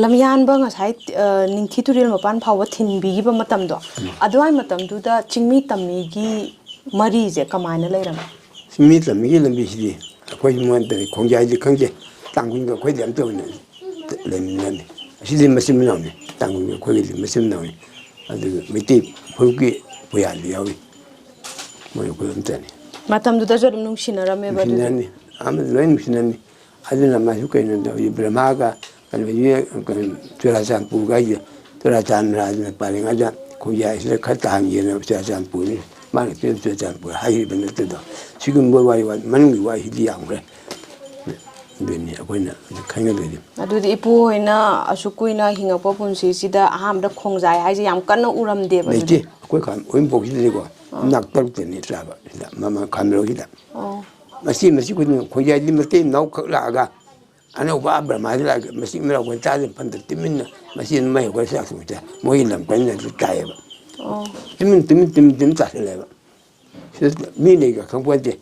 ꯂꯝꯌꯥꯟꯕ ꯉꯁꯥꯏ, ꯑ, ꯅꯤꯡꯊꯤ ꯇꯨꯔꯦꯜ ꯃꯄꯥꯟ ꯐꯥꯎꯕ ꯊꯤꯟꯕꯤꯈꯤꯕ ꯃꯇꯝꯗꯣ, ꯑꯗꯨꯋꯥꯏ ꯃꯇꯝꯗꯨꯗ ꯆꯤꯡꯃꯤ ꯇꯝꯃꯤꯒꯤ ꯃꯔꯤꯁꯦ ꯀꯃꯥꯏꯅ ꯂꯩꯔꯝꯃꯤ? ꯆꯤꯡꯃꯤ ꯇꯝꯃꯤꯒꯤ ꯂꯝꯕꯤꯁꯤꯗꯤ ꯑꯩꯈꯣꯏ ꯃꯣꯟꯗꯗꯤ ꯈꯣꯡꯖꯥꯏꯗꯤ ꯈꯪꯗꯦ, ꯇꯥꯡꯈꯨꯜꯒ ꯑꯩꯈꯣꯏꯗꯤ ꯑꯝꯇ ꯑꯣꯏꯅ ꯂꯩꯃꯤꯟꯅꯔꯝꯃꯤ꯫ ꯑꯁꯤꯗꯤ ꯃꯆꯤꯟ ꯃꯅꯥꯎꯅꯤ, ꯇꯥꯡꯈꯨꯜꯒ ꯑꯩꯈꯣꯏꯒꯤꯗꯤ ꯃꯆꯤꯟ ꯃꯅꯥꯎꯅꯤ꯫ ꯑꯗꯨꯒ ꯃꯩꯇꯩ ꯐꯨꯔꯨꯞꯀꯤ ꯄꯨꯌꯥꯗꯤ ꯌꯥꯎꯏ, ꯃꯣꯏ ꯑꯩꯈꯣꯏ ꯑꯝꯇꯅꯤ꯫ ꯃꯇꯝꯗꯨꯗꯁꯨ ꯑꯗꯨꯝ ꯅꯨꯡꯁꯤꯅꯔꯝꯃꯦꯕ ꯑꯗꯨꯗꯤ? ꯅꯨꯡꯁꯤꯅꯔꯅꯤ, ꯑꯃꯗꯤ ꯂꯣꯏ ꯅꯨꯡꯁꯤꯅꯔꯅꯤ꯫ ꯑꯗꯨꯅ ꯃꯥꯁꯨ ꯀꯩꯅꯣ ꯇꯧꯏ, ꯕ꯭ꯔꯍꯃꯥꯒ ꯀꯩꯅꯣꯒꯤ, ꯀꯩꯅꯣ, ꯆꯨꯔꯥꯆꯥꯟꯄꯨꯔꯒ ꯍꯥꯏꯁꯦ, ꯆꯨꯔꯥꯆꯥꯟꯄꯨꯔ ꯍꯥꯏꯗꯅ ꯄꯔꯦꯡ ꯑꯗ ꯈꯣꯡꯖꯥꯏꯁꯤꯗ ꯈꯔ ꯇꯥꯍꯟꯒꯦꯅ ꯆꯨꯔꯥꯆꯥꯟꯄꯨꯔꯅꯤ, ꯃꯥꯅ ꯄꯤꯔꯝ ꯆꯨꯔꯥꯆꯥꯟꯄꯨꯔ ꯍꯥꯏꯔꯤꯕ ꯅꯠꯇꯗꯣ꯫ ꯁꯤꯒꯨꯝꯕ ꯋꯥꯔꯤ, ꯋꯥ-, ꯃꯅꯨꯡꯒꯤ ꯋꯥꯔꯤꯁꯤꯗꯤ ꯌꯥꯝꯈ꯭ꯔꯦ꯫ ꯑꯗꯨꯅꯤ ꯑꯩꯈꯣꯏꯅ ꯈꯪꯒꯗꯣꯏꯁꯦ꯫ ꯑꯗꯨꯗꯤ ꯏꯄꯨ ꯍꯣꯏꯅ ꯑꯁꯨꯛ ꯀꯨꯏꯅ ꯍꯤꯡꯉꯛꯄ ꯄꯨꯟꯁꯤꯁꯤꯗ ꯑꯍꯥꯟꯕꯗ ꯈꯣꯡꯖꯥꯏ ꯍꯥꯏꯁꯦ ꯌꯥꯝ ꯀꯟꯅ ꯎꯔꯝꯗꯦꯕ ꯂꯩꯇꯦ꯫ ꯑꯗꯨꯗꯤ? ꯑꯩꯈꯣꯏ ꯈꯥ-, ꯎꯔꯤꯄꯣꯛꯁꯤꯗꯅꯤꯀꯣ, ꯑꯥ꯫ ꯅꯥꯛ ꯇꯔꯨꯛꯇꯅꯤ ꯆꯥꯕ ꯁꯤꯗ, ꯃꯃꯥꯡ ꯈꯥꯃꯦꯔꯣꯛꯁꯤꯗ꯫ ꯑꯣ꯫ ꯃꯆꯤ ꯃꯆꯤ ꯈꯨꯗꯤꯡꯃꯛ ꯈꯣꯡꯖꯥꯏꯗꯤ ꯃꯇꯩ ꯃꯅꯥꯎ ꯈꯛ ꯂꯥꯛꯑꯒ ꯑꯅꯧꯕ ꯕ꯭ꯔꯍꯃꯥꯁꯤ ꯂꯥꯛꯑꯒ ꯃꯆꯤ ꯃꯅꯥꯎ ꯈꯣꯏ ꯆꯥꯗꯅ ꯐꯟꯗ ꯇꯨꯃꯤꯟꯅ ꯃꯆꯤ ꯃꯩ ꯍꯧꯒꯠꯂ ꯆꯥꯛ ꯊꯣꯡ ꯆꯥꯏ꯫ ꯃꯣꯏꯒꯤ ꯂꯝ ꯀꯟꯅ ꯑꯗꯨ ꯇꯥꯏꯌꯦꯕ꯫ ꯑꯣ꯫ ꯇꯨꯃꯤꯟ, ꯇꯨꯃꯤꯟ, ꯇꯨꯃꯤꯟ, ꯇꯨꯃꯤꯟ ꯆꯥꯁꯤꯜꯂꯦꯕ꯫ ꯁꯤꯗ ꯃꯤ ꯂꯩꯒ ꯈꯪꯄꯣꯟꯇꯦ꯫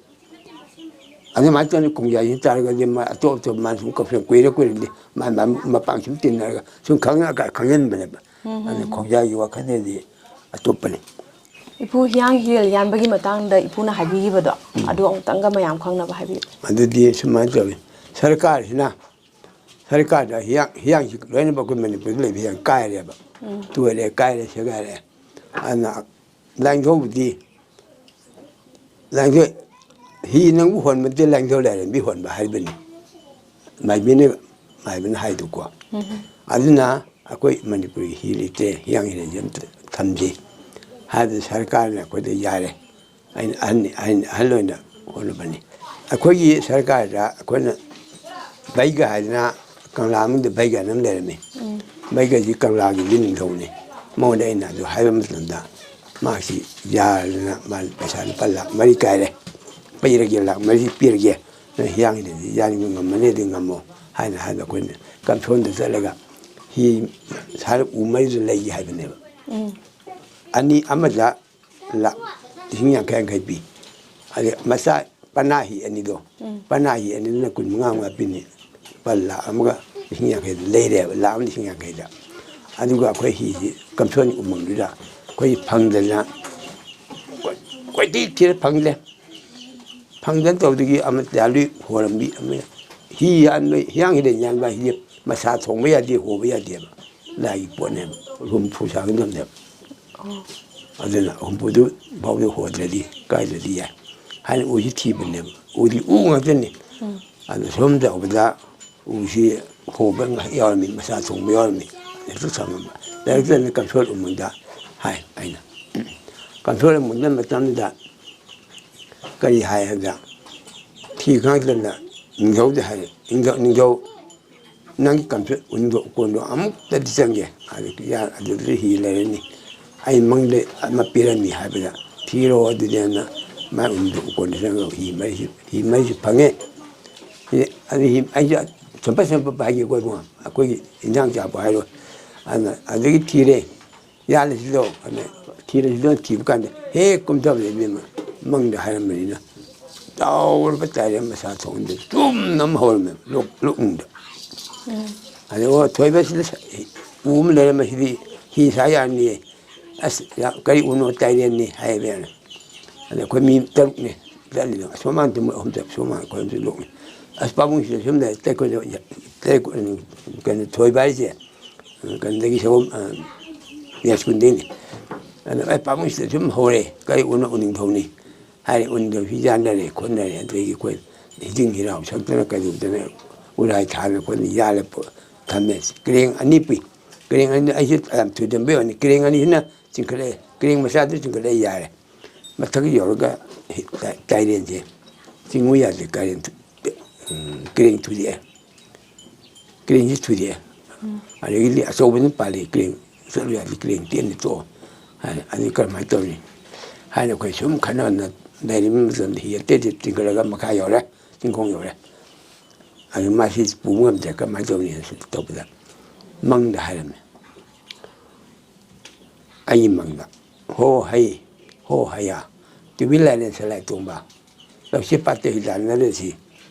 ꯑꯗꯨꯃꯥꯏꯅ ꯇꯧꯗꯅ ꯈꯣꯡꯖꯥꯏꯁꯤ ꯇꯥꯔꯒꯗꯤ ꯃꯥ ꯑꯇꯣꯞ ꯑꯇꯣꯞꯄ ꯃꯥꯅ ꯁꯨꯝ ꯀꯧꯁꯟ-, ꯀꯨꯏꯔ ꯀꯨꯏꯔꯗꯤ ꯃꯥ, ꯃꯥ ꯃꯄꯥꯡ ꯁꯨꯝ ꯇꯤꯟꯅꯔꯒ ꯁꯨꯝ ꯈꯪꯅ-, ꯈꯪꯍꯟꯕꯅꯦꯕ꯫ ꯎꯝ, ꯎꯝ, ꯑꯗꯨꯅ ꯎꯝ꯫ ꯈꯣꯡꯖꯥꯏꯒꯤ ꯋꯥꯈꯜꯗꯗꯤ ꯑꯇꯣꯞꯄꯅꯤ꯫ ꯏꯄꯨ ꯍꯤꯌꯥꯡ ꯍꯤꯔꯦꯜ ꯌꯥꯟꯕꯒꯤ ꯃꯇꯥꯡꯗ ꯏꯄꯨꯅ ꯍꯥꯏꯕꯤꯈꯤꯕꯗꯣ, ꯎꯝ꯫ ꯑꯗꯨ ꯑꯃꯨꯛꯇꯪꯒ ꯃꯌꯥꯝ ꯈꯪꯅꯕ ꯍꯥꯏꯕꯤꯌꯨ꯫ ꯑꯗꯨꯗꯤ ꯁꯨꯃꯥꯏꯅ ꯇꯧꯏ, ꯁꯔꯀꯥꯔꯁꯤꯅ, ꯁꯔꯀꯥꯔꯗ ꯍꯤꯌꯥꯡ, ꯍꯤꯌꯥꯡꯁꯤ ꯂꯣꯏꯅꯃꯛ ꯑꯩꯈꯣꯏ ꯃꯅꯤꯄꯨꯔꯗ ꯂꯩꯕ ꯍꯤꯌꯥꯡ ꯀꯥꯏꯔꯦꯕ꯫ ꯎꯝ꯫ ꯇꯣꯏꯔꯦ, ꯀꯥꯏꯔꯦ, ꯁꯦꯒꯥꯏꯔꯦ꯫ ꯑꯗꯨꯅ ꯂꯥꯡꯙꯧꯕꯨꯗꯤ, ꯂꯥꯡꯙꯧ, ꯍꯤ ꯅꯪꯕꯨ ꯍꯣꯟꯕꯗꯤ ꯂꯥꯡꯙꯧ ꯂꯥꯏꯔꯦꯝꯕꯤ ꯍꯣꯟꯕ ꯍꯥꯏꯕꯅꯤ꯫ ꯃꯥꯏꯕꯤꯅ, ꯃꯥꯏꯕꯤꯅ ꯍꯥꯏꯗꯨꯀꯣ꯫ ꯎꯝ꯫ ꯑꯗꯨꯅ ꯑꯩꯈꯣꯏ ꯃꯅꯤꯄꯨꯔꯒꯤ ꯍꯤ ꯂꯩꯇ꯭ꯔꯦ, ꯍꯤꯌꯥꯡ ꯍꯤꯔꯦꯟꯁꯦ ꯑꯝꯇ ꯊꯝꯁꯤ ꯍꯥꯏꯕꯗ ꯁꯔꯀꯥꯔꯅ ꯑꯩꯈꯣꯏꯗ ꯌꯥꯔꯦ꯫ ꯑꯩꯅ ꯑꯍꯟꯅꯤ, ꯑꯍꯟ, ꯑꯍꯜ ꯑꯣꯏꯅ ꯍꯣꯠꯅꯕꯅꯤ꯫ ꯑꯩꯈꯣꯏꯒꯤ ꯁꯔꯀꯥꯔꯗ ꯑꯩꯈꯣꯏꯅ ꯕꯩꯒ ꯍꯥꯏꯗꯅ ꯀꯪꯂꯥ ꯃꯅꯨꯡꯗ ꯕꯩꯒ ꯑꯃ ꯂꯩꯔꯝꯃꯤ꯫ ꯎꯝ꯫ ꯕꯩꯒꯁꯤ ꯀꯪꯂꯥꯒꯤ ꯅꯤꯡꯊꯧꯅꯤ꯫ ꯃꯉꯣꯟꯗ ꯑꯩꯅ ꯑꯗꯨ ꯍꯥꯏꯕ ꯃꯇꯝꯗ ꯃꯥꯁꯤ ꯌꯥꯔꯗꯅ ꯃꯥ ꯄꯩꯁꯥ ꯂꯨꯄꯥ ꯂꯥꯈ ꯃꯔꯤ ꯀꯥꯏꯔꯦ꯫ ꯄꯤꯔꯒꯦ, ꯂꯥꯈ ꯃꯔꯤ ꯄꯤꯔꯒꯦ꯫ ꯅꯣꯏ ꯍꯤꯌꯥꯡꯒꯤꯗꯗꯤ ꯌꯥꯅꯤꯡꯕ ꯉꯝꯃꯅꯤ, ꯑꯗꯨ ꯉꯝꯃꯣ ꯍꯥꯏꯅ ꯍꯥꯏꯕ ꯑꯩꯈꯣꯏꯅ ꯀꯝꯁꯣꯟꯗ ꯆꯠꯂꯒ ꯍꯤ ꯁꯥꯔ ꯎ ꯃꯔꯤꯗ ꯂꯩꯒꯦ ꯍꯥꯏꯕꯅꯦꯕ꯫ ꯎꯝ꯫ ꯑꯅꯤ ꯑꯃꯗ ꯂꯥ-, ꯂꯤꯁꯤꯡ ꯌꯥꯡꯈꯩ ꯌꯥꯡꯈꯩ ꯄꯤ꯫ ꯑꯗꯩ ꯃꯆꯥ ꯄꯅꯥ ꯍꯤ ꯑꯅꯤꯗꯣ, ꯎꯝ꯫ ꯄꯅꯥ ꯍꯤ ꯑꯅꯤꯗꯨꯅ ꯀꯨꯟ ꯃꯉꯥ ꯃꯉꯥ ꯄꯤꯅꯤ꯫ ꯂꯨꯄꯥ ꯂꯥꯈ ꯑꯃꯒ ꯂꯤꯁꯤꯡ ꯌꯥꯡꯈꯩꯗ ꯂꯩꯔꯦꯕ, ꯂꯥꯈ ꯑꯃ ꯂꯤꯁꯤꯡ ꯌꯥꯡꯈꯩꯗ꯫ ꯑꯗꯨꯒ ꯑꯩꯈꯣꯏ ꯍꯤꯁꯤ ꯀꯝꯁꯣꯟ ꯎꯃꯪꯗꯨꯗ ꯑꯩꯈꯣꯏ ꯐꯪꯗꯅ ꯀꯣꯏ-, ꯀꯣꯏꯊꯤ ꯊꯤꯔ ꯐꯪꯗꯦ꯫ ꯐꯪꯗꯅ ꯇꯧꯕꯗꯒꯤ ꯑꯃ ꯇꯌꯥꯂꯨꯏ ꯍꯣꯔꯝꯕꯤ ꯑꯃ, ꯍꯤ ꯌꯥꯟꯕ, ꯍꯤꯌꯥꯡ ꯍꯤꯗ ꯌꯥꯟꯕ ꯍꯥꯏꯁꯦ ꯃꯁꯥ ꯊꯣꯡꯕ ꯌꯥꯗꯦ, ꯍꯣꯕ ꯌꯥꯗꯦꯕ꯫ ꯂꯥꯏꯒꯤ ꯄꯣꯠꯅꯦꯕ, ꯍꯨꯝꯐꯨ ꯁꯥꯒꯗꯕꯅꯦꯕ꯫ ꯑꯣ꯫ ꯑꯗꯨꯅ ꯍꯨꯝꯐꯨꯗꯨ ꯐꯥꯎꯗ ꯍꯣꯗ꯭ꯔꯗꯤ ꯀꯥꯏꯗꯗꯤ ꯌꯥꯏ ꯍꯥꯏꯅ ꯎꯁꯤ ꯊꯤꯕꯅꯦꯕ꯫ ꯎꯗꯤ ꯎ ꯉꯥꯛꯇꯅꯤ꯫ ꯎꯝ꯫ ꯑꯗꯨ ꯁꯨꯝ ꯇꯧꯕꯗ ꯎꯁꯤ ꯍꯣꯕ ꯉꯥꯏꯍꯥꯛ ꯌꯥꯎꯔꯝꯃꯤ, ꯃꯁꯥ ꯊꯣꯡꯕ ꯌꯥꯎꯔꯝꯃꯤ꯫ ꯂꯥꯏꯔꯤꯛꯇ ꯊꯝꯃꯝꯕ꯫ ꯂꯥꯏꯔꯤꯛꯇ ꯀꯝꯁꯣꯜ ꯎꯃꯪꯗ ꯍꯥꯏ ꯑꯩꯅ꯫ ꯀꯝꯁꯣꯜ ꯎꯃꯪꯗ ꯃꯇꯝꯗꯨꯗ ꯀꯔꯤ ꯍꯥꯏ ꯍꯥꯏꯕꯗ, ꯊꯤ ꯈꯪꯗꯅ ꯅꯤꯡꯊꯧꯗ ꯍꯥꯏꯔꯦ, "ꯅꯤꯡꯊꯧ, ꯅꯤꯡꯊꯧ, ꯅꯪꯒꯤ ꯀꯝꯐ꯭ꯌꯨ-, ꯋꯤꯟꯗꯣ ꯎꯀꯣꯟꯗꯣ ꯑꯃꯨꯛꯇꯗꯤ ꯆꯪꯒꯦ꯫ ꯑꯗꯨ ꯌꯥ-, ꯑꯗꯨꯗ ꯍꯤ ꯂꯩꯔꯅꯤ꯫ ꯑꯩ ꯃꯪꯗ ꯑꯃ ꯄꯤꯔꯝꯃꯤ" ꯍꯥꯏꯕꯗ, "ꯊꯤꯔꯣ ꯑꯗꯨꯗꯤ" ꯍꯥꯏꯅ ꯃꯥꯏ ꯋꯤꯟꯗꯣ ꯎꯀꯣꯟꯗ ꯆꯪꯉꯒ ꯍꯤ ꯃꯔꯤꯁꯤ, ꯍꯤ ꯃꯔꯤꯁꯤ ꯐꯪꯉꯦ꯫ ꯍꯤ-, ꯑꯗꯨ ꯍꯤ, ꯑꯩꯁꯨ ꯆꯝꯄ ꯆꯝꯄ ꯍꯥꯏꯒꯦꯀꯣ ꯏꯕꯨꯡꯉꯣ, ꯑꯩꯈꯣꯏꯒꯤ ꯏꯟꯖꯥꯡ ꯆꯥꯕ ꯍꯥꯏꯔꯣ꯫ ꯑꯗꯨꯅ ꯑꯗꯨꯗꯒꯤ ꯊꯤꯔꯦ꯫ "ꯌꯥꯜꯂꯁꯤꯗꯣ", ꯑꯗ ꯊꯤꯔꯁꯤꯗꯣ ꯊꯤꯕ ꯀꯥꯟꯗ ꯍꯦꯛ ꯀꯨꯝꯊꯕꯗ ꯏꯕꯦꯝꯃ ꯃꯪꯗ ꯍꯥꯏꯔꯝꯕꯅꯤꯅ ꯆꯥꯎꯔꯕ ꯇꯥꯏꯔꯦ ꯃꯁꯥ ꯊꯣꯡꯗ ꯆꯨꯝꯅ ꯑꯃ ꯍꯧꯔꯝꯃꯦ ꯂꯣꯛ-, ꯂꯣꯛꯅꯨꯡꯗ꯫ ꯎꯝ꯫ ꯑꯗ, "ꯑꯣ, ꯊꯣꯏꯕ, ꯁꯤꯗ ꯁ-, ꯎ ꯑꯃ ꯂꯩꯔꯝꯃꯦ, ꯁꯤꯗꯤ ꯍꯤ ꯁꯥ ꯌꯥꯔꯅꯤꯌꯦ"꯫ "ꯑꯁ, ꯌꯥ-, ꯀꯔꯤ ꯎꯅꯣ?" "ꯇꯥꯏꯔꯦꯟꯅꯤ" ꯍꯥꯏꯌꯦꯕ ꯌꯥꯝꯅ꯫ ꯑꯗ ꯑꯩꯈꯣꯏ ꯃꯤ ꯇꯔꯨꯛꯅꯦ ꯆꯠꯂꯤꯗꯣ꯫ ꯑꯁꯣꯝ ꯃꯥꯟꯗ ꯃꯣꯏ ꯑꯍꯨꯝ ꯆꯠ-, ꯑꯁꯣꯝ ꯃꯥꯟꯗ ꯑꯩꯈꯣꯏ ꯑꯍꯨꯝ ꯆꯠ ꯂꯣꯛꯅꯤ꯫ "ꯑꯁ, ꯄꯥꯕꯨꯡꯁꯤꯗ ꯁꯨꯝ ꯂꯩ, ꯇꯔꯦꯠ ꯀꯣꯏ-, ꯇꯔꯦꯠ ꯀꯣꯏ-, ꯀꯩꯅꯣ, ꯊꯣꯏꯕ ꯍꯥꯏꯁꯦ, ꯀꯩꯅꯣꯗꯒꯤ ꯁꯒꯣꯜ, ꯑ, ꯌꯥꯏꯁ꯭ꯀꯨꯜꯗꯒꯤꯅꯤ꯫ ꯑꯗ, "ꯑꯩ ꯄꯥꯕꯨꯡꯁꯤꯗ ꯁꯨꯝ ꯍꯧꯔꯦ, ꯀꯔꯤ ꯎꯅ ꯎꯅꯤꯡꯊꯧꯅꯤ?" ꯍꯥꯏꯔꯦ꯫ ꯎꯅꯤꯡꯊꯧꯁꯤ ꯌꯥꯅꯔꯦ, ꯈꯣꯠꯅꯔꯦ꯫ ꯑꯗꯒꯤ ꯑꯩꯈꯣꯏ ꯍꯤꯗꯤꯡ ꯍꯤꯔꯥꯎ ꯁꯛꯇꯅ ꯀꯩꯗꯧꯗꯅ ꯎꯔꯥꯏ ꯊꯥꯗꯅ ꯈꯣꯠꯇꯅ ꯌꯥꯜꯂꯦ ꯄꯣ-, ꯊꯝꯃꯦ꯫ ꯀ꯭ꯔꯦꯡ ꯑꯅꯤ ꯄꯨꯏ꯫ ꯀ꯭ꯔꯦꯡ ꯑꯅꯤ, ꯑꯩꯁꯦ ꯌꯥꯝ ꯊꯣꯏꯗꯟꯕꯩ ꯋꯥꯅꯤ, ꯀ꯭ꯔꯦꯡ ꯑꯅꯤꯁꯤꯅ ꯆꯤꯡꯈꯠꯂꯛꯑꯦ꯫ ꯀ꯭ꯔꯦꯡ ꯃꯆꯥꯗꯨ ꯆꯤꯡꯈꯠꯂꯛꯑꯦ, ꯌꯥꯔꯦ꯫ ꯃꯊꯛ ꯌꯧꯔꯒ ꯍꯤ-, ꯇꯥꯏ-, ꯇꯥꯏꯔꯦꯟꯁꯦ ꯆꯤꯡꯉꯨ ꯌꯥꯗꯦ, ꯀꯥꯏꯔꯦꯟ ꯊꯨ-, ꯎꯝ, ꯀ꯭ꯔꯦꯡ ꯊꯨꯗꯦꯛꯑꯦ꯫ ꯀ꯭ꯔꯦꯡꯁꯤ ꯊꯨꯗꯦꯛꯑꯦ꯫ ꯎꯝ꯫ ꯑꯗꯒꯤꯗꯤ ꯑꯆꯧꯕꯗꯨꯅ ꯄꯥꯜꯂꯤ, "ꯀ꯭ꯔꯦꯡ ꯆꯠꯂꯨ ꯌꯥꯗꯦ, ꯀ꯭ꯔꯦꯡ ꯇꯦꯟꯅ ꯇꯣꯛꯑꯣ" ꯍꯥꯏꯅ꯫ ꯑꯗꯨ ꯀꯔꯝꯍꯥꯏꯅ ꯇꯧꯅꯤ ꯍꯥꯏꯅ ꯑꯩꯈꯣꯏ ꯁꯨꯝ ꯈꯟꯅ ꯂꯩꯔꯤꯕ ꯃꯇꯝꯗ ꯍꯤ ꯑꯇꯩꯗꯤ ꯆꯤꯡꯈꯠꯂꯒ ꯃꯈꯥ ꯌꯧꯔꯦ, ꯆꯤꯡꯈꯣꯡ ꯌꯧꯔꯦ꯫ ꯑꯗꯨ ꯃꯥꯁꯤ ꯄꯨꯕ ꯉꯝꯗ꯭ꯔꯦ, ꯀꯃꯥꯏꯅ ꯇꯧꯅꯤ ꯍꯥꯏꯅ ꯁꯨꯝ ꯇꯧꯕꯗ ꯃꯪꯗ ꯍꯥꯏꯔꯝꯃꯦ꯫ ꯑꯩꯒꯤ ꯃꯪꯗ, "ꯍꯣ ꯍꯩ, ꯍꯣ ꯍꯌꯥ, ꯇꯨꯕꯤ ꯂꯥꯏꯔꯦꯟ ꯁꯂꯥꯏ ꯇꯣꯡꯕ, ꯂꯧꯁꯤ ꯄꯥꯠꯇ ꯍꯤꯗꯥꯟꯅꯔꯁꯤ,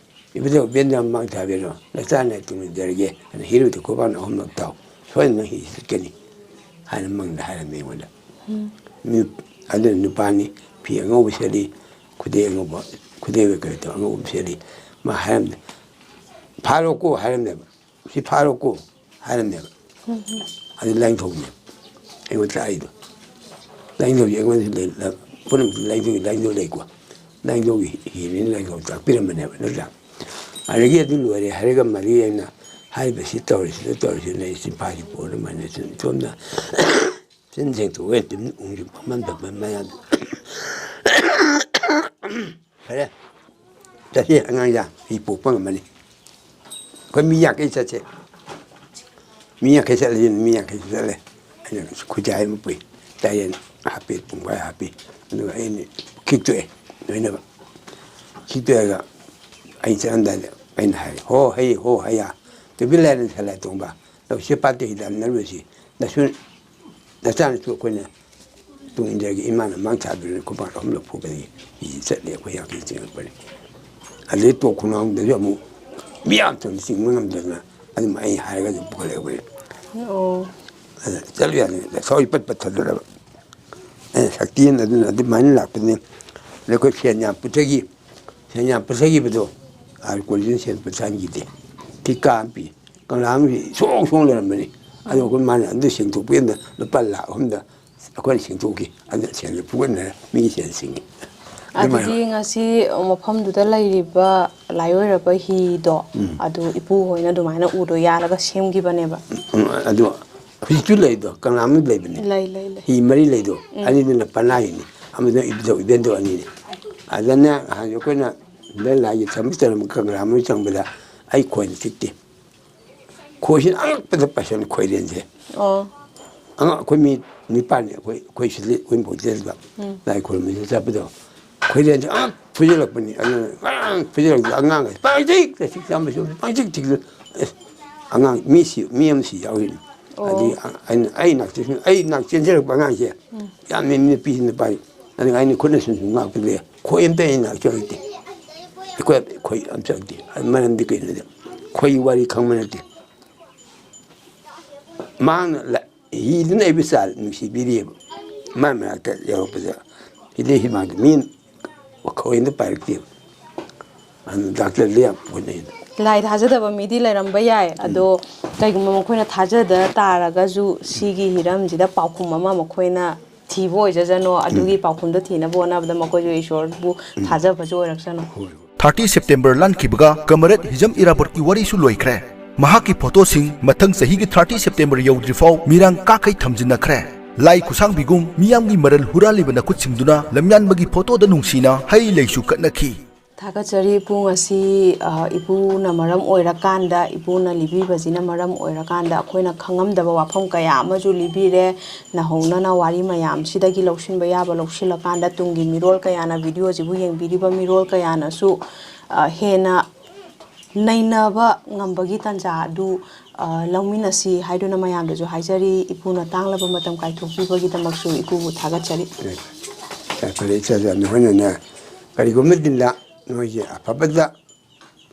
ꯏꯕꯨꯙꯧ ꯏꯕꯦꯟꯗ ꯃꯃꯥꯡ ꯊꯥꯕꯤꯔꯣ, ꯅꯆꯥꯅ ꯇꯨꯡ ꯏꯟꯖꯔꯒꯦ ꯍꯥꯏꯅ ꯍꯤꯔꯨꯗ ꯈꯨꯕꯥꯛꯅ ꯑꯍꯨꯝꯂꯛ ꯊꯥꯎ꯫ ꯁꯣꯏꯗꯅ ꯍꯤ ꯆꯠꯀꯅꯤ ꯍꯥꯏꯅ ꯃꯪꯗ ꯍꯥꯏꯔꯝꯃꯤ ꯑꯩꯉꯣꯟꯗ꯫ ꯎꯝ꯫ ꯅꯨ-, ꯑꯗꯨꯅ ꯅꯨꯄꯥꯅꯤ, ꯐꯤ ꯑꯉꯧꯕ ꯁꯦꯠꯂꯤ, ꯈꯨꯗꯩ ꯑꯉꯧꯕ, ꯈꯨꯗꯩ ꯑꯣꯏ ꯀꯔꯤ ꯇꯧ ꯑꯉꯧꯕ ꯁꯦꯠꯂꯤ꯫ ꯃꯥ ꯍꯥꯏꯔꯝꯗ, "ꯐꯥꯔꯣꯀꯣ" ꯍꯥꯏꯔꯝꯃꯦꯕ꯫ "ꯁꯤ ꯐꯥꯔꯣꯀꯣ" ꯍꯥꯏꯔꯝꯃꯦꯕ꯫ ꯎꯝ, ꯎꯝ꯫ ꯑꯗꯨ ꯂꯥꯏꯅꯤꯡꯊꯧꯅꯦ ꯑꯩꯉꯣꯟꯗ ꯇꯥꯛꯏꯗꯣ꯫ ꯂꯥꯏꯅꯤꯡꯊꯧꯁꯦ ꯑꯩꯉꯣꯟꯗ ꯂꯩ-, ꯂ-, ꯄꯨꯝꯅꯃꯛꯇ ꯂꯥꯏꯅꯤꯡꯊꯧꯒꯤ, ꯂꯥꯏꯅꯤꯡꯊꯧ ꯂꯩꯀꯣ꯫ ꯂꯥꯏꯅꯤꯡꯊꯧꯒꯤ ꯍꯤꯅꯤꯅ ꯂꯥꯏꯅꯤꯡꯊꯧ ꯇꯥꯛꯄꯤꯔꯝꯕꯅꯦꯕ, ꯅꯠꯇ꯭ꯔꯥ? ꯑꯗꯒꯤ ꯑꯗꯨ ꯂꯣꯏꯔꯦ ꯍꯥꯏꯔꯒ ꯃꯔꯤ ꯑꯩꯅ ꯍꯥꯏꯔꯤꯕ ꯁꯤ ꯇꯧꯔꯤꯁꯤꯗ ꯇꯧꯔꯤꯁꯤꯅ ꯑꯩ ꯆꯤꯟꯐꯥꯁꯤ ꯄꯨꯔꯒ ꯃꯥꯟꯅ ꯁꯨꯝ ꯁꯣꯝꯅ ꯆꯤꯟ ꯁꯦꯡꯗꯣꯛꯑꯒ ꯇꯨꯃꯤꯟ ꯎꯪꯁꯤ ꯐꯝꯃꯟ ꯐꯝꯃꯟ ꯃꯌꯥꯝ ꯐꯔꯦ꯫ ꯆꯠꯁꯤ ꯑꯉꯥꯡꯁꯥ, ꯐꯤ ꯄꯣꯛꯄ ꯉꯝꯃꯅꯤ꯫ ꯑꯩꯈꯣꯏ ꯃꯤ ꯌꯥꯡꯈꯩ ꯆꯠꯁꯦ꯫ ꯃꯤ ꯌꯥꯡꯈꯩ ꯆꯠꯂꯁꯤ, ꯃꯤ ꯌꯥꯡꯈꯩ ꯆꯠꯂꯦ꯫ ꯑꯩꯅ ꯈꯨꯖꯥꯏ ꯑꯃ ꯄꯨꯏ, ꯇꯥꯏꯔꯦꯟ ꯍꯥꯞꯄꯤ, ꯄꯨꯡꯐꯥꯏ ꯍꯥꯞꯄꯤ꯫ ꯑꯗꯨꯒ ꯑꯩꯅ ꯈꯤꯛꯇꯣꯛꯑꯦ, ꯂꯣꯏꯅꯃꯛ꯫ ꯈꯤꯛꯇꯣꯛꯑꯒ ꯑꯩ ꯆꯠꯂꯝꯗꯥꯏꯗ ꯑꯩꯅ ꯍꯥꯏ, "ꯍꯣ ꯍꯩ, ꯍꯣ ꯍꯩꯌꯥ, ꯇꯨꯕꯤ ꯂꯥꯏꯔꯦꯟ ꯁꯂꯥꯏ ꯇꯣꯡꯕ, ꯂꯧꯁꯤ ꯄꯥꯠꯇ ꯍꯤꯗꯥꯟꯅꯔꯨꯁꯤ꯫ ꯅꯁꯨ ꯅꯆꯥꯅꯁꯨ ꯑꯩꯈꯣꯏꯅ ꯇꯨꯡ ꯏꯟꯖꯔꯒꯦ, ꯏꯃꯥꯅ ꯃꯥꯡ ꯊꯥꯕꯤꯔꯣꯅ ꯈꯨꯄꯥꯛ ꯑꯍꯨꯝꯂꯛ ꯐꯨꯕꯗꯒꯤ ꯍꯤꯁꯤ ꯆꯠꯂꯦ, ꯑꯩꯈꯣꯏ ꯌꯥꯡꯈꯩ ꯆꯤꯡꯉꯛꯄꯅꯤ꯫ ꯑꯗꯩ ꯇꯣꯞ ꯈꯣꯡꯅꯥꯡꯗꯁꯨ ꯑꯃꯨꯛ ꯃꯤ ꯌꯥꯝ ꯊꯨꯅ ꯆꯤꯡꯕ ꯉꯝꯗꯗꯅ ꯑꯗꯨꯝ ꯑꯩ ꯍꯥꯏꯔꯒ ꯑꯗꯨꯝ ꯄꯨꯈꯠꯂꯛꯄꯅꯤ꯫ ꯑꯣ꯫ ꯑꯗ ꯆꯠꯂꯨ ꯌꯥꯗꯦ, ꯊꯋꯥꯏ ꯄꯠ ꯄꯠ ꯊꯗꯔꯕ꯫ ꯑꯩꯅ ꯁꯛꯇꯤ ꯑꯃ ꯑꯗꯨꯅ ꯑꯗꯨꯃꯥꯏꯅ ꯂꯥꯛꯄꯅꯤ꯫ ꯑꯗ ꯑꯩꯈꯣꯏ ꯁꯦꯟ ꯌꯥꯝ ꯄꯨꯊꯈꯤ, ꯁꯦꯟ ꯌꯥꯝ ꯄꯨꯊꯈꯤꯕꯗꯣ ꯑꯥꯔ ꯀꯣꯂꯦꯖꯅ ꯁꯦꯟ ꯄꯨꯊꯍꯟꯈꯤꯗꯦ꯫ ꯊꯤꯀꯥ ꯑꯃ ꯄꯤ꯫ ꯀꯪꯂꯥ ꯑꯃ ꯁꯣꯡ ꯁꯣꯡ ꯂꯩꯔꯝꯕꯅꯤ꯫ ꯑꯗꯣ ꯑꯩꯈꯣꯏ ꯃꯥꯅ ꯑꯗꯨ ꯁꯦꯡꯗꯣꯛꯄꯤꯗ ꯂꯨꯄꯥ ꯂꯥꯈ ꯑꯍꯨꯝꯗ ꯑꯩꯈꯣꯏꯅ ꯁꯦꯡꯗꯣꯛꯈꯤ꯫ ꯑꯗꯨ ꯁꯦꯟꯗꯣ ꯐꯨꯒꯠꯅꯔ ꯃꯤꯒꯤ ꯁꯦꯟ ꯁꯤꯡꯉꯤ꯫ ꯑꯗꯨꯃꯥꯏꯅ ꯑꯗꯨꯗꯤ ꯉꯁꯤ ꯃꯐꯝꯗꯨꯗ ꯂꯩꯔꯤꯕ ꯂꯥꯏꯑꯣꯏꯔꯕ ꯍꯤꯗꯣ, ꯎꯝ꯫ ꯑꯗꯨ ꯏꯄꯨ ꯍꯣꯏꯅ ꯑꯗꯨꯃꯥꯏꯅ ꯎꯗꯣ ꯌꯥꯜꯂꯒ ꯁꯦꯝꯈꯤꯕꯅꯦꯕ꯫ ꯎꯝ, ꯑꯗꯨ ꯍꯧꯖꯤꯛꯁꯨ ꯂꯩꯗꯣ, ꯀꯪꯂꯥ ꯑꯃ ꯂꯩꯕꯅꯦ꯫ ꯂꯩ, ꯂꯩ, ꯂꯩ꯫ ꯍꯤ ꯃꯔꯤ ꯂꯩꯗꯣ, ꯎꯝ꯫ ꯑꯅꯤꯗꯨꯅ ꯄꯅꯥ ꯍꯤꯅꯤ, ꯑꯃꯗꯨꯅ ꯏꯕꯨꯙꯧ ꯏꯕꯦꯟꯗꯧ ꯑꯅꯤꯅꯤ꯫ ꯑꯗꯨꯅ ꯍꯧꯖꯤꯛ ꯑꯩꯈꯣꯏꯅ ꯂꯥꯏꯒꯤ ꯊꯝꯕ ꯇꯧꯔꯝꯕ ꯀꯪꯂꯥ ꯑꯃ ꯆꯪꯕꯗ ꯑꯩ ꯈꯣꯏꯅ ꯆꯤꯛꯇꯦ꯫ ꯈꯣꯏꯁꯤꯅ ꯑꯉꯛꯄꯗ ꯄꯥꯏꯁꯟ ꯈꯣꯏꯔꯦꯟꯁꯦ꯫ ꯑꯣ꯫ ꯑꯉꯥꯡ ꯑꯩꯈꯣꯏ ꯃꯤ ꯅꯤꯄꯥꯟꯅꯤ, ꯑꯩꯈꯣꯏ, ꯑꯩꯈꯣꯏ ꯁꯤꯗ, ꯑꯩꯈꯣꯏ ꯃꯣꯇꯦꯜꯗ ꯎꯝ꯫ ꯂꯥꯏ ꯈꯨꯔꯨꯝꯕꯁꯤꯗ ꯆꯠꯄꯗꯣ꯫ ꯈꯣꯏꯔꯦꯟꯁꯦ ꯑꯉꯥꯡ ꯐꯨꯖꯜꯂꯛꯄꯅꯤ꯫ ꯑꯗꯨꯅ ꯉꯔꯥꯡ ꯐꯨꯖꯜꯂꯛꯄꯗ ꯑꯉꯥꯡꯈꯩ ꯄꯪꯆꯤꯛꯇ ꯆꯤꯛ, ꯆꯥꯝꯕꯁꯨ ꯄꯪꯆꯤꯛ ꯆꯤꯛꯇ꯫ ꯑꯦ, ꯑꯉꯥꯡ ꯃꯤ ꯁꯤ-, ꯃꯤ ꯑꯃ ꯁꯤ ꯌꯥꯎꯔꯤꯅꯤ꯫ ꯑꯣ꯫ ꯑꯗꯒꯤ ꯑ-, ꯑꯩꯅ, ꯑꯩ ꯅꯥꯛꯇ ꯁꯨꯝ, ꯑꯩ ꯅꯥꯛ ꯆꯦꯟꯖꯔꯛꯄ ꯑꯉꯥꯡꯁꯦ ꯎꯝ꯫ ꯌꯥꯝꯅ ꯅꯨꯄꯤꯁꯤ ꯅꯨꯄꯥ ꯑꯗꯨꯒ ꯑꯩꯅ ꯈꯨꯠꯅ ꯁꯨꯝ ꯁꯨꯝ ꯉꯥꯛꯄꯗꯨꯗ ꯈꯣꯏ ꯑꯝꯇ ꯑꯩꯅ ꯉꯥꯛꯆꯔꯛꯇꯦ꯫ ꯑꯩꯈꯣꯏ ꯈꯣꯏ ꯑꯝꯇ ꯆꯪꯗꯦ꯫ ꯑꯗꯨ ꯃꯔꯝꯗꯤ ꯀꯩꯅꯣꯗ ꯈꯣꯏ ꯋꯥꯔꯤ ꯈꯪꯕ ꯅꯠꯇꯦ꯫ ꯃꯍꯥꯛꯅ ꯂ-, ꯍꯤꯗꯨꯅ ꯑꯩꯕꯨ ꯆꯥ ꯅꯨꯡꯁꯤꯕꯤꯔꯤꯑꯕ꯫ ꯃꯥꯏ ꯃꯅꯥꯛꯇ ꯌꯧꯔꯛꯄꯗ ꯍꯤꯗ ꯍꯤꯃꯥꯡꯗ ꯃꯤ ꯈꯣꯏ ꯑꯝꯇ ꯄꯥꯏꯔꯛꯇꯦꯕ꯫ ꯑꯗꯨ ꯗꯥꯛꯇꯔꯗ ꯌꯥꯝ ꯍꯣꯠꯅꯩ꯫ ꯂꯥꯏ ꯊꯥꯖꯗꯕ ꯃꯤꯗꯤ ꯂꯩꯔꯝꯕ ꯌꯥꯏ, ꯑꯗꯣ ꯀꯩꯒꯨꯝꯕ ꯃꯈꯣꯏꯅ ꯊꯥꯖꯗ ꯇꯥꯔꯒꯁꯨ ꯁꯤꯒꯤ ꯍꯤꯔꯝꯁꯤꯗ ꯄꯥꯎꯈꯨꯝ ꯑꯃ ꯃꯈꯣꯏꯅ ꯊꯤꯕ ꯑꯣꯏꯖꯁꯅꯣ, ꯑꯗꯨꯒꯤ ꯎꯝ꯫ ꯄꯥꯎꯈꯨꯝꯗꯣ ꯊꯤꯅꯕ ꯍꯣꯠꯅꯕꯗ ꯃꯈꯣꯏꯁꯨ ꯏꯁꯣꯔꯕꯨ ꯎꯝ꯫ ꯊꯥꯖꯕꯁꯨ ꯑꯣꯏꯔꯛꯁꯅꯣ꯫ ꯍꯣꯏ, ꯍꯣꯏ꯫ ꯊꯥꯔꯇꯤ ꯁꯦꯞꯇꯦꯝꯕꯔ ꯂꯥꯟꯈꯤꯕꯒ ꯀꯃꯔꯦꯗ ꯍꯤꯖꯝ ꯏꯔꯥꯕꯣꯠꯀꯤ ꯋꯥꯔꯤꯁꯨ ꯂꯣꯏꯈ꯭ꯔꯦ꯫ ꯃꯍꯥꯛꯀꯤ ꯐꯣꯇꯣꯁꯤꯡ ꯃꯊꯪ ꯆꯍꯤꯒꯤ ꯊꯥꯔꯇꯤ ꯁꯦꯞꯇꯦꯝꯕꯔ ꯌꯧꯗ꯭ꯔꯤꯐꯥꯎ ꯃꯤꯔꯥꯡ ꯀꯥꯈꯩ ꯊꯝꯖꯤꯟꯅꯈ꯭ꯔꯦ꯫ ꯂꯥꯏ ꯈꯨꯠꯁꯥꯡꯕꯤꯒꯨꯝ ꯃꯤꯌꯥꯝꯒꯤ ꯃꯔꯜ ꯍꯨꯔꯥꯜꯂꯤꯕ ꯅꯈꯨꯠꯁꯤꯡꯗꯨꯅ ꯂꯝꯌꯥꯟꯕꯒꯤ ꯐꯣꯇꯣꯗ ꯅꯨꯡꯁꯤꯅ ꯍꯩ ꯂꯩꯁꯨ ꯀꯠꯅꯈꯤ꯫ ꯊꯥꯒꯠꯆꯔꯤ꯫ ꯏꯄꯨ, ꯉꯁꯤ, ꯑ, ꯏꯄꯨꯅ ꯃꯔꯝ ꯑꯣꯏꯔꯀꯥꯟꯗ, ꯏꯄꯨꯅ ꯂꯤꯕꯤꯕꯁꯤꯅ ꯃꯔꯝ ꯑꯣꯏꯔꯀꯥꯟꯗ ꯑꯩꯈꯣꯏꯅ ꯈꯪꯉꯝꯗꯕ ꯋꯥꯐꯝ ꯀꯌꯥ ꯑꯃꯁꯨ ꯂꯤꯕꯤꯔꯦ꯫ ꯅꯧꯍꯧꯅꯅ ꯋꯥꯔꯤ ꯃꯌꯥꯝꯁꯤꯗꯒꯤ ꯂꯧꯁꯤꯟꯕ ꯌꯥꯕ ꯂꯧꯁꯤꯜꯂꯀꯥꯟꯗ ꯇꯨꯡꯒꯤ ꯃꯤꯔꯣꯜ ꯀꯌꯥꯅ, ꯚꯤꯗꯤꯑꯣꯁꯤꯕꯨ ꯌꯦꯡꯕꯤꯔꯤꯕ ꯃꯤꯔꯣꯜ ꯀꯌꯥꯅꯁꯨ, ꯑ, ꯍꯦꯟꯅ ꯅꯩꯅꯕ ꯉꯝꯕꯒꯤ ꯇꯥꯟꯖꯥ ꯑꯗꯨ, ꯑ, ꯂꯧꯃꯤꯟꯅꯁꯤ ꯍꯥꯏꯗꯨꯅ ꯃꯌꯥꯝꯗꯁꯨ ꯍꯥꯏꯖꯔꯤ꯫ ꯏꯄꯨꯅ ꯇꯥꯡꯂꯕ ꯃꯇꯝ ꯀꯥꯏꯊꯣꯛꯄꯤꯕꯒꯤ ꯗꯃꯛꯁꯨ ꯏꯄꯨꯕꯨ ꯊꯥꯒꯠꯆꯔꯤ꯫ ꯐꯔꯦ, ꯏꯆꯥ, ꯏꯆꯥ, ꯅꯈꯣꯏꯅꯅꯦ ꯀꯔꯤꯒꯨꯝꯕ ꯗꯤꯟꯗ ꯅꯣꯏꯁꯦ ꯑꯐꯕꯗ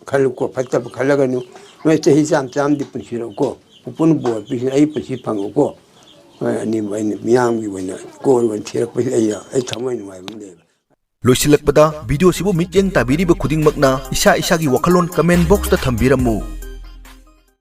ꯈꯜꯂꯨꯀꯣ, ꯐꯠꯇꯕ ꯈꯜꯂꯒꯅꯨ꯫ ꯅꯣꯏ ꯆꯍꯤ ꯆꯥꯝ ꯆꯥꯝꯗꯤ ꯄꯨꯟꯁꯤꯔꯛꯎꯀꯣ꯫ ꯄꯨꯄꯨꯅ ꯕꯣꯔ ꯄꯤꯁꯤꯅ ꯑꯩ ꯄꯨꯟꯁꯤ ꯐꯪꯉꯨꯀꯣ꯫ ꯅꯣꯏ ꯑꯅꯤꯕꯨ ꯑꯩꯅ ꯃꯤꯌꯥꯝꯒꯤ ꯑꯣꯏꯅ ꯀꯣꯜ ꯑꯣꯏꯅ ꯊꯤꯔꯛꯄꯁꯤ ꯑꯩ, ꯑꯩ ꯊꯃꯣꯏ ꯅꯨꯡꯉꯥꯏꯕ ꯑꯃ ꯂꯩꯌꯦꯕ꯫ ꯂꯣꯏꯁꯤꯜꯂꯛꯄꯗ, ꯚꯤꯗꯤꯑꯣꯁꯤꯕꯨ ꯃꯤꯠꯌꯦꯡ ꯇꯥꯕꯤꯔꯤꯕ ꯈꯨꯗꯤꯡꯃꯛꯅ ꯏꯁꯥ ꯏꯁꯥꯒꯤ ꯋꯥꯈꯜꯂꯣꯟ ꯀꯃꯦꯟ ꯕꯣꯛꯁꯇ ꯊꯝꯕꯤꯔꯝꯃꯨ꯫